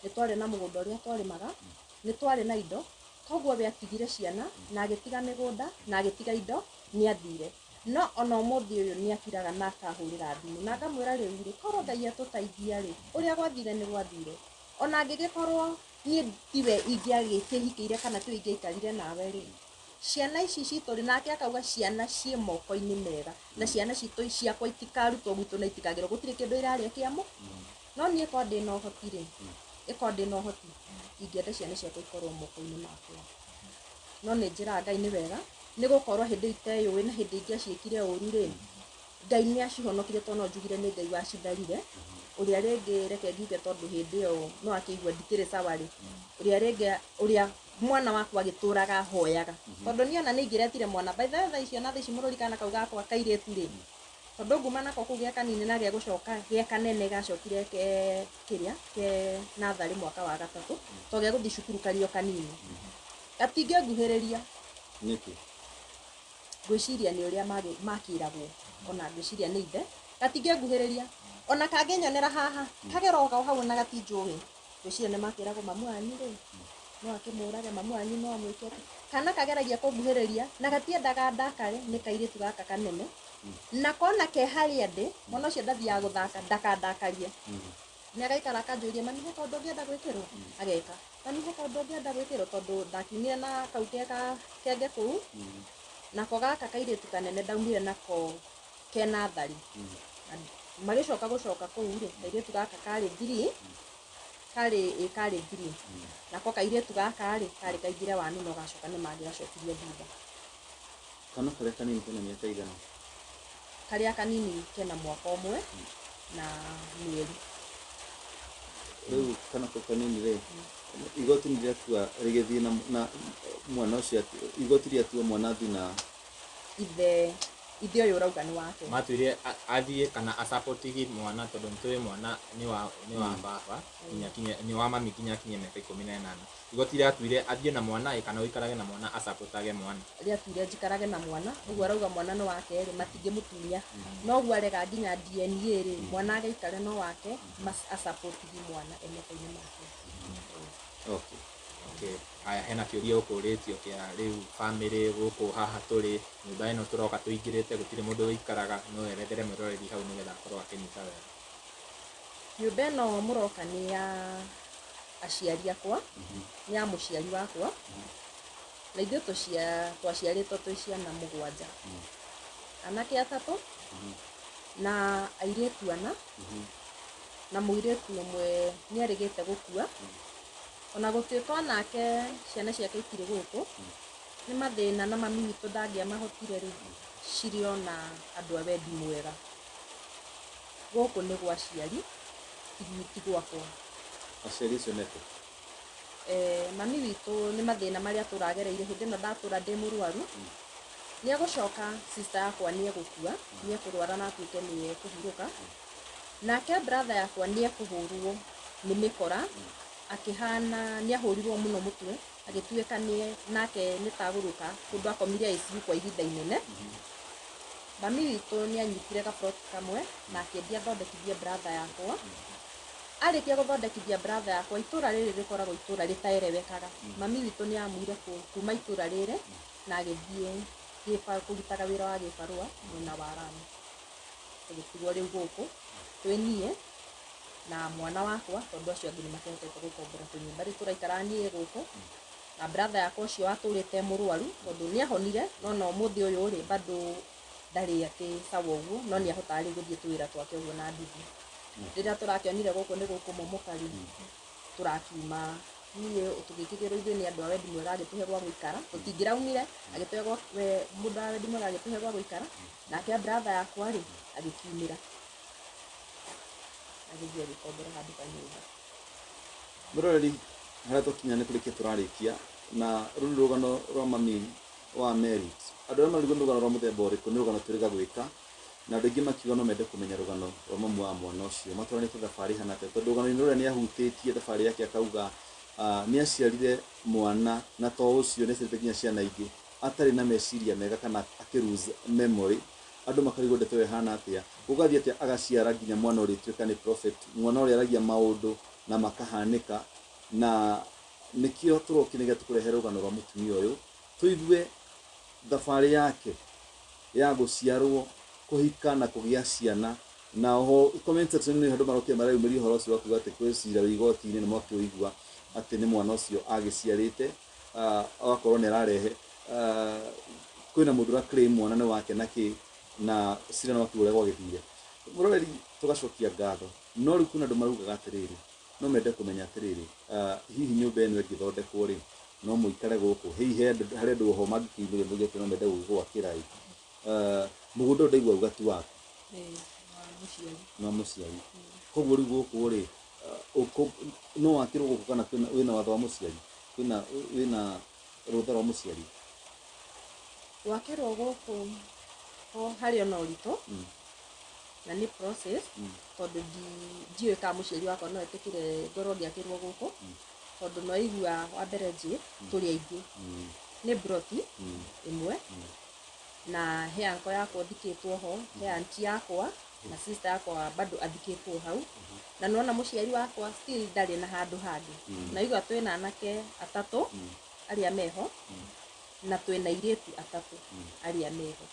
Nĩ twarĩ na mũgũnda ũrĩa twarĩmaga, nĩ twarĩ na indo, koguo we atigire ciana na agĩtiga mĩgũnda na agĩtiga indo, nĩ athire. No ona ũmũthĩ ũyũ nĩ akiraga na akahũrĩra thimũ na ngamwĩra rĩu rĩ, korwo Ngai atũteithia rĩ, ũrĩa gwathire nĩ gwathire. Ona angĩgĩkorwo niĩ tiwe ingĩagĩkĩhikĩire kana tiwe ingĩaikarire nawe rĩ, ciana ici citũ rĩ, nake akauga ciana ciĩ moko-inĩ mega na ciana citũ ciakwa itikarutwo gwitũ na itikagĩrwo, gũtirĩ kĩndũ ĩrarĩa kĩamo. No niĩ korwo ndĩna ũhoti rĩ, ĩkorwo ndĩna ũhoti ingĩenda ciana ciakwa ikorwo moko-inĩ makwa. No nĩ njĩraga Ngai nĩ wega, nĩ gũkorwo hĩndĩ iteyũĩ na hĩndĩ ingĩaciĩkire ũru rĩ, Ngai nĩ acihonokirie tondũ no njugire nĩ Ngai wacitharire. Ũrĩa rĩngĩ reke ngiuge tondũ hĩndĩ ĩyo no akĩigua ndikĩrĩ sawa rĩ, ũrĩa rĩngĩ ũrĩa mwana wakwa agĩtũraga ahoyaga. Tondũ niĩ ona nĩ ingĩretire mwana, by the way thaa ici ona thaa ici mũrũri kana kau gakwa kairĩtu rĩ, tondũ nguma nako kũu ge kanini na gegũcoka ge kanene gacokire ke kĩrĩa ke natharĩ mwaka wa gatatũ, to gegũthiĩ cukuru karĩ o kanini. Gatingĩnguhĩrĩria. Nĩkĩ? Ngwĩciria nĩ ũrĩa makĩragwo, ona ngwĩciria nĩ ithe, gatingĩnguhĩrĩria. Ona kangĩnyonera haha, kagera o hau na gatinjũĩ. Ngwĩciria nĩ makĩragwo mamu wanyu rĩ, no akĩmũrage, mamu wanyu no amwĩke atĩa. Kana kageragia kũnguhĩrĩria na gatiendaga ndakare, nĩ kairĩtu gaka kanene. Na kona ke harĩa ndĩ, mwana ũcio ndathiaga gũthaka, ndakandakarie. Nĩ agaikara akanjũria, mami he kaũndũ ũngĩenda gwĩkĩrwo? Ageka. Mami he kaũndũ ũngĩenda gwĩkĩrwo? Tondũ ndakiumire na kau kenge kũu, nako gaka kairĩtu kanene ndaumire nako kena thari. Magĩcoka gũcoka kũu rĩ, kairĩtu gaka karĩ 3, karĩ 3. Nako kairĩtu gaka rĩ, karĩ kaingĩre wanu no gacoka nĩ mangĩgacokirie thutha. Kana karĩa kanini kena mĩaka igana? Karĩa kanini kena mwaka ũmwe na mĩeri. Rĩu kana kau kanini rĩ, igoti nĩ rĩatua rĩgĩthiĩ na mwana ũcio, igoti rĩatua mwana athiĩ na ithe, ithe ũyũ ũrauga nĩ wake. Matuire athiĩ kana asapotigi mwana tondũ nĩtũĩ mwana nĩ wa baba nginya kinye nĩ wa mami nginya kinye mĩaka 18. Igoti rĩatuire athiĩ na mwana ĩ kana ũikarage na mwana asapotage mwana. Rĩatuire njikarage na mwana, ũguo arauga mwana nĩ wake rĩ, matingĩmũtunya. Noguo arega nginya DNA rĩ, mwana agĩikare no wake, asapotigi mwana e moko-inĩ make. Okay. Okay. Haya, hena kĩũria ũkũrĩtio kĩa rĩu family gũkũ haha tũrĩ nyũmba ĩno tũroka tũingĩrĩte gũtirĩ mũndũ ũikaraga, no erethere mwĩroreri hau nĩgetha akorwo akĩnyita wega. Nyũmba ĩno mũroka nĩ ya aciari akwa, nĩ ya mũciari wakwa. Na ithuĩ twaciarĩtwo twĩ ciana 7. Anake 3 na airĩtu 4 na mũirĩtu ũmwe nĩarĩgĩte gũkua. Ona gũtuĩka onake ciana ciake itirĩ gũkũ, nĩ mathĩna na mami witũ ndangĩamahotire rĩ, cirĩ ona andũ a wendi mwega. Gũkũ nĩ gwa aciari, ti gwakwa. Aciari acio mekũ? Mami witũ nĩ mathĩna marĩa tũragereire hĩndĩ ĩno ndatũra ndĩ mũrwaru. Nĩegũcoka sister yakwa nĩegũkua, nĩekũrwara na atuĩke nĩekũhurũka. Nake brother yakwa nĩekũhũrwo nĩ mĩkora, akĩhana nĩahũrirwo mũno mũtwe, agĩtuĩka nake nĩtagũrũka kũndũ akomire ICU kwa ihinda inene. Mami witũ nĩanyitire gaplot kamwe na akĩendia athondekithie brother yakwa. Arĩkia gũthondekithia brother yakwa, itũra rĩrĩ rĩkoragwo itũra rĩtaerewekaga. Mami witũ nĩamuire kuma itũra rĩrĩ na agĩthiĩ kũrutaga wĩra wa gĩbarũa mwena wa Lamu. Tũgĩtigwo rĩu gũkũ twĩ niĩ na mwana wakwa, tondũ acio angĩ nĩmakĩhotete gũkombora tũnyũmba. Rĩu tũraikara niĩ gũkũ na brother yakwa ũcio watũrĩte mũrwaru, tondũ nĩahonire no na ũmũthĩ ũyũ rĩ bado ndarĩ atĩ sawa ũguo, no nĩahotaga rĩu gũthiĩ tũwĩra twake ũguo na nduthi. Rĩrĩa tũrakĩonire gũkũ nĩ gũkũmomoka rĩ, tũrakiuma niĩ tũgĩkĩgĩrwo ithuĩ nĩ andũ a wendi mwega agĩtũhe gwa gũikara, tũtingĩraumire, agĩtũhe gwa mũndũ wa wendi mwega agĩtũhe gwa gũikara, nake brother yakwa rĩ agĩkiumĩra agĩthiĩ agĩkombora handũ kanyũmba. Mũroreri, harĩa twakinya nĩ kũrĩkia tũrarĩkia, na rũrũ nĩ rũgano rwa mami wa Merit. Andũ arĩa marigwo nĩ rũgano rwa mũthemba ũrĩkũ, nĩ rũgano twĩrĩga gwĩka, na andũ aingĩ makiuga no mende kũmenya rũgano rwa mamu wa mwana ũcio, matwaranĩte thabarĩ ihana atĩa, tondũ rũgano-inĩ rũrĩa nĩahutĩtie thabarĩ yake akauga nĩaciarire mwana, na to ũcio nĩaciarĩte nginya ciana ingĩ atarĩ na meciria mega kana akĩ lose memory. Andũ makarigwo ndeto ĩyo ĩhana atĩa, gũgathiĩ atĩa agaciara nginya mwana ũrĩa ũtuĩka nĩ prophet, mwana ũrĩa aragia maũndũ na makahanĩka. Na nĩkĩo tũrokire nĩgetha tũkũrehe rũgano rwa mũtumia ũyũ, tũigue thabarĩ yake ya gũciarwo, kũhika na kũgĩa ciana. Na oho comment section nĩ andũ marokire mareyumĩria ũhoro ũcio wa kuga atĩ kwĩ cira wĩ igoti-inĩ, nĩ mwakĩũigua atĩ nĩ mwana ũcio agĩciarĩte, agakorwo nĩ ararehe, kwĩna mũndũ ũra claim mwana nĩ wake na kĩ, na cira nĩ wakiuga ũrĩa gwagĩthire. Mũroreri, tũgacokia ngatho, no rĩu kwĩna andũ maraugaga atĩrĩrĩ, no mende kũmenya atĩrĩrĩ, hihi nyũmba ĩno ĩngĩthondekwo rĩ, no mũikare gũkũ, hihi harĩ andũ oho mangĩkiumĩria moige atĩ no mende gũgĩgwakĩra ĩ. Mũgũnda ũyũ ndaigua uga ti waku. Nĩ wa mũciari. Nĩ wa mũciari. Koguo rĩu gũkũ rĩ, no wakĩrwo gũkũ kana wĩna watho wa mũciari? Wĩna rũtha rwa mũciari? Gwakĩrwo gũkũ ho harĩ ona ũritũ, na nĩ process, tondũ ndiũĩ kana mũciari wakwa no etĩkĩre ngorwo ngĩakĩrwo gũkũ, tondũ no aigua wa mbere njĩ tũrĩ aingĩ. Nĩ broti ĩmwe, na he uncle yakwa ũthikĩtwo ho, he auntie yakwa na sister yakwa bado athikĩtwo hau, na nona mũciari wakwa still ndarĩ na handũ hangĩ. Na igua twĩna anake 3 arĩa meho, na twĩna airĩtu 3 arĩa meho.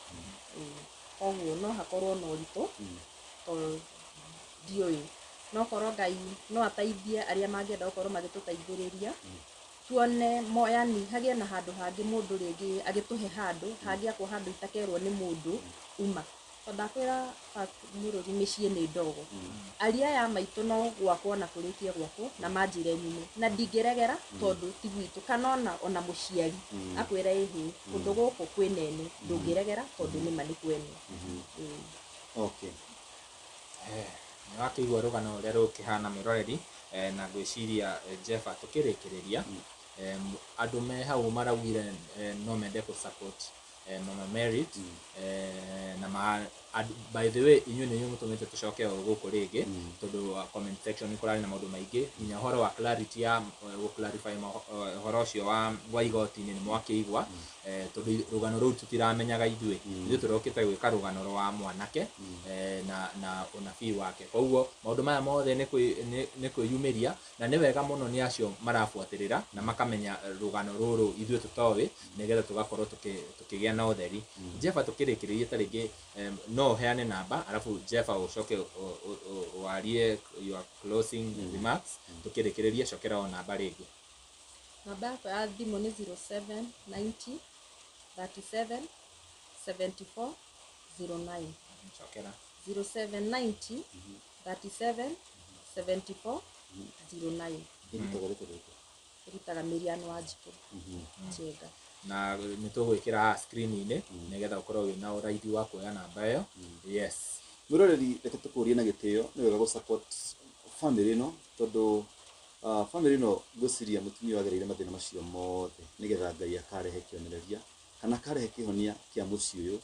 Koguo no hakorwo na ũritũ, tondũ ndiũĩ, no korwo Ngai no ateithie arĩa mangĩenda gũkorwo magĩtũteithĩrĩria, tuone mo, yani hagĩe na handũ hangĩ mũndũ rĩngĩ agĩtũhe handũ hangĩakwo handũ itakerwo nĩ mũndũ uma, tondũ ndakwĩra mũrũri mĩciĩ nĩ ndogo. Aria aya maitũ no gwakwo na kũrĩkie gwakwo na manjĩre nyume, na ndingĩregera tondũ ti gwitũ, kana ona mũciari akwĩra ĩhĩ kũndũ gũkũ kwĩnene, ndũngĩregera tondũ nĩma nĩ kwene. Okay. Nĩ wakĩigua rũgano rũrĩa rũkĩhana mwĩroreri, na ngwĩciria Jeff tũkĩrĩkĩrĩria, andũ me hau maraugire no mende kũ support Mama Merit, na by the way inyuĩ nĩ inyuĩ mũtũmĩte tũcoke o gũkũ rĩngĩ, tondũ wa comment section nĩ kũrarĩ na maũndũ maingĩ, nginya ũhoro wa clarity ya gũ clarify ũhoro ũcio wa igoti-inĩ nĩ mwakĩigua, tondũ rũgano rũu tũtiramenyaga ithuĩ. Ithuĩ tũrokĩte gwĩka rũgano rwa mwanake, na ũnabii wake. Koguo maũndũ maya mothe nĩ kwĩyumĩria, na nĩ wega mũno nĩ acio marabuatĩrĩra na makamenya rũgano rũrũ ithuĩ tũtoĩ, nĩgetha tũgakorwo tũkĩgĩa na ũtheri. Jeff tũkĩrĩkĩrĩria ta rĩngĩ, no ũheane namba, alafu Jeff ũcoke warie your closing remarks, tũkĩrĩkĩrĩria cokera o namba rĩngĩ. Namba yakwa ya thimũ nĩ 0790 37 74 09. Cokera. 0790 37 74 09. Ĩrutaga rĩtwa rĩrĩkũ? Ĩrutaga Miriam Wanjikũ Njenga. Na nĩ tũgwĩkĩra haha screen-inĩ nĩgetha ũkorwo wĩna ũraithi wa kuoya namba ĩyo. Yes. Mwĩroreri, reke tũkũrie na gĩtĩo, nĩ wega gũ support family ĩno tondũ family ĩno ngwĩciria mũtumia wagereire mathĩna macio mothe nĩgetha Ngai akarehe kĩonereria kana akarehe kĩhonia kĩa mũciĩ ũyũ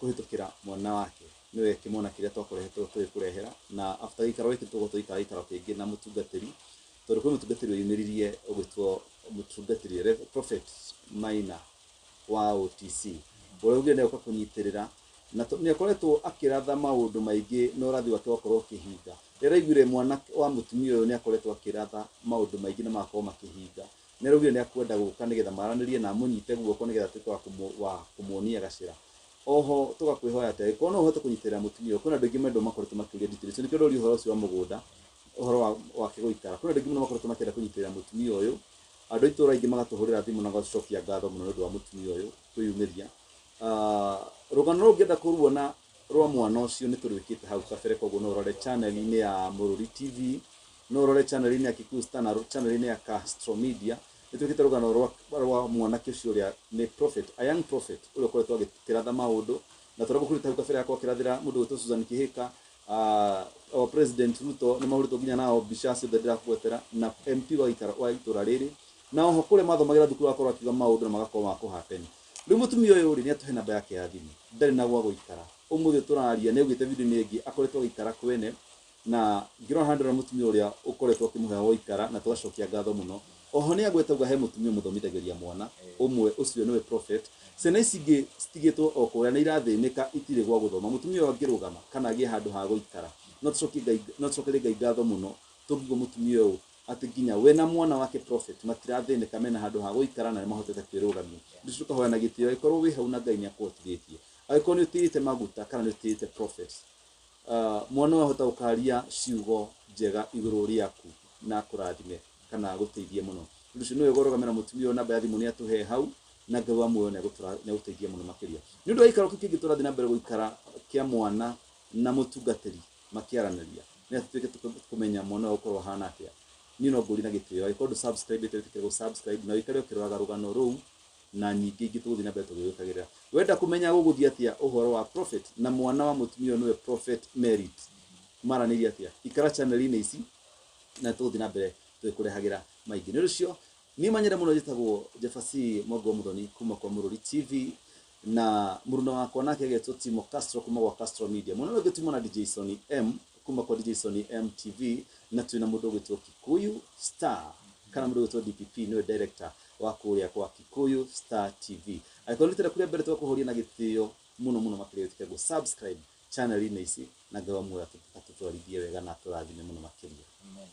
kũhĩtũkĩra mwana wake, nĩwe kĩmwana kĩrĩa twakoretwo tũgĩkũrehera. Na after gĩikaro gĩkĩ tũgũkorwo tũgĩikara gĩikaro kĩngĩ na mũtungatĩri, tondũ kwĩ mũtungatĩri weyumĩririe ũgwĩtwo mũtungatĩri Prophet Maina wa OTC, ũrĩa ugire nĩ egũka kũnyitĩrĩra na nĩ akoretwo akĩratha maũndũ maingĩ na ũrathi wake wakorwo ũkĩhinga. Rĩrĩa araiguire mwana wa mũtumia ũyũ nĩ akoretwo akĩratha maũndũ maingĩ na magakorwo makĩhinga, nĩ araugire nĩ akwenda gũka nĩgetha maranĩrie na amũnyite guoko nĩgetha atuĩke wa kũmuonia gacĩra. Oho tũgakwĩhoya atĩ angĩkorwo no ũhote kũnyitĩrĩra mũtumia ũyũ, kwĩna andũ aingĩ mendwo makoretwo makĩũria details, nĩkĩo ndoria ũhoro ũcio wa mũgũnda, ũhoro wake gũikara. Kwĩna andũ aingĩ mũno makoretwo makĩenda kũnyitĩrĩra mũtumia ũyũ, andũ a itũũra aingĩ magatũhũrĩra thimũ na magacokia ngatho mũno nĩ ũndũ wa mũtumia ũyũ kwĩyumĩria. Rũgano rũu ũngĩenda kũruona rwa mwana ũcio nĩ tũrwĩkĩte hau kabere, koguo no ũrore channel-inĩ ya Mũrũri TV, no ũrore channel-inĩ ya Kikuyu Star na channel-inĩ ya Castro Media. Nĩ twĩkĩte rũgano rwa mwanake ũcio ũrĩa nĩ prophet, a young prophet ũrĩa ũkoretwo agĩkĩratha maũndũ, na tũrĩa gũkũrĩte hau kabere akwa akĩrathĩra mũndũ ũgwĩtwo Susan Kihika, our President Ruto nĩ mahũrĩtwo nginya nao mbica ciothe ndĩrakũgwetera, na MP wa gĩikaro wa itũũra rĩrĩ, na oho kũrĩa mathomagĩra thukuru agakorwo akiuga maũndũ na magakorwo ma kũhappen. Rĩu mũtumia ũyũ rĩ, nĩ atũhe namba yake ya thimũ, ndarĩ na gwa gũikara. Ũmũthĩ tũraria nĩ augĩte video-inĩ ĩngĩ akoretwo agĩikara kwene, na ngĩrora haha ndĩrona mũtumia ũrĩa ũkoretwo akĩmũhe gwa gũikara, na tũgacokia ngatho mũno. Oho nĩ agweta auga he mũtumia ũmũthomithagĩria mwana ũmwe, ũcio nĩwe prophet. Ciana ici ingĩ citigĩtwo o kũrĩa na irathĩnĩka, itirĩ gwa gũthoma. Mũtumia ũyũ angĩrũgama kana agĩe handũ ha gũikara, no tũcokerie Ngai ngatho mũno tũngĩigua mũtumia ũyũ atĩ nginya we na mwana wake prophet matirathĩnĩka, mena handũ ha gũikara na nĩmahotete kwĩrũgamia. Nĩ tũkahoya na gĩtĩo, angĩkorwo wĩ hau na Ngai nĩakũhotithĩtie, angĩkorwo nĩ ũtĩĩte maguta kana nĩ ũtĩĩte prophet, mwana ũyũ ahota gũkaria ciugo njega igũrũ rĩaku na akũrathime kana agũteithie mũno. Ũndũ ũcio nĩwe ũrũgamĩra mũtumia ũyũ, namba ya thimũ nĩ atũhe hau, na Ngai wa muoyo nĩ agũteithia mũno makĩria. Nĩ ũndũ wa gĩikaro kĩu kĩngĩ tũrathiĩ na mbere gũikara kĩa mwana na mũtungatĩri makĩaranĩria, nĩ atĩ tuĩke kũmenya mwana ũyũ ũkorwo ahana atĩa. Niĩ no ngũrie na gĩtĩo, angĩkorwo ndũ subscribe ĩtĩkĩre gũ subscribe na ũikare ũkĩroraga rũgano rũu na nyingĩ ingĩ tũgũthiĩ na mbere tũgĩgwĩkagĩrĩra. Wenda kũmenya gũgũthiĩ atĩa ũhoro wa prophet na mwana wa mũtumia ũyũ nĩwe Prophet Merit, maranĩria atĩa, ikara channel-inĩ ici na tũgũthiĩ na mbere tũgĩkũrehagĩra maingĩ. Nĩ ũndũ ũcio niĩ manyende mũno njĩtagwo Jefasi Mwangi wa Mũthoni kuma kwa Mũrũri TV, na mũruna wakwa nake agetwo Timo Castro kuma gwa Castro Media. Mũno ũngĩ Timo na DJ Sony M kuma kwa DJ Sony M TV, na twĩna mũndũ ũgwĩtwo Kikuyu Star kana mũndũ ũgwĩtwo DPP, nĩwe director wa kũrĩa kwa Kikuyu Star TV. Angĩkorwo nĩ kũrĩa mbere tũgakũhũria na gĩtĩo mũno mũno makĩria, wĩtĩkĩre gũ subscribe channel-inĩ ici, na Ngai wa muoyo atũtwarithie wega na atũrathime mũno makĩria. Amen.